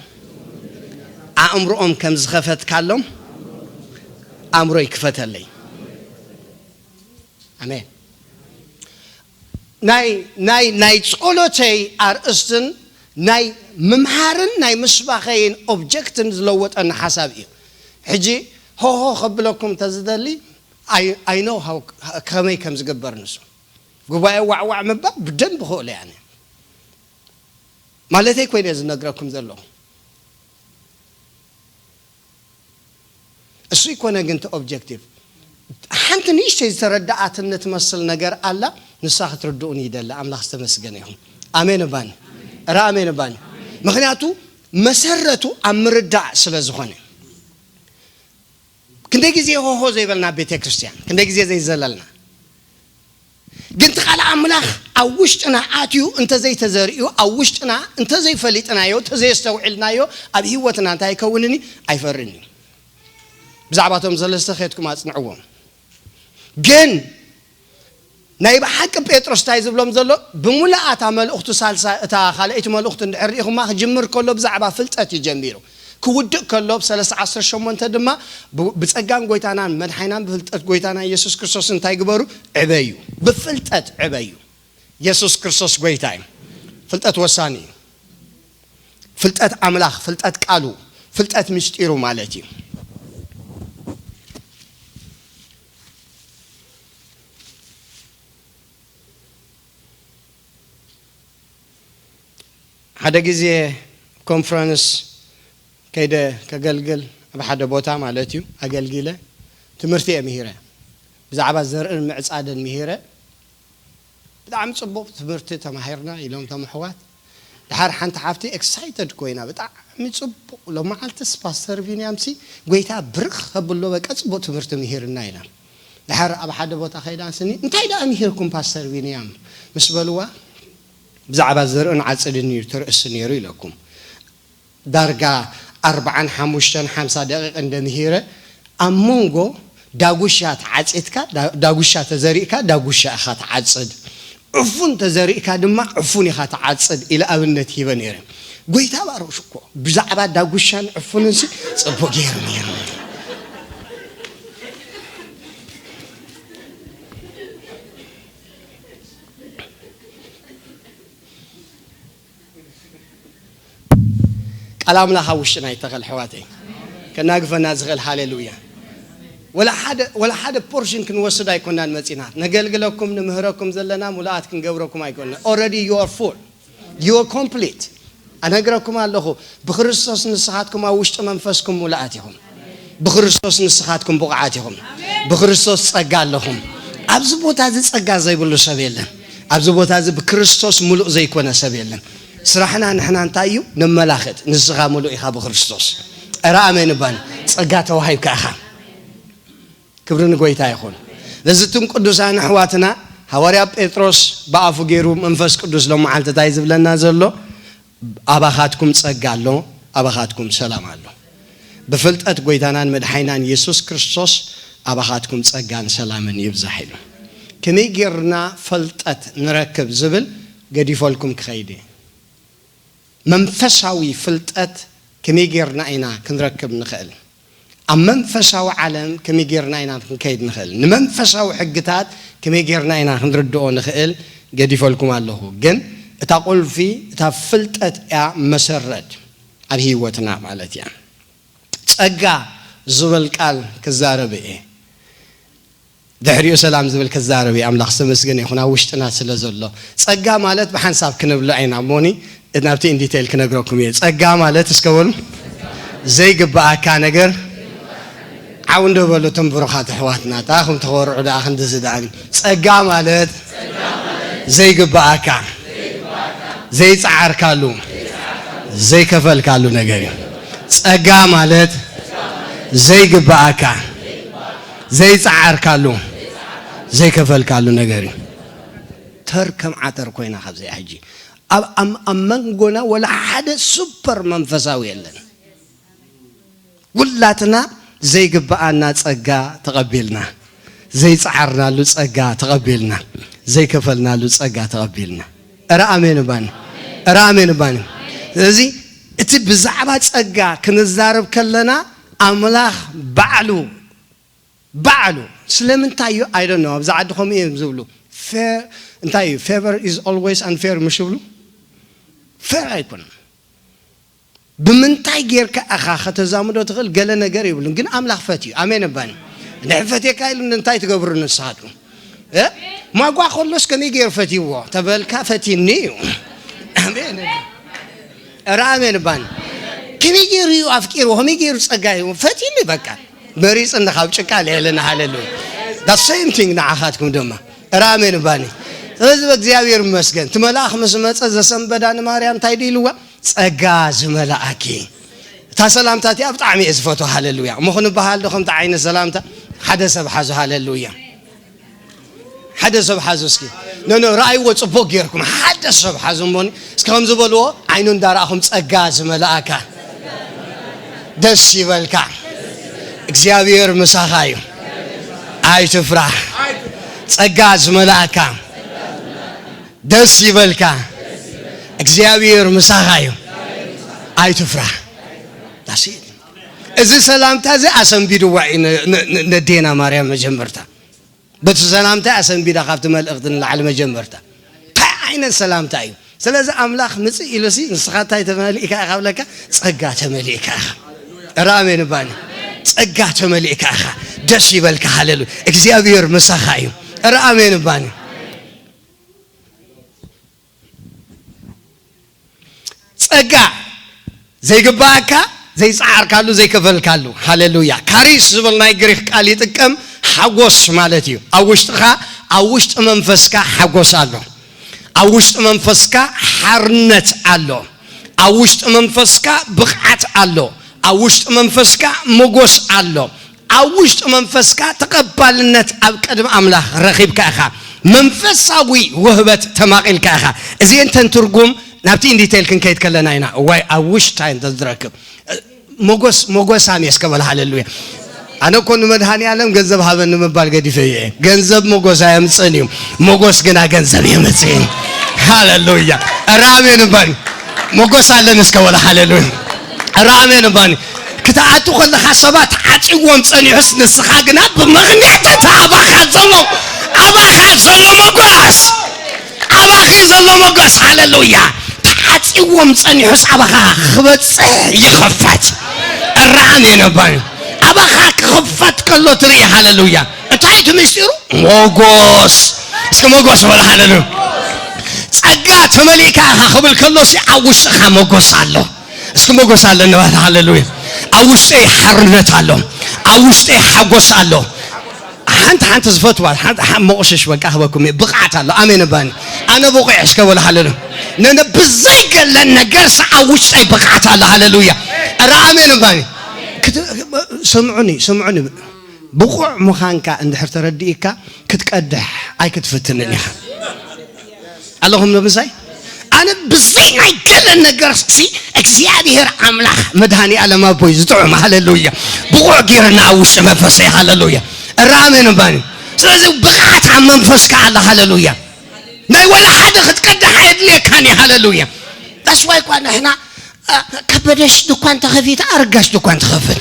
ኣእምሮኦም ከም ዝኸፈትካሎም ኣእምሮ ይክፈተለይ። ኣሜን። ናይ ናይ ናይ ጸሎተይ ኣርእስትን ናይ ምምሃርን ናይ ምስባኸይን ኦብጀክትን ዝለወጠኒ ሓሳብ እዩ። ሕጂ ሆሆ ከብለኩም ተዝደሊ፣ ኣይ ኖ ሃው፣ ከመይ ከም ዝግበር ንሱ። ጉባኤ ዋዕዋዕ ምባል ብደንብ ክእሎ እያ። ኣነ ማለተይ ኮይነ ዝነግረኩም ዘለኹ። እሱ ይኮነ ግን እቲ ኦብጀክቲቭ። ሓንቲ ንእሽተይ ዝተረዳኣትኒ ትመስል ነገር ኣላ፣ ንሳ ክትርድኡኒ ይደሊ። ኣምላኽ ዝተመስገነ ይኹን። ኣሜን እባኒ። እረ ኣሜን እባኒ። ምኽንያቱ መሰረቱ ኣብ ምርዳእ ስለ ዝኾነ። ክንደይ ግዜ ሆሆ ዘይበልና ቤተ ክርስቲያን፣ ክንደይ ግዜ ዘይዘለልና። ግን እቲ ቃል ኣምላኽ ኣብ ውሽጥና ኣትዩ እንተዘይተዘሪኡ፣ ኣብ ውሽጥና እንተዘይፈሊጥናዮ፣ እንተዘየስተውዒልናዮ፣ ኣብ ህይወትና እንታይ ይከውንን እዩ? ኣይፈርን እዩ። ብዛዕባቶም ሰለስተ ኬድኩም ኣጽንዕዎም። ግን ናይ ብሓቂ ጴጥሮስ እንታይ ዝብሎም ዘሎ? ብምሉኣታ መልእኽቱ ሳልሳ፣ እታ ካልኣይቲ መልእኽቱ እንድሕር ርኢኹማ፣ ክጅምር ከሎ ብዛዕባ ፍልጠት እዩ ጀሚሩ። ክውድእ ከሎ ብ ሰለስተ ዓሰርተ ሸሞንተ ድማ ብ-፣ ብጸጋን ጎይታናን መድሓይናን ብፍልጠት ጎይታና ኢየሱስ ክርስቶስ እንታይ ግበሩ? ዕበዩ። ብፍልጠት ዕበዩ። ኢየሱስ ክርስቶስ ጎይታ እዩ። ፍልጠት ወሳኒ እዩ። ፍልጠት ኣምላኽ፣ ፍልጠት ቃሉ፣ ፍልጠት ምስጢሩ ማለት እዩ። ሓደ ግዜ ኮንፈረንስ ከይደ ከገልግል ኣብ ሓደ ቦታ ማለት እዩ ኣገልጊለ ትምህርቲ እየ ምሂረ። ብዛዕባ ዘርእን ምዕጻድን ምሂረ። ብጣዕሚ ጽቡቕ ትምህርቲ ተማሂርና ኢሎም እቶም ኣሕዋት። ድሓር ሓንቲ ሓፍቲ ኤክሳይትድ ኮይና፣ "ብጣዕሚ ጽቡቕ፣ ሎመዓልትስ ፓስተር ቢንያምሲ ጎይታ ብርኽ ከብሎ፣ በቃ ጽቡቕ ትምህርቲ ምሂርና" ኢላ። ድሓር ኣብ ሓደ ቦታ ከይዳ ኣንስኒ፣ "እንታይ ደኣ ምሂርኩም ፓስተር ቢንያም?" ምስ በልዋ፣ "ብዛዕባ ዘርእን ዓጽድን እዩ እቲ ርእሲ ነይሩ" ኢለኩም። ዳርጋ ኣርብዓን ሓሙሽተን ሓምሳ ደቂቕ እንደ ምሂረ፣ ኣብ መንጎ ዳጉሻ ተዓጺድካ፣ ዳ-፣ ዳጉሻ ተዘሪእካ፣ ዳጉሻ ኢኻ ትዓጽድ፣ ዕፉን ተዘሪእካ ድማ ዕፉን ኢኻ ትዓጽድ ኢለ ኣብነት ሂበ ነይረ። ጎይታ ባሮሽ እኮ ብዛዕባ ዳጉሻን ዕፉንንሲ ጽቡቕ ገይሩ ነይሩ። ቃል ኣምላኽ ኣብ ውሽጥና ይተኸል፣ ኣሕዋተይ። ከናግፈና ዝኽእል፣ ሃሌሉያ። ወላ ሓደ፣ ወላ ሓደ ፖርሽን ክንወስድ ኣይኮናን መጺና። ነገልግለኩም፣ ንምህረኩም ዘለና ሙሉኣት ክንገብረኩም ኣይኮንና። Already you are full. You are complete. ኣነግረኩም ኣለኹ፣ ብክርስቶስ ንስኻትኩም ኣብ ውሽጢ መንፈስኩም ሙሉኣት ኢኹም። ብክርስቶስ ንስኻትኩም ብቑዓት ኢኹም። ብክርስቶስ ጸጋ ኣለኹም። ኣብዚ ቦታ እዚ ጸጋ ዘይብሉ ሰብ የለን። ኣብዚ ቦታ እዚ ብክርስቶስ ሙሉእ ዘይኮነ ሰብ የለን። ስራሕና ንሕና እንታይ እዩ? ነመላኽት። ንስኻ ሙሉእ ኢኻ ብክርስቶስ። ኧረ ኣሜን እባኒ። ጸጋ ተዋሂብካ ኢኻ። ክብሪ ንጎይታ ይኹን። ለዚ እትም ቅዱሳን ኣሕዋትና፣ ሃዋርያ ጴጥሮስ ብኣፉ ገይሩ መንፈስ ቅዱስ ሎመዓልቲ እንታይ ዝብለና ዘሎ? "ኣባኻትኩም ጸጋ ኣሎ፣ ኣባኻትኩም ሰላም ኣሎ። ብፍልጠት ጎይታናን መድሓይናን የሱስ ክርስቶስ ኣባኻትኩም ጸጋን ሰላምን ይብዛሕ" ኢሉ። ከመይ ጌርና ፈልጠት ንረክብ ዝብል ገዲፈልኩም ክኸይድ እየ። መንፈሳዊ ፍልጠት ከመይ ጌርና ኢና ክንረክብ ንኽእል? ኣብ መንፈሳዊ ዓለም ከመይ ጌርና ኢና ክንከይድ ንኽእል? ንመንፈሳዊ ሕግታት ከመይ ጌርና ኢና ክንርድኦ ንኽእል? ገዲፈልኩም ኣለኹ። ግን እታ ቁልፊ፣ እታ ፍልጠት እያ መሰረት ኣብ ህይወትና ማለት እያ። ጸጋ ዝብል ቃል ክዛረብ እየ። ድሕሪኡ ሰላም ዝብል ክዛረብ እየ። ኣምላኽ ዝተመስገነ ይኹን፣ ኣብ ውሽጥና ስለ ዘሎ። ጸጋ ማለት ብሓንሳብ ክንብሎ ኣይና እሞኒ፣ ናብቲ ኢን ዲቴይል ክነግረኩም እየ። ጸጋ ማለት፣ እስከ በሉ፣ ዘይግብኣካ ነገር፣ ዓው እንዶ በሉ እቶም ብሩኻት ኣሕዋትና። ኣታ፣ ኣኹም ተኸርዑ ደኣ፣ ክንድዚ ደኣ። ጸጋ ማለት ዘይግብኣካ፣ ዘይጸዓርካሉ፣ ዘይከፈልካሉ ነገር እዩ። ጸጋ ማለት ዘይግብኣካ፣ ዘይጸዓርካሉ፣ ዘይከፈልካሉ ነገር እዩ። ተር ከም ዓተር ኮይና ካብዚኣ ሕጂ። ኣብ፣ ኣብ፣ ኣብ መንጎና ወላ ሓደ ሱፐር መንፈሳዊ የለን። ኩላትና ዘይግብኣና ጸጋ ተቐቢልና፣ ዘይጸዓርናሉ ጸጋ ተቐቢልና፣ ዘይከፈልናሉ ጸጋ ተቐቢልና። እረ ኣሜን እባኒ፣ እረ ኣሜን እባኒ። ስለዚ እቲ ብዛዕባ ጸጋ ክንዛረብ ከለና ኣምላኽ ባዕሉ፣ ባዕሉ ስለምንታይ እዩ? I don't know። ኣብዚ ዓዲ ከምኡ እዮም ዝብሉ። ፌር፣ እንታይ እዩ? Favor is always unfair ምሽ ይብሉ? ፌር ኣይኮነን። ብምንታይ ጌርካ ኢኻ ከተዛምዶ ትኽእል? ገለ ነገር ይብሉን፣ ግን ኣምላኽ ፈትዩ። ኣሜን እባኒ። እንድሕር ፈትየካ ኢሉ እንታይ ትገብሩ ንስኻትኩም? እ? ማጓ ከሎስ ከመይ ገይሩ ፈትይዎ ተበልካ፣ ፈትይኒ እዩ። ኣሜን። ኧረ ኣሜን እባኒ። ከመይ ገይሩ እዩ ኣፍቂርዎ? ከመይ ገይሩ ጸጋ እዩ? ፈትይኒ በቃ። መሪጽኒ ካብ ጭቃ ልዕልና። ሃሌሉያ። The same thing ንዓኻትኩም ድማ። ኧረ ኣሜን እባኒ። ስለዚ ብእግዚኣብሔር ይመስገን። እቲ መልኣኽ ምስ መጸ ዘሰንበዳ ንማርያም እንታይ ድዩ ኢልዋ? ጸጋ ዝመልኣኪ። እታ ሰላምታ እቲኣ ብጣዕሚ እየ ዝፈትዋ። ሃሌሉያ። እሞ ክንበሃል ዶ ከምቲ ዓይነት ሰላምታ? ሓደ ሰብ ሓዙ። ሃሌሉያ። ሓደ ሰብ ሓዙ እስኪ። ኖ፣ ኖ፣ ረኣይዎ ጽቡቕ ጌርኩም። ሓደ ሰብ ሓዙ እሞኒ። እስኪ ከምዚ በልዎ፣ ዓይኑ እንዳረኣኹም፣ "ጸጋ ዝመልኣካ፣ ደስ ይበልካ፣ እግዚኣብሔር ምሳኻ እዩ፣ ኣይትፍራህ፣ ጸጋ ዝመልኣካ፣ ደስ ይበልካ፣ እግዚኣብሔር ምሳኻ እዩ፣ ኣይትፍራህ." That's it። እዚ ሰላምታ እዚ ኣሰንቢድዋ እዩ ን-፣ ን-፣ ን-፣ ነዴና ማርያም መጀመርታ። በቲ ሰላምታ ኣሰንቢዳ ካብቲ መልእኽቲ ንላዕሊ መጀመርታ። እንታይ ዓይነት ሰላምታ እዩ? ስለዚ ኣምላኽ ምጽእ ኢሉሲ ንስኻ እንታይ ተመሊእካ ኢኻ ብለካ? ጸጋ ተመሊእካ ኢኻ። ራሜን ባኒ። ጸጋ ተመሊእካ ኢኻ። ደስ ይበልካ። ሃሌሉያ። እግዚኣብሔር ምሳኻ እዩ። ራሜን ባኒ። ጸጋ ዘይግባኣካ፣ ዘይጸዓርካሉ፣ ዘይከፈልካሉ። ሃሌሉያ። ካሪስ ዝብል ናይ ግሪክ ቃል ይጥቀም፣ ሓጎስ ማለት እዩ። ኣብ ውሽጥኻ፣ ኣብ ውሽጢ መንፈስካ ሓጎስ ኣሎ። ኣብ ውሽጢ መንፈስካ ሓርነት ኣሎ። ኣብ ውሽጢ መንፈስካ ብቕዓት ኣሎ። ኣብ ውሽጢ መንፈስካ ሞጎስ ኣሎ። ኣብ ውሽጢ መንፈስካ ተቐባልነት ኣብ ቅድሚ ኣምላኽ ረኺብካ ኢኻ። መንፈሳዊ ውህበት ተማቒልካ ኢኻ። እዚ እንተን ትርጉም ናብቲ ኢንዲቴል ክንከይድ ከለና ኢና። ዋይ ኣብ ውሽጣ እንተ ዝረክብ ሞጎስ ሞጎሳም እየ እስከ በል ሃሌሉያ። ኣነ እኮ ንመድሃኒ ዓለም ገንዘብ ሃበኒ ምባል ገዲፈ እየ። ገንዘብ ሞጎስ ኣየምፅእን እዩ። ሞጎስ ግና ገንዘብ የምፅእ። ሃሌሉያ። ራሜን እባኒ። ሞጎስ ኣለኒ እስከ በል ሃሌሉያ። ራሜን እባኒ። ክትኣቱ ከለኻ ሰባት ዓፂዎም ፀኒሑስ ንስኻ ግና ብምኽንያት እቲ ኣባኻ ዘሎ ኣባኻ ዘሎ ሞጎስ ኣባኺ ዘሎ ሞጎስ ሃሌሉያ። ተዓፂዎም ፀኒሑስ ኣባኻ ክበፅሕ ይኸፈት። ራሜን እባኒ። ኣባኻ ክኸፈት ከሎ ትርኢ። ሃሌሉያ። እንታይ እቲ ምስጢሩ? ሞጎስ። እስኪ ሞጎስ በል ሃሌሉያ። ጸጋ ተመሊእካ ኢኻ ክብል ከሎሲ ኣብ ውሽጥኻ ሞጎስ ኣሎ። እስኪ ሞጎስ ኣለኒ በል ሃሌሉያ። ኣብ ውሽጠይ ሓርነት ኣሎ። ኣብ ውሽጠይ ሓጎስ ኣሎ። ሓንቲ ሓንቲ ዝፈትዋ ሓንቲ ሓ- መቑሽሽ በቃ ክበኩም እየ። ብቕዓት ኣሎ። ኣሜን እባኒ። ኣነ ብቑዕ እስከ በል ሃሌሉያ። ነነ ብዘይገለ ነገር ሰ ኣብ ውሽጠይ ብቕዓት ኣሎ። ሃሌሉያ። ኧረ ኣሜን እባኒ። ክት- ስምዑኒ ስምዑኒ። ብቑዕ ምዃንካ እንድሕር ተረዲእካ ክትቀድሕ ኣይክትፍትንን ኢኻ። ኣለኹም ንምሳይ? ኣነ ብዘይ ናይ ገለ ነገር ሲ እግዚኣብሔር ኣምላኽ መድሃኒ ኣለም ኣቦይ ዝጥዑም ሃሌሉያ ብቑዕ ጌርና ኣብ ውሽጢ መንፈሰይ ሃሌሉያ እራሜን እባኒ። ስለዚ ብቕዓት ኣብ መንፈስካ ኣላ ሃሌሉያ። ናይ ወላ ሓደ ክትቀድሕ ኣየድልየካን እዩ ሃሌሉያ። ዳስዋይ እኳ ንሕና ከበደሽ ድኳን ተኸፊታ ኣረጋሽ ድኳን ትኸፍት።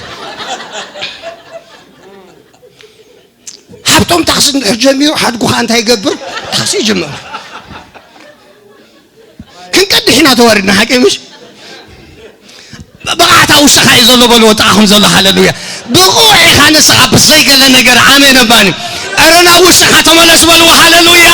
ሃብቶም ታክሲ እንድሕር ጀሚሩ ሓድጉ ከዓ እንታይ ይገብር? ታክሲ ይጅምር። ክንቀድሕ ኢና ተዋሪድና ሓቂ ምሽ? ብቕዓት ኣብ ውሽጥኻ እዩ ዘሎ በልዎ ጥቓኹም ዘሎ ሃሌሉያ። ብቑዕ ኢኻ ንስኻ ብዘይገለ ነገር ኣሜን እባኒ። ኧረ ናብ ውሽጥኻ ተመለስ በልዎ ሃሌሉያ።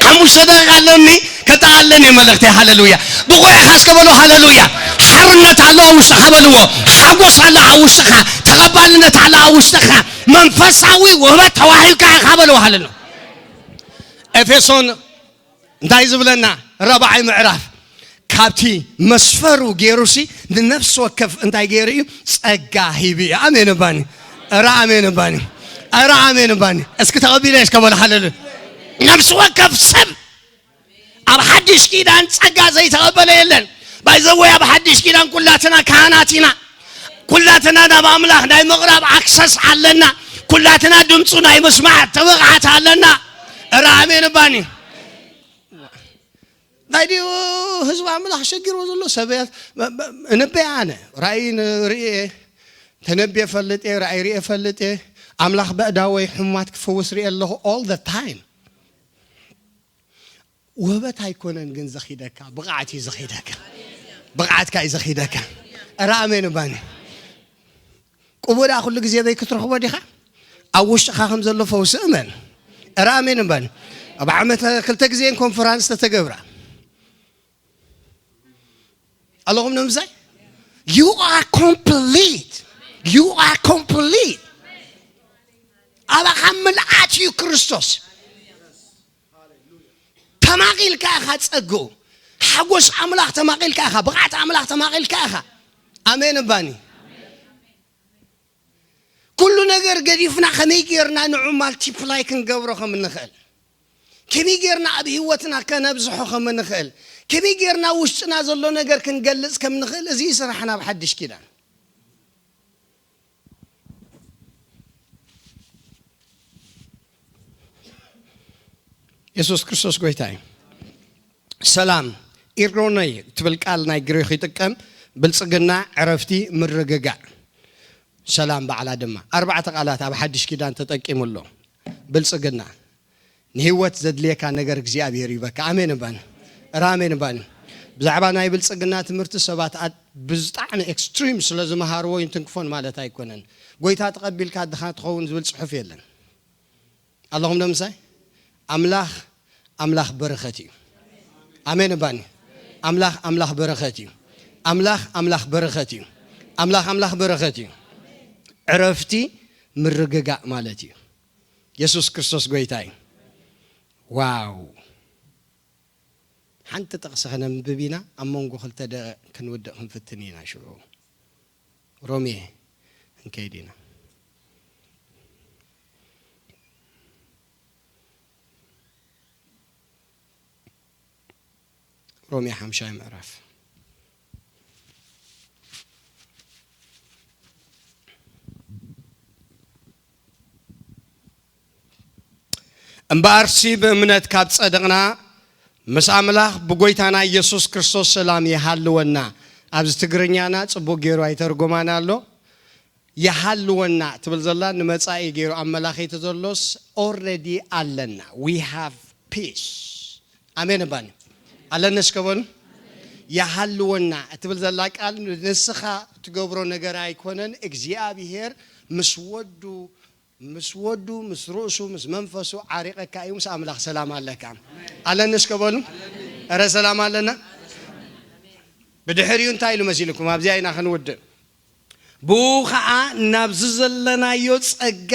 ሓሙሽተ ደቂቃ ኣለኒ። ከጠቓልለን እየ መልእኽተይ። ሃሌሉያ። ብቑዕ ኢኻ እስከ በሉ። ሃሌሉያ። ሓርነት ኣሎ ኣብ ውሽጥኻ በልዎ። ሓጎስ ኣሎ ኣብ ውሽጥኻ። ተቐባልነት ኣሎ ኣብ ውሽጥኻ። መንፈሳዊ ውህበት ተዋሂብካ ኢኻ በልዎ። ሃሌሉያ። ኤፌሶን እንታይ ዝብለና? ራብዓይ ምዕራፍ ካብቲ መስፈሩ ገይሩሲ ንነፍሲ ወከፍ እንታይ ገይሩ እዩ? ጸጋ ሂቡ እዩ። ኣሜን እባኒ። ኧረ ኣሜን እባኒ። ኧረ ኣሜን እባኒ። እስኪ ተቐቢለ እስከ በሉ። ሃሌሉያ። ነፍሲ ወከፍ ሰብ ኣብ ሓድሽ ኪዳን ጸጋ ዘይተቐበለ የለን። ባይዘወይ ኣብ ሓድሽ ኪዳን ኩላትና ካህናት ኢና። ኩላትና ናብ ኣምላኽ ናይ ምቕራብ ኣክሰስ ኣለና። ኩላትና ድምፁ ናይ ምስማዕ ትብቕዓት ኣለና። ኧረ ኣሜን እባኒ። ናይ ድዩ ህዝቢ ኣምላኽ ሸጊርዎ ዘሎ ሰብ እያ። እነበ ኣነ ራእይ ርእየ ተነብየ ፈልጥ እየ ራእይ ርእየ ፈልጥ እየ። ኣምላኽ በእዳወይ ሕሙማት ክፍውስ ርእየ ኣለኹ all the time። ውህበት ኣይኮነን ግን ዘኺደካ ብቕዓት እዩ ዘኺደካ። ብቕዓትካ እዩ ዘኺደካ። ኧረ ኣሜን እባኒ። ቁቡ ደኣ ኩሉ ግዜ በይ ክትረኽቦ ዲኻ? ኣብ ውሽጥኻ ከም ዘሎ ፈውሲ እመን። ኧረ ኣሜን እባኒ። ኣብ ዓመት ክልተ ግዜን ኮንፈራንስ ተተገብራ ኣለኹም ንምሳይ you are complete you are complete። ኣባኻ ምልኣት እዩ ክርስቶስ። ተማቒልካ ኢኻ ጸግኡ ሓጎስ ኣምላኽ ተማቒልካ ኢኻ ብቕዓት ኣምላኽ ተማቒልካ ኢኻ። ኣሜን እባኒ። ኩሉ ነገር ገዲፍና ከመይ ጌርና ንዑ ማልቲፕላይ ክንገብሮ ከም እንኽእል ከመይ ጌርና ኣብ ህይወትና ከነብዝሖ ከም እንኽእል ከመይ ጌርና ውሽጥና ዘሎ ነገር ክንገልጽ ከም እንኽእል እዚ ስራሕና ኣብ ሓድሽ ኪዳን። የሱስ ክርስቶስ ጎይታ እዩ። ሰላም ኢሮነይ ትብል ቃል ናይ ግሪክ ይጥቀም። ብልጽግና፣ ዕረፍቲ፣ ምርግጋዕ። ሰላም ባዕላ ድማ ኣርባዕተ ቃላት ኣብ ሓድሽ ኪዳን ተጠቂሙ ኣሎ። ብልጽግና ንህይወት ዘድልየካ ነገር እግዚኣብሔር ይበካ። ኣሜን እባን። ራሜን ባኒ። ብዛዕባ ናይ ብልጽግና ትምህርቲ ሰባት ኣድ-፣ ብጣዕሚ ኤክስትሪም ስለ ዝመሃርዎ ይንትንክፎን ማለት ኣይኮነን። ጎይታ ተቐቢልካ ድኻ ትኸውን ዝብል ጽሑፍ የለን። ኣለኹም ዶ ምሳይ? ኣምላኽ፣ ኣምላኽ በረኸት እዩ። ኣሜን ባኒ። ኣምላኽ፣ ኣምላኽ በረኸት እዩ። ኣምላኽ፣ ኣምላኽ በረኸት እዩ። ኣምላኽ፣ ኣምላኽ በረኸት እዩ። ዕረፍቲ፣ ምርግጋእ ማለት እዩ። የሱስ ክርስቶስ ጎይታ እዩ። ዋው። ሓንቲ ጥቕሲ ከነንብብ ኢና፣ ኣብ መንጎ ክልተ ደቂቕ ክንውድእ ክንፍትን ኢና። ሽዑ ሮሜ ክንከይድ ኢና። ሮሜ ሓምሻይ ምዕራፍ። እምበኣርሲ ብእምነት ካብ ጸደቕና፣ ምስ ኣምላኽ ብጎይታና ኢየሱስ ክርስቶስ ሰላም ይሃልወና። ኣብዚ ትግርኛና ጽቡቕ ገይሩ ኣይተርጎማን ኣሎ። ይሃልወና ትብል ዘላ ንመጻኢ ገይሩ ኣመላኺቱ ዘሎስ፣ ኦልሬዲ ኣለና። We have peace። ኣሜን እባኒ። ኣለና እስከ በሉ። ይሃልወና እትብል ዘላ ቃል ንስኻ ትገብሮ ነገር ኣይኮነን። እግዚኣብሔር ምስ ወዱ፣ ምስ ወዱ፣ ምስ ርእሱ፣ ምስ መንፈሱ ዓሪቐካ እዩ። ምስ ኣምላኽ ሰላም ኣለካ። ኣለኒ እስከ በሉ። እረ ሰላም ኣለና። ብድሕሪኡ እንታይ ኢሉ መሲልኩም? ኣብዚኣ ኢና ክንውድእ። ብኡ ኸዓ ናብዚ ዘለናዮ ጸጋ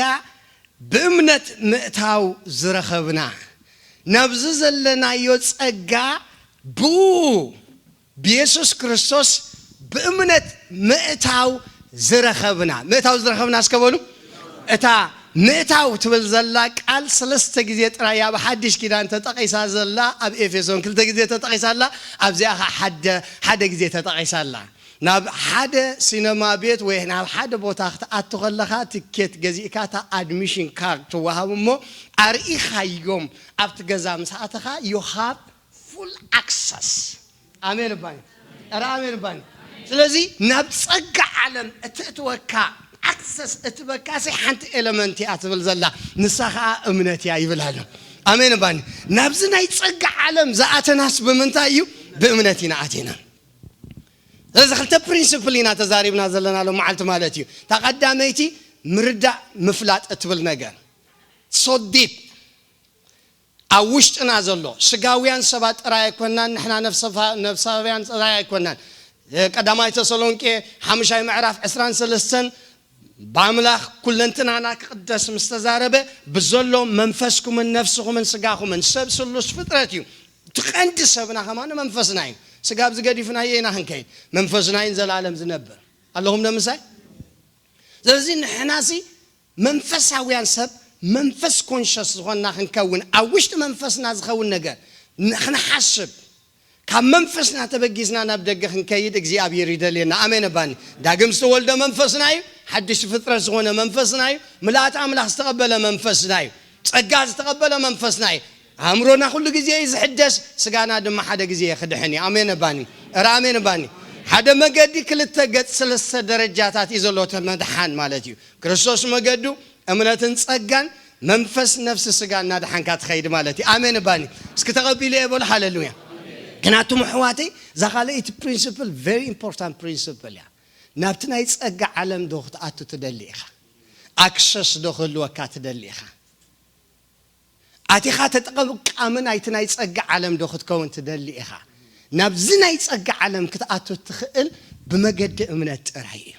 ብእምነት ምእታው ዝረኸብና። ናብዚ ዘለናዮ ጸጋ ብኡ ብየሱስ ክርስቶስ ብእምነት ምእታው ዝረኸብና። ምእታው ዝረኸብና እስከ በሉ። እታ ምእታው ትብል ዘላ ቃል ሰለስተ ግዜ ጥራይ ኣብ ሓድሽ ኪዳን ተጠቒሳ ዘላ፣ ኣብ ኤፌሶን ክልተ ግዜ ተጠቒሳ ኣላ፣ ኣብዚኣ ኸዓ ሓደ፣ ሓደ ግዜ ተጠቒሳ ኣላ። ናብ ሓደ ሲነማ ቤት ወይ ናብ ሓደ ቦታ ክትኣቱ ከለኻ ትኬት ገዚእካ እታ ኣድሚሽን ካርድ ትወሃብ እሞ ኣርኢኻዮም ኣብቲ ገዛ ምስ ኣተኻ you have full access። ኣሜን እባኒ። ኧረ ኣሜን እባኒ። ስለዚ ናብ ጸጋ ዓለም እትእትወካ ኣክሰስ እትበካ ሲ ሓንቲ ኤለመንት እያ ትብል ዘላ፣ ንሳ ኸዓ እምነት እያ ይብል ኣሎ። ኣሜን እባኒ። ናብዚ ናይ ጸጋ ዓለም ዝኣተናስ ብምንታይ እዩ? ብእምነት ኢና ኣቲና። ስለዚ ክልተ ፕሪንስፕል ኢና ተዛሪብና ዘለና ሎም መዓልቲ ማለት እዩ። እታ ቀዳመይቲ ምርዳእ ምፍላጥ እትብል ነገር so deep ኣብ ውሽጥና ዘሎ ስጋውያን ሰባት ጥራይ ኣይኮናን፣ ንሕና ነፍሰፋ-፣ ነፍሳውያን ጥራይ ኣይኮናን። ቀዳማይ ተሰሎንቄ ሓሙሻይ ምዕራፍ ዕስራን ሰለስተን ብኣምላኽ ኩለንትናና ክቕደስ ምስ ተዛረበ ብዘሎ መንፈስኩምን ነፍስኹምን ስጋኹምን ሰብ ስሉስ ፍጥረት እዩ። እቲ ቀንዲ ሰብና ከማን መንፈስና እዩ። ስጋ ኣብዚ ገዲፍናዮ ኢና ክንከይድ። መንፈስና እዩ ንዘለኣለም ዝነብር። ኣለኹም ዶ ምሳይ? ስለዚ ንሕናሲ መንፈሳውያን ሰብ መንፈስ ኮንሸስ ዝኾንና ክንከውን ኣብ ውሽጢ መንፈስና ዝኸውን ነገር ን-፣ ክንሓስብ ካብ መንፈስና ተበጊስና ናብ ደገ ክንከይድ እግዚኣብሔር ይደልየና። ኣሜን እባኒ። ዳግም ዝተወልደ መንፈስና እዩ። ሓድሽ ፍጥረት ዝኾነ መንፈስና እዩ። ምልኣት ኣምላኽ ዝተቐበለ መንፈስና እዩ። ጸጋ ዝተቐበለ መንፈስና እዩ። ኣእምሮና ኩሉ ግዜ እዩ ዝሕደስ፣ ስጋና ድማ ሓደ ግዜ ክድሕን እዩ። ኣሜን እባኒ። እረ ኣሜን እባኒ። ሓደ መገዲ ክልተ ገጽ ሰለስተ ደረጃታት እዩ ዘሎ እቲ መድሓን ማለት እዩ። ክርስቶስ መገዱ እምነትን ጸጋን መንፈስ ነፍሲ ስጋ እናድሓንካ ትኸይድ ማለት እዩ። ኣሜን እባኒ። እስኪ ተቐቢለ እየ በሉ። ሃሌሉያ። ግን ኣቱም ኣሕዋተይ እዛ ካልኣይቲ ፕሪንስፕል very important ፕሪንስፕል እያ። ናብቲ ናይ ጸጋ ዓለም ዶ ክትኣቱ ትደሊ ኢኻ? ኣክሰስ ዶ ክህልወካ ትደሊ ኢኻ? ኣቲኻ ተጠቐቃሚ ናይቲ ናይ ጸጋ ዓለም ዶ ክትከውን ትደሊ ኢኻ? ናብዚ ናይ ጸጋ ዓለም ክትኣቱ እትኽእል ብመገዲ እምነት ጥራይ እዩ።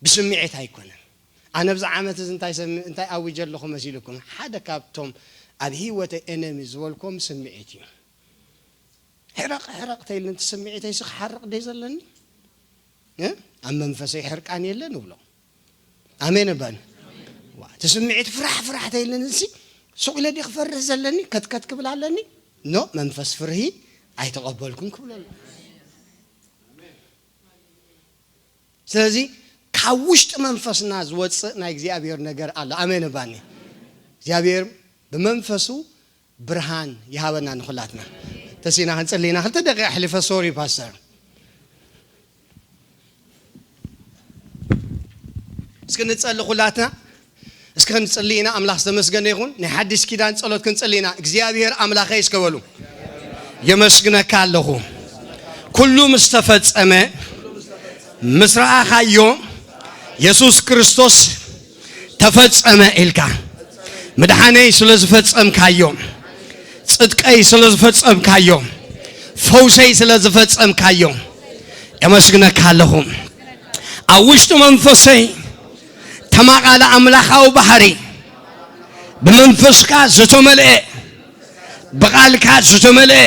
ብስምዒት ኣይኮነን። ኣነ ኣብዚ ዓመት እዚ እንታይ ሰሚ-፣ እንታይ ኣዊጀ ኣለኹ መሲልኩም? ሓደ ካብቶም ኣብ ህይወተይ ኤነሚ ዝበልኩም ስምዒት እዩ። ሕረቕ፣ ሕረቕ ተይልን እቲ ስምዒተይሲ ክሓርቕ ደይ ዘለኒ? እ? ኣብ መንፈሰይ ሕርቃን የለ ንብሎ። ኣሜን እባኒ። ዋ፣ እቲ ስምዒት ፍራሕ፣ ፍራሕ ተይልን እሲ ሱቕ ኢለ ድየ ክፈርህ ዘለኒ? ከትከት ክብል ኣለኒ? ኖ፣ መንፈስ ፍርሂ ኣይተቐበልኩን ክብሎ ኣሎ። ስለዚ ካብ ውሽጢ መንፈስና ዝወፅእ ናይ እግዚኣብሔር ነገር ኣሎ። ኣሜን እባኒ። እግዚኣብሔር ብመንፈሱ ብርሃን ይሃበና ንኹላትና። ተሲና ክንጽሊ ኢና። ክልተ ደቂቕ ኣሕሊፈ፣ ሶሪ ፓስተር። እስኪ ንጸሊ ኩላትና። እስኪ ክንጽሊ ኢና። ኣምላኽ ዝተመስገነ ይኹን። ናይ ሓድሽ ኪዳን ጸሎት ክንጽሊ ኢና። እግዚኣብሔር ኣምላኸይ እስከ በሉ። የመስግነካ ኣለኹ። ኩሉ ምስ ተፈጸመ፣ ምስ ረኣኻዮ፣ የሱስ ክርስቶስ ተፈጸመ ኢልካ፣ ምድሓነይ ስለ ዝፈጸምካዮ፣ ጽድቀይ ስለ ዝፈጸምካዮ፣ ፈውሰይ ስለ ዝፈጸምካዮ፣ የመስግነካ ኣለኹ። ኣብ ውሽጢ መንፈሰይ ተማቓለ ኣምላኻዊ ባህሪ፣ ብመንፈስካ ዝተመልአ፣ ብቓልካ ዝተመልአ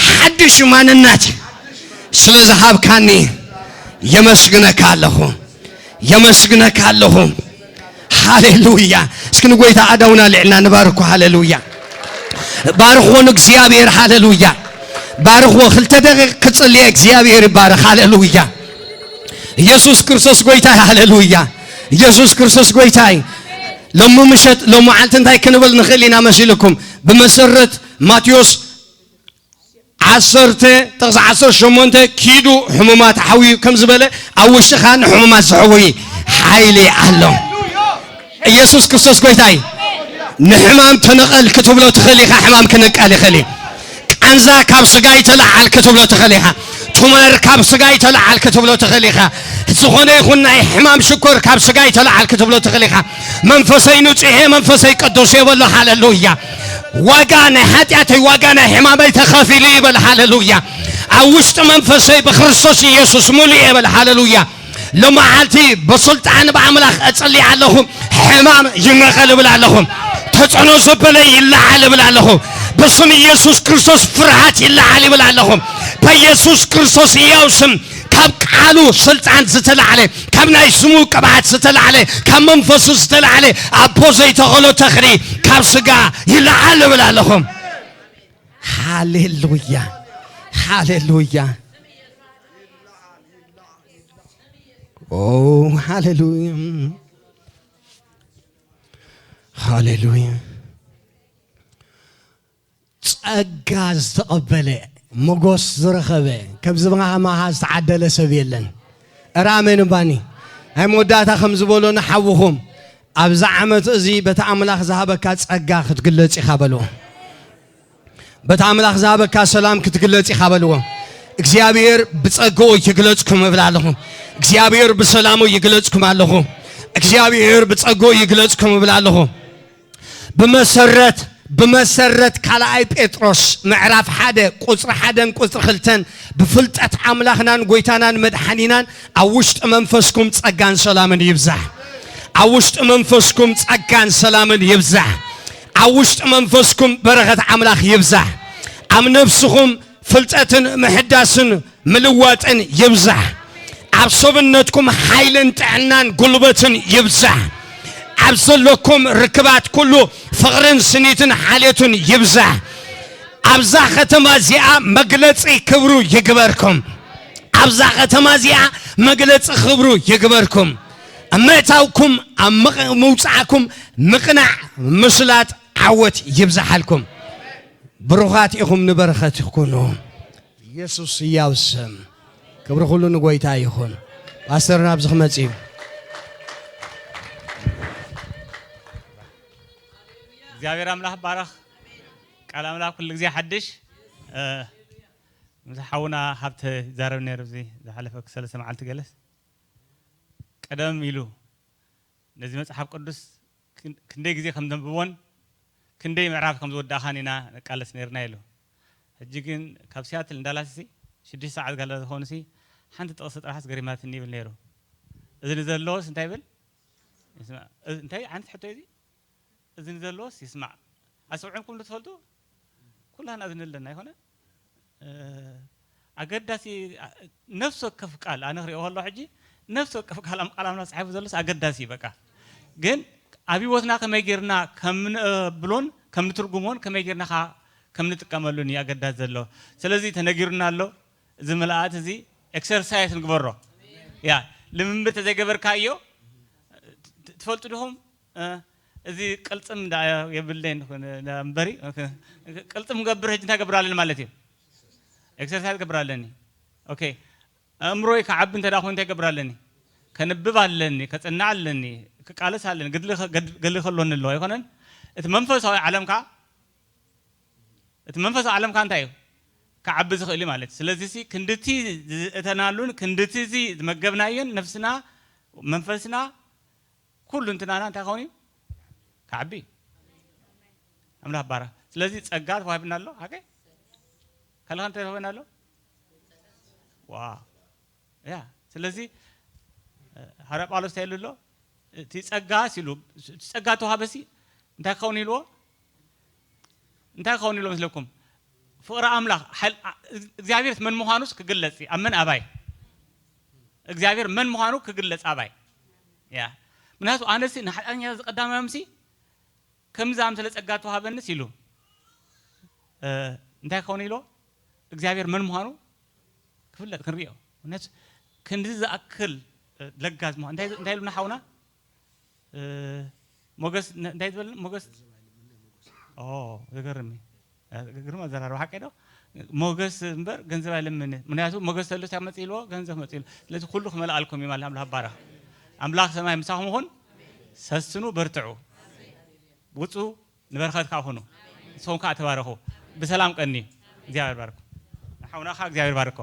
ሓድሽ ማንነት ስለ ዝሃብካኒ የመስግነካ ኣለኹ። የመስግነካ ኣለኹ። ሃሌሉያ። እስኪ ንጎይታ ኣዳውና ልዕልና ንባርኮ። ሃሌሉያ። ባርኽዎ ንእግዚኣብሔር። ሃሌሉያ። ባርኽዎ። ክልተ ደቂቕ ክጽልየ እግዚኣብሔር ይባረኽ። ሃሌሉያ። ኢየሱስ ክርስቶስ ጎይታይ። ሃሌሉያ። ኢየሱስ ክርስቶስ ጎይታይ። ሎሚ ምሸት፣ ሎሚ መዓልቲ እንታይ ክንብል ንኽእል ኢና መሲልኩም? ብመሰረት ማቴዎስ ዓሰርተ ጥቕሲ ዓሰርተ ሸሞንተ፣ ኪዱ ሕሙማት ሓውዩ ከም ዝበለ፣ ኣብ ውሽጥኻ ንሕሙማት ዝሕውይ ሓይሊ ኣሎ። ኢየሱስ ክርስቶስ ጎይታይ። ንሕማም ተነቐል ክትብሎ ትኽእል ኢኻ፣ ሕማም ክነቀል ይኽእል እዩ። ቃንዛ ካብ ስጋይ ተለዓል ክትብሎ ትኽእል ኢኻ። ቱመር ካብ ስጋይ ተለዓል ክትብሎ ትኽእል ኢኻ። ዝኾነ ይኹን ናይ ሕማም ሽኮር ካብ ስጋይ ተለዓል ክትብሎ ትኽእል ኢኻ። መንፈሰይ ንጹሕ እየ፣ መንፈሰይ ቅዱስ እየ በሎ። ሃሌሉያ። ዋጋ ናይ ሓጢኣተይ፣ ዋጋ ናይ ሕማመይ ተኸፊሉ ይበል። ሃሌሉያ። ኣብ ውሽጢ መንፈሰይ ብክርስቶስ ኢየሱስ ሙሉእ እየ በል። ሃሌሉያ። ሎመዓልቲ ብስልጣን ብኣምላኽ እጽሊ ኣለኹ። ሕማም ይነቐል እብል ኣለኹ። ተጽዕኖ ዘበለ ይለዓል እብል ኣለኹ። ብስም ኢየሱስ ክርስቶስ ፍርሃት ይለዓል ይብል ኣለኹ። በኢየሱስ ክርስቶስ ሕያው ስም ካብ ቃሉ ስልጣን ዝተላዕለ፣ ካብ ናይ ስሙ ቅብኣት ዝተላዕለ፣ ካብ መንፈሱ ዝተላዕለ ኣቦ ዘይተኸሎ ተኽሊ ካብ ስጋ ይለዓል እብል ኣለኹ። ሃሌሉያ፣ ሃሌሉያ። ኦ፣ ሃሌሉያ፣ ሃሌሉያ። ጸጋ ዝተቐበለ፣ ሞጎስ ዝረኸበ፣ ከምዚ ከማኻ ዝተዓደለ ሰብ የለን። እረ ኣሜን እባኒ። ናይ መወዳእታ ከም ዝበሎ ንሓውኹም፣ ኣብዚ ዓመት እዚ በቲ ኣምላኽ ዝሃበካ ጸጋ ክትግለጽ ኢኻ በልዎ። በቲ ኣምላኽ ዝሃበካ ሰላም ክትግለጽ ኢኻ በልዎ። እግዚኣብሔር ብጸግኡ ይግለጽኩም እብል ኣለኹ። እግዚኣብሔር ብሰላሙ ይግለጽኩም ኣለኹ። እግዚኣብሔር ብጸግኡ ይግለጽኩም እብል ኣለኹ። ብመሰረት፣ ብመሰረት ካልኣይ ጴጥሮስ ምዕራፍ ሓደ ቁጽሪ ሓደን ቁጽሪ ክልተን፣ ብፍልጠት ኣምላኽናን ጎይታናን መድሓኒናን ኣብ ውሽጢ መንፈስኩም ጸጋን ሰላምን ይብዛሕ። ኣብ ውሽጢ መንፈስኩም ጸጋን ሰላምን ይብዛሕ። ኣብ ውሽጢ መንፈስኩም በረኸት ኣምላኽ ይብዛሕ። ኣብ ነፍስኹም ፍልጠትን ምሕዳስን ምልዋጥን ይብዛሕ። ኣብ ሰብነትኩም ሓይልን ጥዕናን ጉልበትን ይብዛሕ። ኣብ ዘለኩም ርክባት ኩሉ ፍቕርን ስኒትን ሓልዮትን ይብዛሕ። ኣብዛ ከተማ እዚኣ መግለጺ ክብሩ ይግበርኩም። ኣብዛ ከተማ እዚኣ መግለጺ ክብሩ ይግበርኩም። ኣብ ምእታውኩም፣ ኣብ ምቕ-፣ ምውጻእኩም ምቕናዕ፣ ምስላጥ፣ ዓወት ይብዛሓልኩም። ብሩኻት ኢኹም፣ ንበረኸት ይኹኑ። ኢየሱስ ህያው ስም። ክብሪ ኩሉ ንጎይታ ይኹን። ፓስተር ናብዚ ክመጽእ እዩ። እግዚኣብሔር ኣምላኽ ባረኽ። ቃል ኣምላኽ ኩሉ ግዜ ሓድሽ። እ፣ ምስ ሓውና ሃብተ ይዛረብ ነይሩ፣ እዚ ዝሓለፈ ሰለስተ መዓልቲ ገለስ ቀደም ኢሉ ነዚ መጽሓፍ ቅዱስ ክን-፣ ክንደይ ግዜ ከም ተንብቦን ክንደይ ምዕራፍ ከም ዝወዳእኻን ኢና ንቃለስ ነይርና ኢሉ። ሕጂ ግን ካብ ሲያትል ንዳላስ ሲ ሽዱሽተ ሰዓት ጋላ ዝኾኑሲ ሓንቲ ጥቕሲ ጥራሕስ ገሪማትኒ ይብል ነይሩ። እዚ ንዘለዎስ እንታይ ይብል? ይስማዕ። እዚ እንታይ ዓይነት ሕቶ እዩ እዚ? እዚ ንዘለዎስ ይስማዕ። ኣስተውዒልኩም ዶ ትፈልጡ? ኩላህና እዚ ንለና ኣይኮነ? እ፣ ኣገዳሲ፣ ኣ-፣ ነፍሲ ወከፍ ቃል ኣነ ክሪኦ ከለኹ ሕጂ ነፍሲ ወከፍ ቃል ኣም-፣ ቃል ኣምላኽ ጻሒፉ ዘሎስ ኣገዳሲ እዩ በቃ። ግን ኣብ ህይወትና ከመይ ጌርና ከም ንእብሎን ከም ንትርጉሞን ከመይ ጌርና ከኣ ከም ንጥቀመሉን እዩ ኣገዳሲ ዘሎ። ስለዚ ተነጊሩና ኣሎ። እዚ ምልኣት እዚ ኤክሰርሳይስ ንግበሮ። ያ፣ ልምምድ ተዘይገበርካዮ፣ ት-፣ ትፈልጡ ዲኹም? እ፣ እዚ ቅልጽም እንዳ የብለይን ኾነ እምበሪ፣ ኦኬ። ቅልጽም ገብር ሕጂ እንታይ ገብር ኣለኒ ማለት እዩ? ኤክሰርሳይዝ ገብር ኣለኒ። ኦኬ። ኣእምሮይ ክዓቢ እንተ ደኣ ኮይኑ እንታይ ገብር ኣለኒ? ከንብብ ኣለኒ፣ ከጽንዕ ኣለኒ፣ ክቃለስ ኣለኒ፣ ግድሊ ከ-፣ ገድ-፣ ገድሊ ከሎኒ ኣለዎ ኣይኮነን? እቲ መንፈሳዊ ዓለም ከኣ፣ እቲ መንፈሳዊ ዓለም ከኣ እንታይ እዩ? ክዓቢ ዝኽእል እዩ ማለት እዩ። ስለዚ ሲ ክንድቲ ዝእተናሉን ክንድቲ እዚ ዝመገብናዮን ነፍስና፣ መንፈስና፣ ኩሉ እንትናና እንታይ ክኸውን እዩ? ክዓቢ። ኣምላኽ ባራ። ስለዚ ጸጋ ተዋሂብና ኣሎ። ሓቀይ? ካልኻ እንታይ ተዋሂብና ኣሎ? ዋ። ያ። ስለዚ ሃረ ጳውሎስ እንታይ ኢሉ ኣሎ? እቲ ጸጋ ሲሉ፣ እቲ ጸጋ ተዋህበሲ እንታይ ክኸውን ኢልዎ? እንታይ ክኸውን ኢልዎ መስለኩም? ፍቕሪ ኣምላኽ፣ ሓይል እግዚኣብሔር መን ምዃኑስ ክግለጽ እዩ። ኣብ መን ኣባይ? እግዚኣብሔር መን ምዃኑ ክግለጽ ኣባይ። ያ። ምክንያቱ ኣነሲ ንሓጢኣተኛ ዝቀዳማዮምሲ ከምዚ ኣምሰለ ጸጋ ተዋህበንስ ኢሉ፣ እ፣ እንታይ ክኸውን ኢልዎ? እግዚኣብሔር መን ምዃኑ ክፍለጥ ክንሪኦ። እውነት ክንዲ ዝኣክል፣ እ፣ ለጋስ ምዃን። እንታይ፣ እንታይ ኢሉና ሓውና? እ፣ ሞገስ፣ ነ-፣ እንታይ ዝበል? ሞገስ? ኦ፣ ዘገርም እዩ። እ፣ ግርም ኣዘራርባ ሓቀይ ዶ? ሞገስ እምበር ገንዘብ ኣይለምን። ምክንያቱ ሞገስ ተሎ እንታይ መጽእ ኢልዎ? ገንዘብ መጽእ ኢልዎ። ስለዚ ኩሉ ክመልኣልኩም እዩ ማለት ኣምላኽ ባረኽ። ኣምላኽ ሰማይ ምሳኹም ይኹን። ሰስኑ፣ በርትዑ። ውጹ፣ ንበረኸት ከኣ ኩኑ። ንስኹም ከኣ ተባረኹ። ብሰላም ቀንዩ። እግዚኣብሔር ባርኩ። ንሓውና ከኣ እግዚኣብሔር ባርኮ።